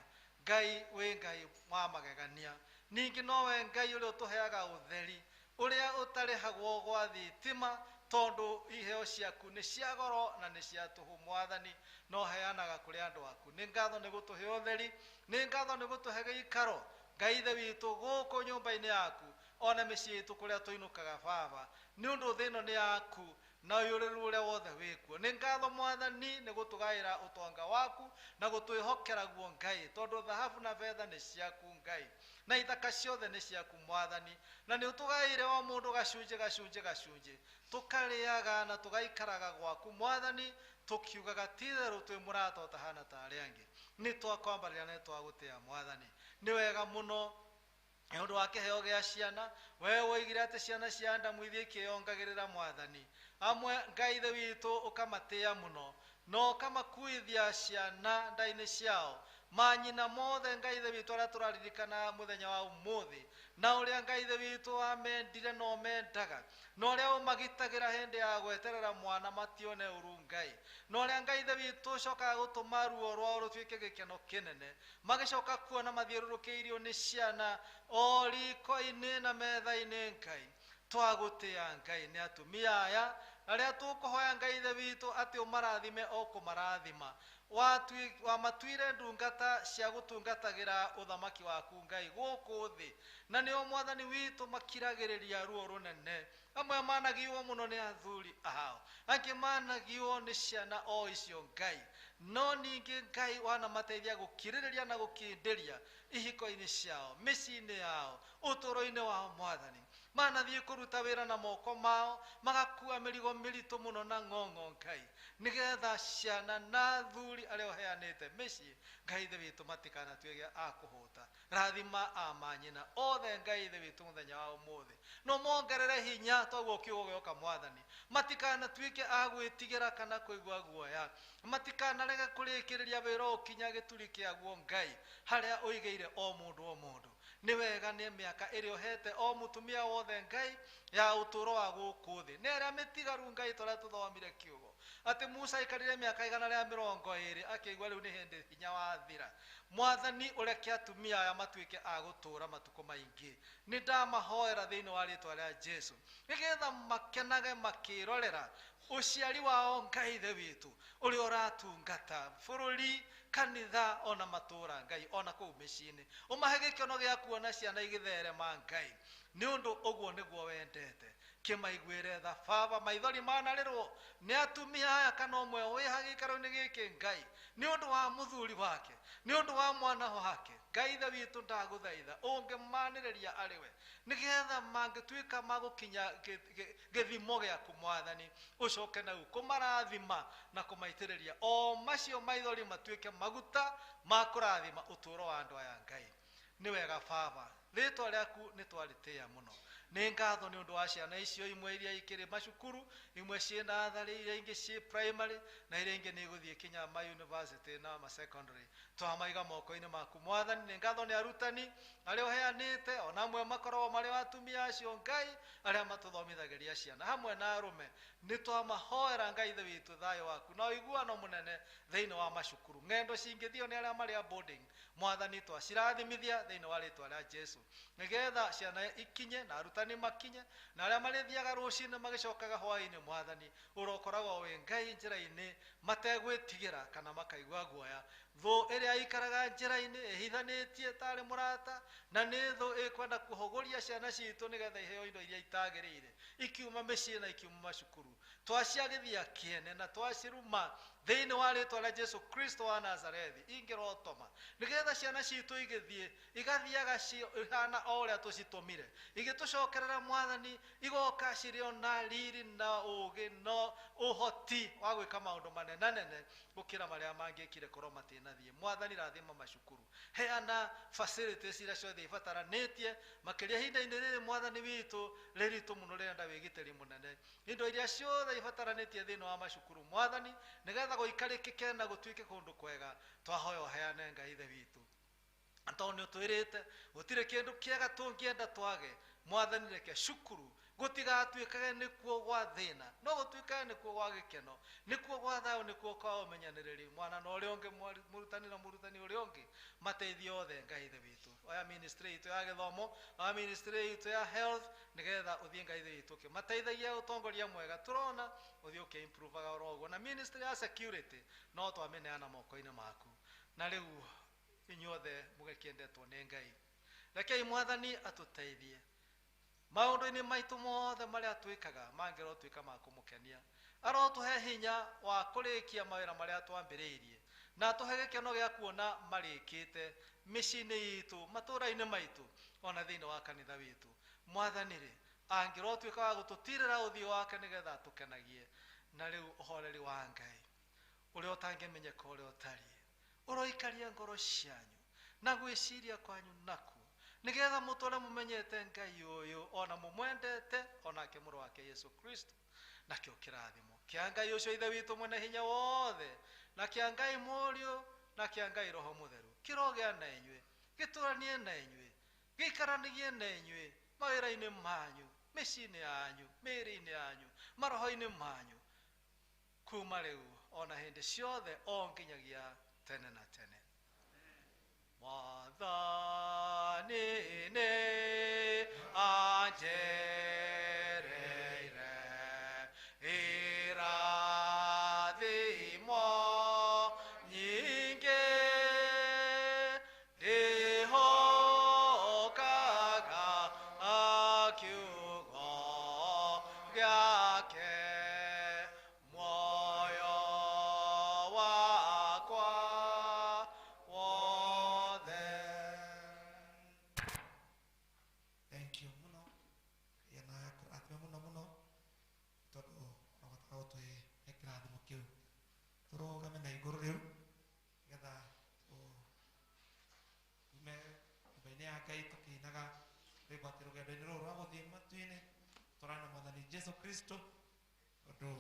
Ngai wĩ Ngai wa magegania, ningĩ nowe Ngai ũrĩa ũtũheaga ũtheri ũrĩa ũtarĩhagwo gwa thitima, tondũ iheo ciaku nĩ cia goro na nĩ cia tũhũ Mwathani, no heanaga kũrĩ andũ aku. Nĩ ngatho nĩ gũtũhe ũtheri, nĩ ngatho nĩ gũtũhe gĩikaro Ngai ithe witũ gũkũ nyũmba-inĩ yaku ona mĩciĩ itũ kũrĩa tũinũkaga Baba, nĩ ũndũ thĩ ĩno nĩ yaku na ũiyũrĩrĩru ũrĩa wothe wĩkuo. Nĩ ngatho Mwathani nĩ gũtũgaĩra ũtonga waku na gũtwĩhokera guo Ngai, tondũ thahabu na betha nĩ ciaku Ngai, na ithaka ciothe nĩ ciaku Mwathani, na nĩ ũtũgaĩire o mũndũ gacunjĩ gacunjĩ gacunjĩ, tũkarĩaga na tũgaikaraga gwaku Mwathani, tũkiugaga ti-itherũ twĩ mũrata ũtahana ta arĩa angĩ. Nĩ twakwambarĩra na nĩ twagũtĩĩa Mwathani. Nĩ wega mũno nĩ ũndũ wa kĩheo gĩa ciana, we woigire atĩ ciana cia Adamu ithiĩ ikĩongagĩrĩra Mwathani. Amwe Ngai ithe witũ ũkamatĩĩa mũno, na ũkamakuithia ciana nda-inĩ ciao manyina mothe Ngai ithe witũ arĩa tũraririkana mũthenya wa ũmũthĩ, na ũrĩa Ngai ithe witũ wamendire na ũmendaga, na ũrĩa ũmagitagĩra hĩndĩ ya gweterera mwana matione ũru Ngai, na ũrĩa Ngai ithe witũ ũcokaga gũtũma ruo rwao rũtuĩke gĩkeno kĩnene, magĩcoka kuona mathiũrũrũkĩirio nĩ ciana o riko-inĩ na metha-inĩ Ngai. Twagũtĩĩa Ngai nĩ atumia aya arĩa tũkũhoya Ngai ithe witũ atĩ ũmarathime o kũmarathima, wamatuire ndungata cia gũtungatagĩra ũthamaki waku Ngai gũkũ thĩ, na nĩo Mwathani witũ makiragĩrĩria ruo rũnene. Amwe managio mũno nĩ athuri ao, angĩ managio nĩ ciana o icio Ngai, no ningĩ Ngai wanamateithia gũkirĩrĩria na gũkindĩria ihiko-inĩ ciao, mĩciĩ-inĩ yao, ũtũũro-inĩ wao Mwathani. Manathiĩ kũruta wĩra na moko mao, magakua mĩrigo mĩritũ mũno na ng'ong'o Ngai, nĩgetha ciana na athuri arĩa ũheanĩte mĩciĩ Ngai ithe witũ matikanatuĩke a kũhũta. Rathima a manyina othe Ngai ithe witũ mũthenya wa ũmũthĩ, no mongerere hinya toguo kiugo gĩoka Mwathani, matikanatuĩke a gwĩtigĩra kana kũigua guoya, matikanarege kũrĩkĩrĩria wĩra ũkinya gĩturi kĩaguo Ngai, harĩa ũigĩire o mũndũ o mũndũ. Nĩ wega nĩ mĩaka ĩrĩa ũhete o mũtumia wothe Ngai ya ũtũũro wa gũkũ thĩ, nĩ arĩa mĩtigaru Ngai tũrĩa tũthomire kiugo atĩ Musa aikarire mĩaka 120 akĩigua rĩu nĩ hĩndĩ hinya wathira. Mwathani ũreke atumia aya matuĩke a gũtũũra matukũ maingĩ. Nĩ ndamahoera thĩinĩ wa rĩtwa rĩa Jesu, nĩgetha makenage makĩrorera ũciari wao Ngai ithe witũ ũrĩa ũratungata bũrũri, kanitha ona matũũra Ngai, ona kũu mĩciĩ-inĩ, ũmahe gĩkeno gĩa kuona ciana igĩtherema Ngai, nĩ ũndũ ũguo nĩguo wendete. Kĩmaiguĩre tha Baba, maithori manarĩrwo nĩ atumia aya kana ũmwe wĩ ha gĩikaro-inĩ gĩkĩ Ngai, nĩ ũndũ wa mũthuri wake, nĩ ũndũ wa mwana wake. Ngai ithe witũ ndagũthaitha ũngĩmanĩrĩria arĩ we, nĩgetha mangĩtuĩka magũkinya gĩthimo gĩaku Mwathani, ũcoke nau kũmarathima na kũmaitĩrĩria o macio maithori matuĩke maguta ma kũrathima ũtũũro wa andũ aya Ngai. Nĩ wega Baba, rĩtwa rĩaku nĩ twarĩtĩĩa mũno. Nĩ ngatho nĩ ũndũ wa ciana icio imwe iria ikĩrĩ macukuru, imwe ciĩ natharĩ, iria ingĩ ciĩ primary, na iria ingĩ nĩ igũthiĩ kinya ma university na ma secondary. Twamaiga moko-inĩ maku Mwathani. Nĩ ngatho nĩ arutani arĩa ũheanĩte, ona amwe makoragwo marĩ atumia acio Ngai arĩa matũthomithagĩria ciana hamwe na arũme. Nĩ twamahoera Ngai ithe witũ thayũ waku na ũiguano mũnene thĩinĩ wa macukuru. Ng'endo cingĩthio nĩ arĩa marĩ a boarding Mwathani, twacirathimithia thĩinĩ wa rĩtwa rĩa Jesu, nĩgetha ciana ikinye na arutani makinye, na arĩa marĩthiaga rũcinĩ magĩcokaga hwaĩ-inĩ Mwathani, ũrokoragwo wĩ Ngai njĩra-inĩ mategwĩtigĩra kana makaigua guoya. Thũ ĩrĩa ĩikaraga njĩra-inĩ ĩhithanĩtie tarĩ mũrata, na nĩ thũ ĩkwenda kũhũgũria ciana citũ nĩgetha iheo indo iria itagĩrĩire, ikiuma mĩciĩ na ikiuma macukuru. Twaciagithia kĩene na twaciruma thĩinĩ wa rĩtwa rĩa Jesu Kristo wa Nazarethi, ingĩrotoma nĩgetha ciana citũ igĩthiĩ igathiaga ihana o ũrĩa tũcitũmire, igĩtũcokerera Mwathani, igoka cirĩ o na riri na ũũgĩ na ũhoti wa gwĩka maũndũ manenanene gũkĩra marĩa mangĩkire korwo matinathiĩ. Mwathani, rathima macukuru, heana facilities iria ciothe ibataranĩtie, makĩria ihinda-inĩ rĩrĩ Mwathani witũ rĩritũ mũno rĩrenda wĩgitĩri mũnene, indo iria ciothe ibataranĩtie thĩinĩ wa macukuru Mwathani, nĩgetha gũikarĩkĩke na gũtuĩke kũndũ kwega. Twahoya ũheane Ngai Ithe witũ, tondũ nĩ ũtwĩrĩte gũtirĩ kĩndũ kĩega tũngĩenda twage. Mwathani, reke cukuru gũtigatuĩkage nĩkuo gwa thĩna, no gũtuĩkage nĩkuo gwa gĩkeno, nĩkuo gwa thayũ, nĩkuo kwa ũmenyanĩrĩri, mwana na ũrĩa ũngĩ, mũrutani na mũrutani ũrĩa ũngĩ, mateithie othe Ngai Ithe witũ. Oya ministry itũ ya gĩthomo, oya ministry itũ ya health, nĩgetha ũthiĩ Ngai Ithe witũ ũkĩmateithagia ũtongoria mwega tũrona ũthiĩ ũkĩ-improvaga oro ũguo. Na ministry ya security no twamĩneana moko-inĩ maku. Na rĩu inyuothe mũgĩkĩendetwo nĩ Ngai, rekei Mwathani atũteithie maũndũ-inĩ maitũ mothe marĩa twĩkaga, mangĩrotuĩka ma kũmũkenia. Arotũhe hinya wa kũrĩkia mawĩra marĩa twambĩrĩirie, na atũhe gĩkeno gĩa kuona marĩkĩte mĩciĩ-inĩ itũ, matũũra-inĩ maitũ, ona thĩinĩ wa kanitha witũ. Mwathani rĩ, angĩrotuĩka wa gũtũtirĩra ũthiũ wake nĩgetha atũkenagie. Na rĩu ũhoreri wa Ngai ũrĩa ũtangĩmenyeka ũrĩa ũtariĩ, ũroikaria ngoro cianyu na gwĩciria kwanyu nakuo, nĩgetha mũtũre mũmenyete Ngai ũyũ, ona mũmwendete, onake mũrũ wake Yesu Kristo. Nakĩo kĩrathimo kĩa Ngai ũcio Ithe witũ mwene hinya wothe, na kĩa Ngai Mũriũ, na kĩa Ngai Roho Mũtheru, kĩrogĩa na inyuĩ, gĩtũranie na inyuĩ, gĩikaranagie na inyuĩ mawĩra-inĩ manyu, mĩciĩ-inĩ yanyu, mĩĩrĩ-inĩ yanyu, maroho-inĩ manyu, kuma rĩu ona hĩndĩ ciothe o nginyagia tene na tene. Mwathani nĩ anjereire irathimo nyingĩ, ndĩhokaga kiugo gĩake, muoyo wakwa wothe. Thank you mũno, na kũrathime mũno mũno, tondũ ũhotaga gũtũhe kĩrathimo kĩu. Tũrũgame na igũrũ rĩu nĩgetha tume nyũmba-inĩ ya Ngai tũkĩinaga rwĩmbo atĩ rũgendo-inĩ rũrũ rwa gũthiĩ matu-inĩ tũrana Mwathani Jesu Kristo, tondũ